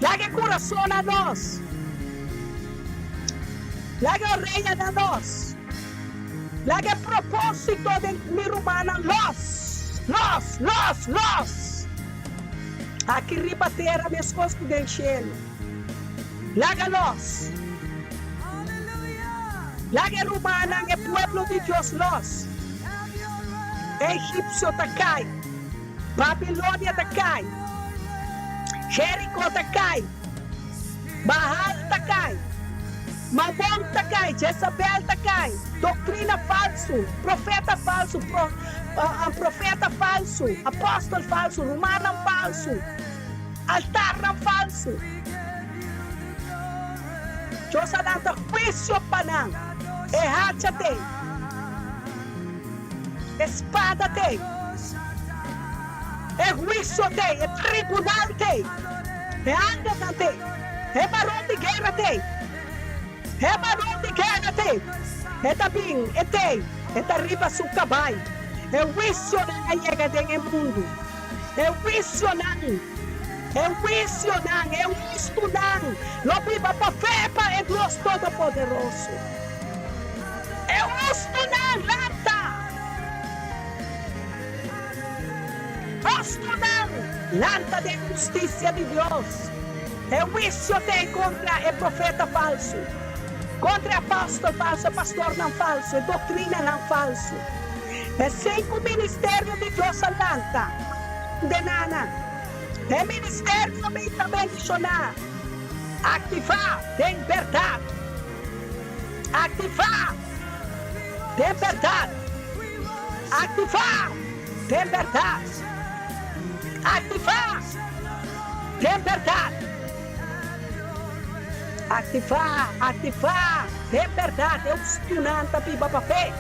Laga e curasonnan los! Laga e oreyanan los! Laga e propósito den mi rumannan los, los, los, los! Aki riba tera meskos ku den shelu. Laga los! Laga e rumannan, e pueblo di Dios los! E egipsio ta kai, Babilonia ta kai, Jeriko ta kai. Baal ta kai, Mamon ta kai, Jezabel ta kai, doktrina falsu, profeta falsu, profeta falsu, apòstel falsu, rumannan falsu, altarnan falsu. Dios a lanta huisio pa nan. E hacha t'ei. E spada t'ei. E huisio t'ei. E tribunal t'ei. E angelnan t'ei. E baron di guera t'ei. E baron di guera t'ei. E ta bin, e t'ei. E ta riba su kabai. E huisionan a yega den e mundu. E huisionan, e huisionan, e hustunan lo biba pa fe pa e Dios Todopoderoso. E hustunan, lanta! Hustunan, lanta den hustisia di Dios. E huisio t'ei kontra e profeta falsu, kontra e apòstel falsu, e pastornan falsu, e doktrinanan falsu. Esei ku ministerio di Dios a lanta den nan. E ministerio mi ta bendishoná. Aktivá den bèrdat. Aktivá den bèrdat. Aktivá den bèrdat. Aktivá den bèrdat. Aktivá, aktivá den bèrdat. E hustunan ta biba pa fe.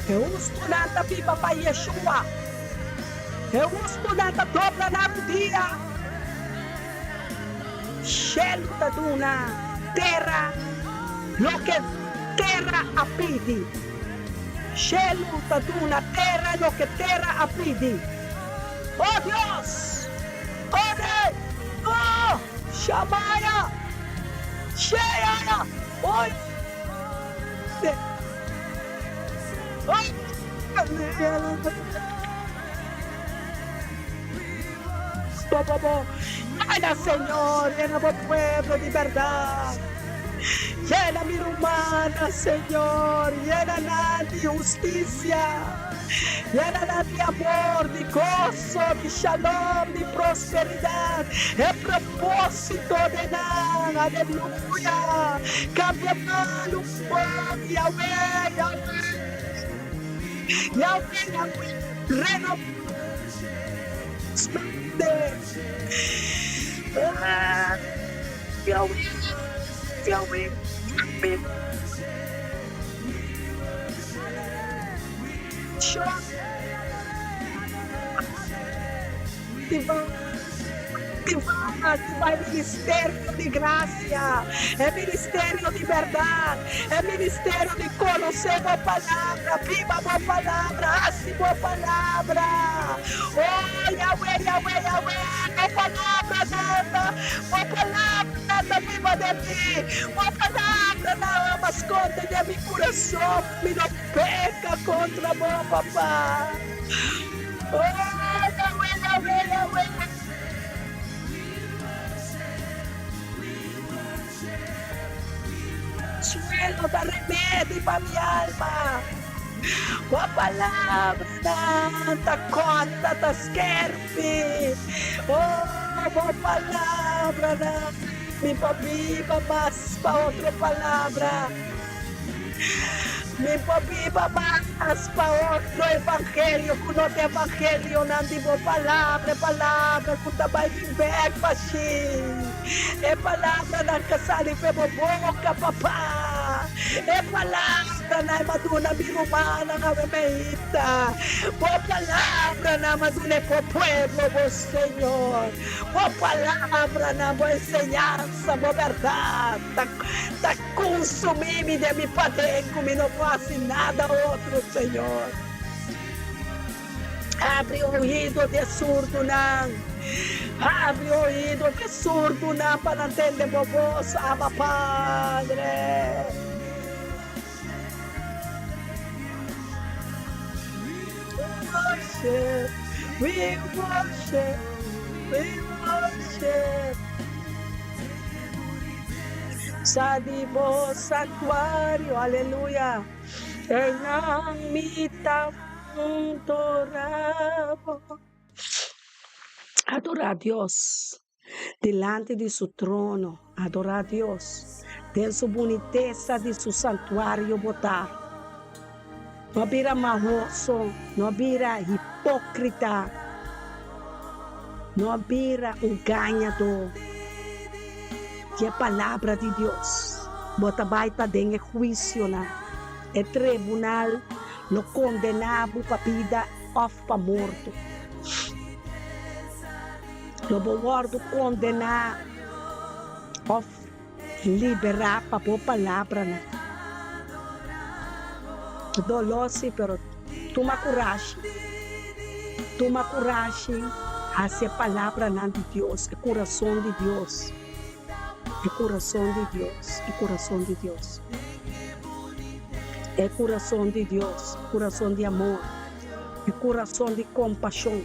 E hustunan ta biba pa Yeshua. E hustunan ta dobla nan rudia. Shelu ta duna tera loke tera a pidi. Shelu ta duna tera loke tera a pidi. O Dios! O Rei! O Shamaya! Sheaya! O Llena, Señor, llena bo pueblo di berdad. Llena mi rumannan, Señor, llena nan di husticia. Llena nan di amor, di goso, di shalom, di prosperidad. E propósito den nan, aleluya, cambia malu bon, Yahweh, Yahweh, Yahweh, Yahweh, renoba nos mente. Yahweh, Yahweh, Yahweh. Activá, activá e ministerio di gracia, e ministerio di berdad, e ministerio di conoce bo palabra, biba bo palabra, haci bo palabra. Oh, Yahweh, Yahweh, Yahweh, bo palabra nan ta, bo palabra nan ta biba den mi, bo palabra nan a sconde den mi curason, mi no peca contra bo, Papa. Oh, Yahweh, Yahweh, Yahweh. Suelo ta remedi pa mi alma. Bo palabranan ta corta, ta skerpi. Oh, bo palabranan, mi por biba mas pa otro palabra. Mi por biba mas pa otro evangelio ku no ta evangelionan di bo palabra, e palabra ku ta bai bin bek pa shi, e palabranan ka sali fe bo boka, Papa, e palabranan e maduna mi rumannan awe meita, bo palabranan maduna e bo pueblo, bo Señor, bo palabranan, bo enseñansa, bo bèrdat ta. Consumí mi den mi paden cu mi no por haci nada otro, Señor. Abri oido di e surdunan, abri oido di e surdunan pa nan tende bo bos, Abba Padre. Worship, we worship, we worship. Sa di bo santuario, aleluya. Einan mi ta adora bo. Adora Dios dilanti di su trono, adora Dios den su bunitesa di su santuario bo ta. No bira mahoso, no bira hipókrita, no bira un gañadó di e palabra di Dios. Bo ta bai ta den e huisionan, e tribunal. lo kondená bo pa bida òf pa morto. Lo bo wòrdu kondená òf liberá pa bo palabranan. Doló sí, pero tuma kurashi. Tuma kurashi hasi e palabranan di Dios, e kurason di Dios, e kurason di Dios, e kurason di Dios. E kurason di Dios, kurason di amor, e kurason di kompashon,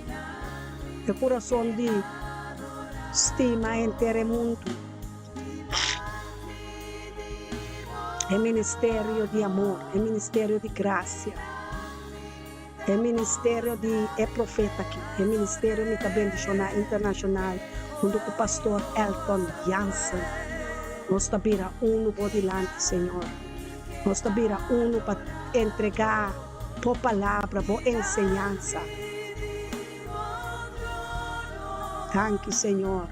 e kurason di stima henter e mundu. E ministerio di amor, e ministerio di gracia, e ministerio di e profeta aki, e ministerio Mi Ta Bendiciona Internacional hunto cu Pastor Elton Jansen. Nos ta bira uno bo dilanti, Señor. Nos ta bira uno pa entrega Bo palabra, Bo enseñansa. Danki Señor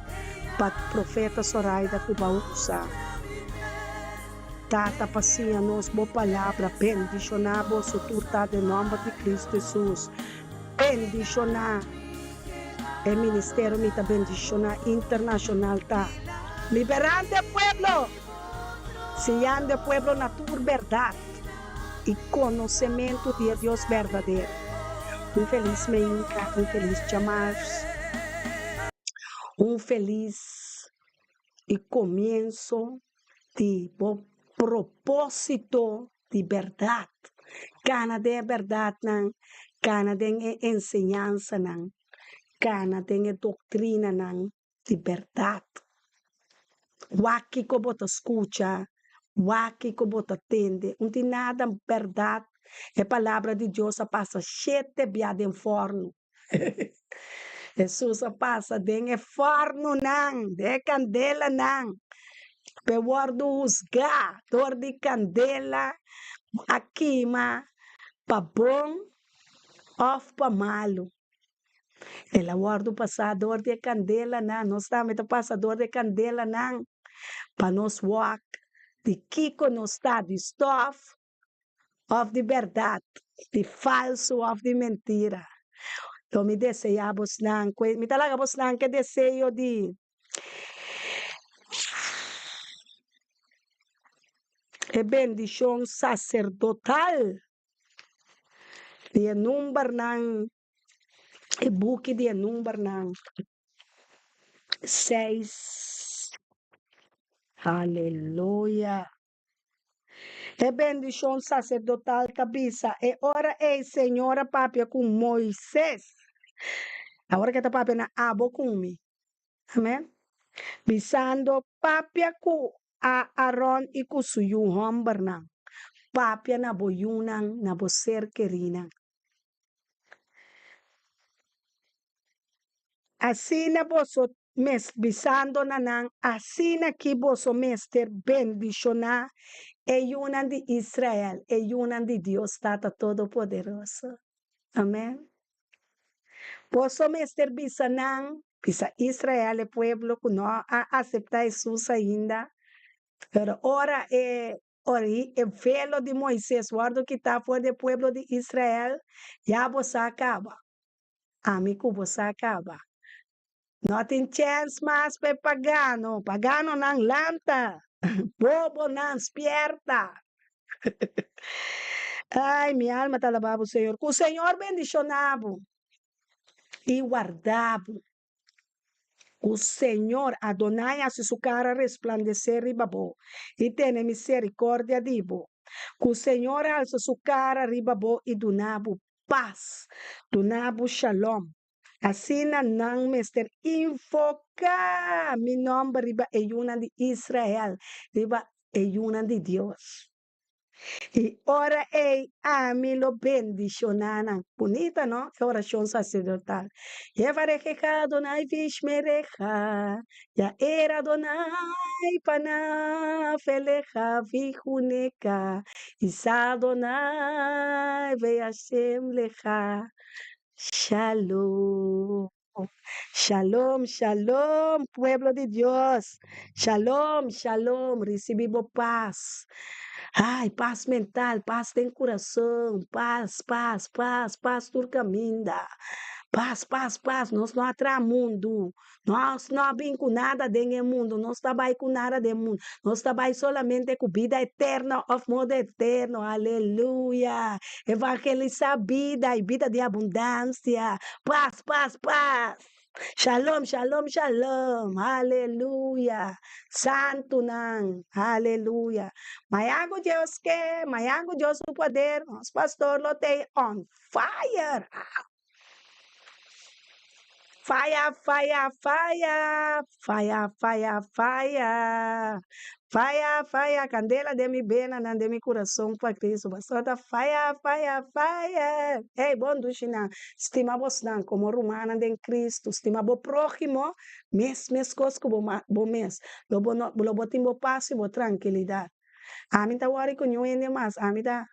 pa Profeta Soraida ku bo a usa. Tata pa siña nos bo palabra. Bendishoná boso tur ta den nòmber di Kristu Hesus. Bendishoná e ministerio mi ta bendishoná internashonal ta liberando e pueblo, siñando e pueblo na tur bèrdat. i konosementu di e Dios berdadero. Un felis meinka, un felis djamars, un felis i komienso di bo propósito di bèrdat. Kana den e bèrdatnan, kana den e enseñansanan, kana den e doktrinanan di bèrdat. Wak kiko bo ta skucha, wak kiko bo ta tende. Un tin nada bèrdat. E palabra di Dios a pasa shete bia den fòrnu. Hesus a pasa den e fòrnunan, den e kandelanan, pa e wòrdu husgá dor di kandela a kima pa bon òf pa malu. El a wòrdu pasá dor di e kandelanan, nos tambe ta pasa dor di e kandelanan pa nos wak di kiko nos ta, di stòf òf di bèrdat, di falsu òf di mentira. Lo mi deseá bosnan ku e, mi ta laga bosnan ku e deseo di e bendishon saserdotal. Di e numbernan, e buki di e numbernan seis. Aleluya! E bendishon saserdotal ta bisa, E ora ei Señor a papia ku Moises. Awor ke ta papia na abo ku mi. Amen. Bisando, Papia ku Aaron i ku su yu hòmbernan, papia na bo yunan, na bo ser kerínan. Asina boso mes, bisando na nan, Asina ki boso mester bendishoná e yunan di Israel, e yunan di Dios Tata Todopoderoso. Amen. Boso mester bisa nan, bisa Israel, e pueblo ku no a aseptá Hesus ainda, pero ora e ora e velo di Moises wòrdu kitá for di e pueblo di Israel, ya bo sa kaba. Ami ku bo sa kaba. No tin chèns mas pa e pagano. Paganonan lanta! Bobonan spièrta! Ai, mi alma ta alabá bo, Señor. Ku Señor bendishoná bo i wardá bo. Ku Señor Adonai hasi su kara resplandesé riba bo i tene miserikòrdia di bo. Ku Señor halsa su kara riba bo i duna bo pas, duna bo shalom. Asina nan mester invoká mi nòmber riba e yunan di Israel, riba e yunan di Dios. I ora ei ami lo bendishoná nan. Bunita, no? E orashon saserdotal. Yevarejeja Adonai vishmereja, Yaer Adonai panav eleja vijuneka, Isa Adonai veyashem leja. Shalom. Shalom, shalom, pueblo di Dios. Shalom, shalom, risibí bo pas. Ai, pas mental, pas den kurason, pas, pas, pas, pas tur kaminda. Pas, pas, pas, nos no a traha mundu. Nos no a bin ku nada den e mundu, nos ta bai ku nada den mundu. Nos ta bai solamente ku bida eterno òf moda eterno. Aleluya! Evangelisá bida i bida di abundansia. Pas, pas, pas! Shalom, shalom, shalom! Aleluya! Santunan! Aleluya! Mañan ku Dios ke, mañan ku Dios su poder, nos pastor lo tei on fire! Fire, fire, fire, fire, fire, fire, fire, fire, kandela den mi benanan, den mi kurason pa Kristu. Pastor ta fire, fire, fire. Hey, bon dushinan, stima bosnan komo rumannan den Kristu, stima bo próhimo mes meskos ku bo bo mes. Lo bo no lo bo tin bo pas i bo trankilidat. Ami ta wòri ku niun hende mas, ami ta.